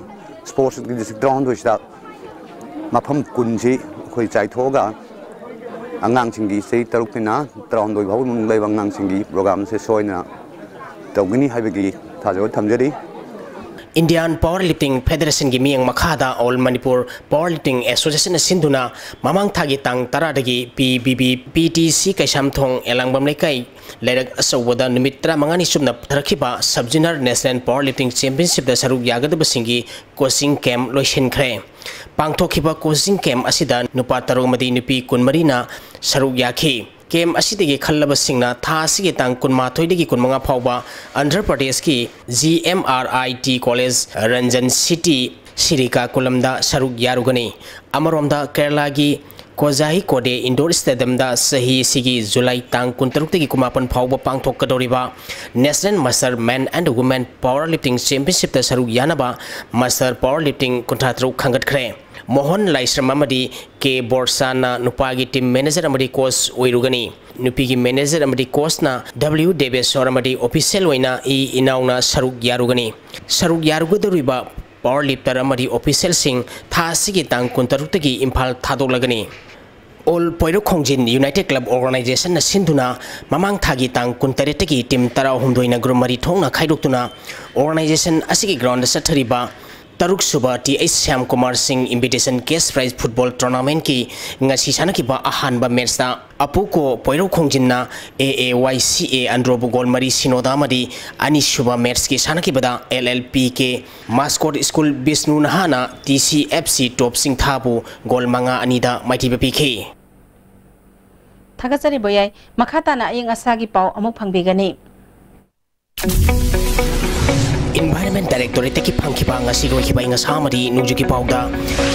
sportsꯀꯤ district ꯇꯔꯥꯍꯨꯝꯗꯣꯏꯁꯤꯗ ꯃꯐꯝ ꯀꯨꯟꯁꯤ ꯑꯩꯈꯣꯏ ꯆꯥꯏꯊꯣꯛꯑꯒ ꯑꯉꯥꯡꯁꯤꯡꯒꯤ ꯆꯍꯤ ꯇꯔꯨꯛꯇꯩꯅ ꯇꯔꯥꯍꯨꯝꯗꯣꯏ ꯐꯥꯎꯕꯒꯤ ꯃꯅꯨꯡꯗ ꯂꯩꯕ ꯑꯉꯥꯡꯁꯤꯡꯒꯤ programꯁꯦ ꯁꯣꯏꯗꯅ ꯇꯧꯒꯅꯤ ꯍꯥꯏꯕꯒꯤ ꯊꯥꯖꯕ ꯊꯝꯖꯔꯤ꯫ Indian Power Lifting Federationꯒꯤ ꯃꯤꯠꯌꯦꯡ ꯃꯈꯥꯗ All Manipur Power Lifting Associationꯅ ꯁꯤꯟꯗꯨꯅ ꯃꯃꯥꯡ ꯊꯥꯒꯤ ꯇꯥꯡ ꯇꯔꯥꯗꯒꯤ P B B P T C Keisamthong ꯑꯦꯂꯥꯡꯕꯝ ꯂꯩꯀꯥꯏ ꯂꯩꯔꯛ ꯑꯆꯧꯕꯗ ꯅꯨꯃꯤꯠ ꯇꯔꯥꯃꯉꯥꯅꯤ ꯆꯨꯞꯅ ꯄꯥꯡꯊꯣꯛꯈꯤꯕ Sub Zonal National Power Lifting Championshipꯇ ꯁꯔꯨꯛ ꯌꯥꯒꯗꯕꯁꯤꯡꯒꯤ coaching camp ꯂꯣꯏꯁꯤꯟꯈ꯭ꯔꯦ꯫ ꯄꯥꯡꯊꯣꯛꯈꯤꯕ coaching camp ꯑꯁꯤꯗ ꯅꯨꯄꯥ ꯇꯔꯨꯛ ꯑꯃꯗꯤ ꯅꯨꯄꯤ ꯀꯨꯟꯃꯔꯤꯅ ꯁꯔꯨꯛ ꯌꯥꯈꯤ꯫ Camp ꯑꯁꯤꯗꯒꯤ ꯈꯜꯂꯕꯁꯤꯡꯅ ꯊꯥ ꯑꯁꯤꯒꯤ ꯇꯥꯡ ꯀꯨꯟꯃꯥꯊꯣꯏꯗꯒꯤ ꯀꯨꯟꯃꯉꯥ ꯐꯥꯎꯕ ꯑꯟꯙ꯭ꯔ ꯄ꯭ꯔꯗꯦꯁꯀꯤ ꯖꯤ ꯑꯦꯝ ꯑꯥꯔ ꯑꯥꯏ ꯇꯤ ꯀꯣꯂꯦꯖ ꯔꯟꯖꯟ ꯁꯤꯇꯤ ꯁꯤꯔꯤꯀꯥꯀꯨꯂꯝꯗ ꯁꯔꯨꯛ ꯌꯥꯔꯨꯒꯅꯤ꯫ ꯑꯃꯔꯣꯝꯗ ꯀꯦꯔꯂꯥꯒꯤ ꯀꯣꯖꯥꯍꯤꯀꯣꯗꯦ Indoor Stadiumꯗ ꯆꯍꯤ ꯑꯁꯤꯒꯤ ꯖꯨꯂꯥꯏ ꯇꯥꯡ ꯀꯨꯟꯇꯔꯨꯛꯇꯒꯤ ꯀꯨꯟꯃꯥꯄꯟ ꯐꯥꯎꯕ ꯄꯥꯡꯊꯣꯛꯀꯗꯧꯔꯤꯕ National Master Men and Women Power Lifting Championshipꯇ ꯁꯔꯨꯛ ꯌꯥꯅꯕ Master Power Lifting ꯀꯨꯟꯊ꯭ꯔꯥ ꯇꯔꯨꯛ ꯈꯟꯒꯠꯈ꯭ꯔꯦ꯫ ꯃꯣꯍꯟ ꯂꯥꯏꯁ꯭ꯔꯝ ꯑꯃꯗꯤ ꯀꯦ ꯕꯣꯔꯁꯥꯟꯅ ꯅꯨꯄꯥꯒꯤ team manager ꯑꯃꯗꯤ coach ꯑꯣꯏꯔꯨꯒꯅꯤ꯫ ꯅꯨꯄꯤꯒꯤ manager ꯑꯃꯗꯤ coachꯅ ꯗꯕ꯭ꯂꯤꯎ ꯗꯦꯕꯦꯁ꯭ꯋꯔ ꯑꯃꯗꯤ official ꯑꯣꯏꯅ ꯏ ꯏꯅꯥꯎꯅ ꯁꯔꯨꯛ ꯌꯥꯔꯨꯒꯅꯤ꯫ ꯁꯔꯨꯛ ꯌꯥꯔꯨꯒꯗꯧꯔꯤꯕ power lifter ꯑꯃꯗꯤ officialꯁꯤꯡ ꯊꯥ ꯑꯁꯤꯒꯤ ꯇꯥꯡ ꯀꯨꯟꯇꯔꯨꯛꯇꯒꯤ ꯏꯝꯐꯥꯜ ꯊꯥꯗꯣꯛꯂꯒꯅꯤ꯫ All ꯄꯣꯏꯔꯧ ꯈꯣꯡꯖꯤꯟ United Club Organizationꯅ ꯁꯤꯟꯗꯨꯅ ꯃꯃꯥꯡ ꯊꯥꯒꯤ ꯇꯥꯡ ꯀꯨꯟꯇꯔꯦꯠꯇꯒꯤ team ꯇꯔꯥꯍꯨꯝꯗꯣꯏꯅ group ꯃꯔꯤ ꯊꯣꯛꯅ ꯈꯥꯏꯗꯣꯛꯇꯨꯅ organization ꯑꯁꯤꯒꯤ groundꯗ ꯆꯠꯊꯔꯤꯕ ꯇꯔꯨꯛ ꯁꯨꯕ ꯇꯤ ꯑꯩꯆ ꯁ꯭ꯌꯥꯝ ꯀꯨꯃꯥꯔ ꯁꯤꯡ Invitation Cash Prize Football Tournamentꯀꯤ ꯉꯁꯤ ꯁꯥꯟꯅꯈꯤꯕ ꯑꯍꯥꯟꯕ matchꯇ ꯑꯄꯨꯀꯣ ꯄꯣꯏꯔꯧ ꯈꯣꯡꯖꯤꯟꯅ ꯑꯦ ꯑꯦ ꯋꯥꯏ ꯁꯤ ꯑꯦ ꯑꯟꯗ꯭ꯔꯣꯕꯨ goal ꯃꯔꯤ ꯁꯤꯅꯣꯗ ꯑꯃꯗꯤ ꯑꯅꯤꯁꯨꯕ matchꯀꯤ ꯁꯥꯟꯅꯈꯤꯕꯗ L L P K mascot school Bishnu ꯅꯍꯥꯅ T C F C top ꯆꯤꯡꯊꯥꯕꯨ goal ꯃꯉꯥ ꯑꯅꯤꯗ ꯃꯥꯏꯊꯤꯕ ꯄꯤꯈꯤ꯫ ꯊꯥꯒꯠꯆꯔꯤ ꯕꯣꯌꯥꯏ꯫ ꯃꯈꯥ ꯇꯥꯅ ꯑꯏꯪ ꯑꯁꯥꯒꯤ ꯄꯥꯎ ꯑꯃꯨꯛ ꯐꯪꯕꯤꯒꯅꯤ꯫ Environment Directorateꯇꯒꯤ ꯐꯪꯈꯤꯕ ꯉꯁꯤ ꯂꯣꯏꯈꯤꯕ ꯑꯏꯪ ꯑꯁꯥ ꯑꯃꯗꯤ ꯅꯣꯡꯖꯨꯒꯤ ꯄꯥꯎꯗ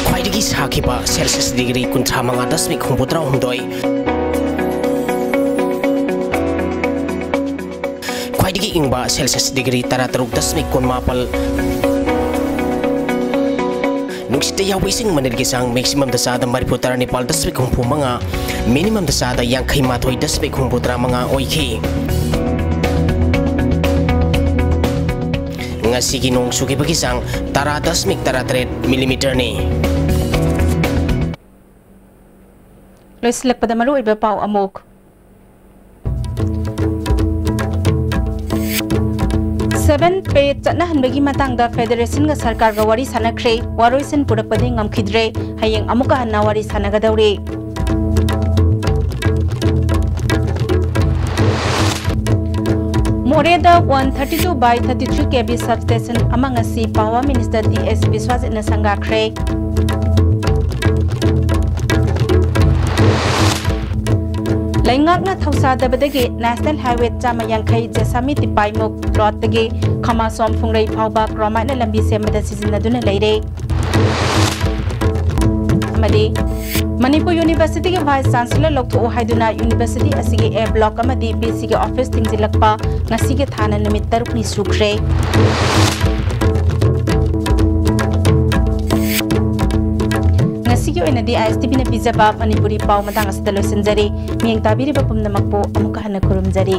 ꯈ꯭ꯋꯥꯏꯗꯒꯤ ꯁꯥꯈꯤꯕ Celsius degree ꯀꯨꯟꯊ꯭ꯔꯥ ꯃꯉꯥ ꯗꯁꯃꯤꯛ ꯍꯨꯝꯐꯨꯇꯔꯥ ꯍꯨꯝꯗꯣꯏ, ꯈ꯭ꯋꯥꯏꯗꯒꯤ ꯏꯪꯕ Celsius degree ꯇꯔꯥ ꯇꯔꯨꯛ ꯗꯁꯃꯤꯛ ꯀꯨꯟ ꯃꯥꯄꯜ, ꯅꯨꯡꯁꯤꯠꯇ ꯌꯥꯎꯕ ꯏꯁꯤꯡ ꯃꯅꯤꯜꯒꯤ ꯆꯥꯡ maximumꯗ ꯆꯥꯗ ꯃꯔꯤꯐꯨ ꯇꯔꯥ ꯅꯤꯄꯥꯜ ꯗꯁꯃꯤꯛ ꯍꯨꯝꯐꯨ ꯃꯉꯥ, minimumꯗ ꯆꯥꯗ ꯌꯥꯡꯈꯩ ꯃꯥꯊꯣꯏ ꯗꯁꯃꯤꯛ ꯍꯨꯝꯐꯨ ꯇꯔꯥ ꯃꯉꯥ ꯑꯣꯏꯈꯤ꯫ ꯉꯁꯤꯒꯤ ꯅꯣꯡ ꯆꯨꯈꯤꯕꯒꯤ ꯆꯥꯡ ꯇꯔꯥ ꯗꯁꯃꯤꯛ ꯇꯔꯥ ꯇꯔꯦꯠ millimeterꯅꯤ꯫ ꯂꯣꯏꯁꯤꯜꯂꯛꯄꯗ ꯃꯔꯨꯑꯣꯏꯕ ꯄꯥꯎ ꯑꯃꯨꯛ꯫ Seven pay ꯆꯠꯅꯍꯟꯕꯒꯤ ꯃꯇꯥꯡꯗ Federationꯒ ꯁꯔꯀꯥꯔꯒ ꯋꯥꯔꯤ ꯁꯥꯟꯅꯈ꯭ꯔꯦ꯫ ꯋꯥꯔꯣꯏꯁꯤꯟ ꯄꯨꯔꯛꯄꯗꯤ ꯉꯝꯈꯤꯗ꯭ꯔꯦ꯫ ꯍꯌꯦꯡ ꯑꯃꯨꯛꯀ ꯍꯟꯅ ꯋꯥꯔꯤ ꯁꯥꯟꯅꯒꯗꯧꯔꯤ꯫ ꯃꯣꯔꯦꯗ one thirty two by thirty three K V substation ꯑꯃ ꯉꯁꯤ Power Minister ꯇꯤ ꯑꯦꯁ ꯕꯤꯁ꯭ꯋꯥꯖꯤꯠꯅ ꯁꯪꯒꯥꯈ꯭ꯔꯦ꯫ ꯂꯩꯉꯥꯛꯅ ꯊꯧꯁꯥꯗꯕꯗꯒꯤ National Highway ꯆꯥꯝꯃ ꯌꯥꯡꯈꯩ ꯖꯦꯁꯥꯃꯤ ꯇꯤꯄꯥꯏꯃꯨꯛ ꯔꯣꯗꯇꯒꯤ ꯈꯃꯥꯁꯣꯝ ꯐꯨꯡꯔꯩ ꯐꯥꯎꯕ Chromateꯅ ꯂꯝꯕꯤ ꯁꯦꯝꯕꯗ ꯁꯤꯖꯤꯟꯅꯗꯨꯅ ꯂꯩꯔꯦ꯫ ꯑꯃꯗꯤ ꯃꯅꯤꯄꯨꯔ Universityꯒꯤ Vice Chancellor ꯂꯧꯊꯣꯛꯎ ꯍꯥꯏꯗꯨꯅ University ꯑꯁꯤꯒꯤ A block ꯑꯃꯗꯤ ꯚꯤ ꯁꯤꯒꯤ office ꯊꯤꯡꯖꯤꯜꯂꯛꯄ ꯉꯁꯤꯒꯤ ꯊꯥꯅ ꯅꯨꯃꯤꯠ ꯇꯔꯨꯛꯅꯤ ꯁꯨꯈ꯭ꯔꯦ꯫ ꯉꯁꯤꯒꯤ ꯑꯣꯏꯅꯗꯤ ISTVꯅ ꯄꯤꯖꯕ ꯃꯅꯤꯄꯨꯔꯤ ꯄꯥꯎ ꯃꯇꯥꯡ ꯑꯁꯤꯗ ꯂꯣꯏꯁꯤꯟꯖꯔꯦ꯫ ꯃꯤꯠꯌꯦꯡ ꯇꯥꯕꯤꯔꯤꯕ ꯄꯨꯝꯅꯃꯛꯄꯨ ꯑꯃꯨꯛꯀ ꯍꯟꯅ ꯈꯨꯔꯨꯝꯖꯔꯤ꯫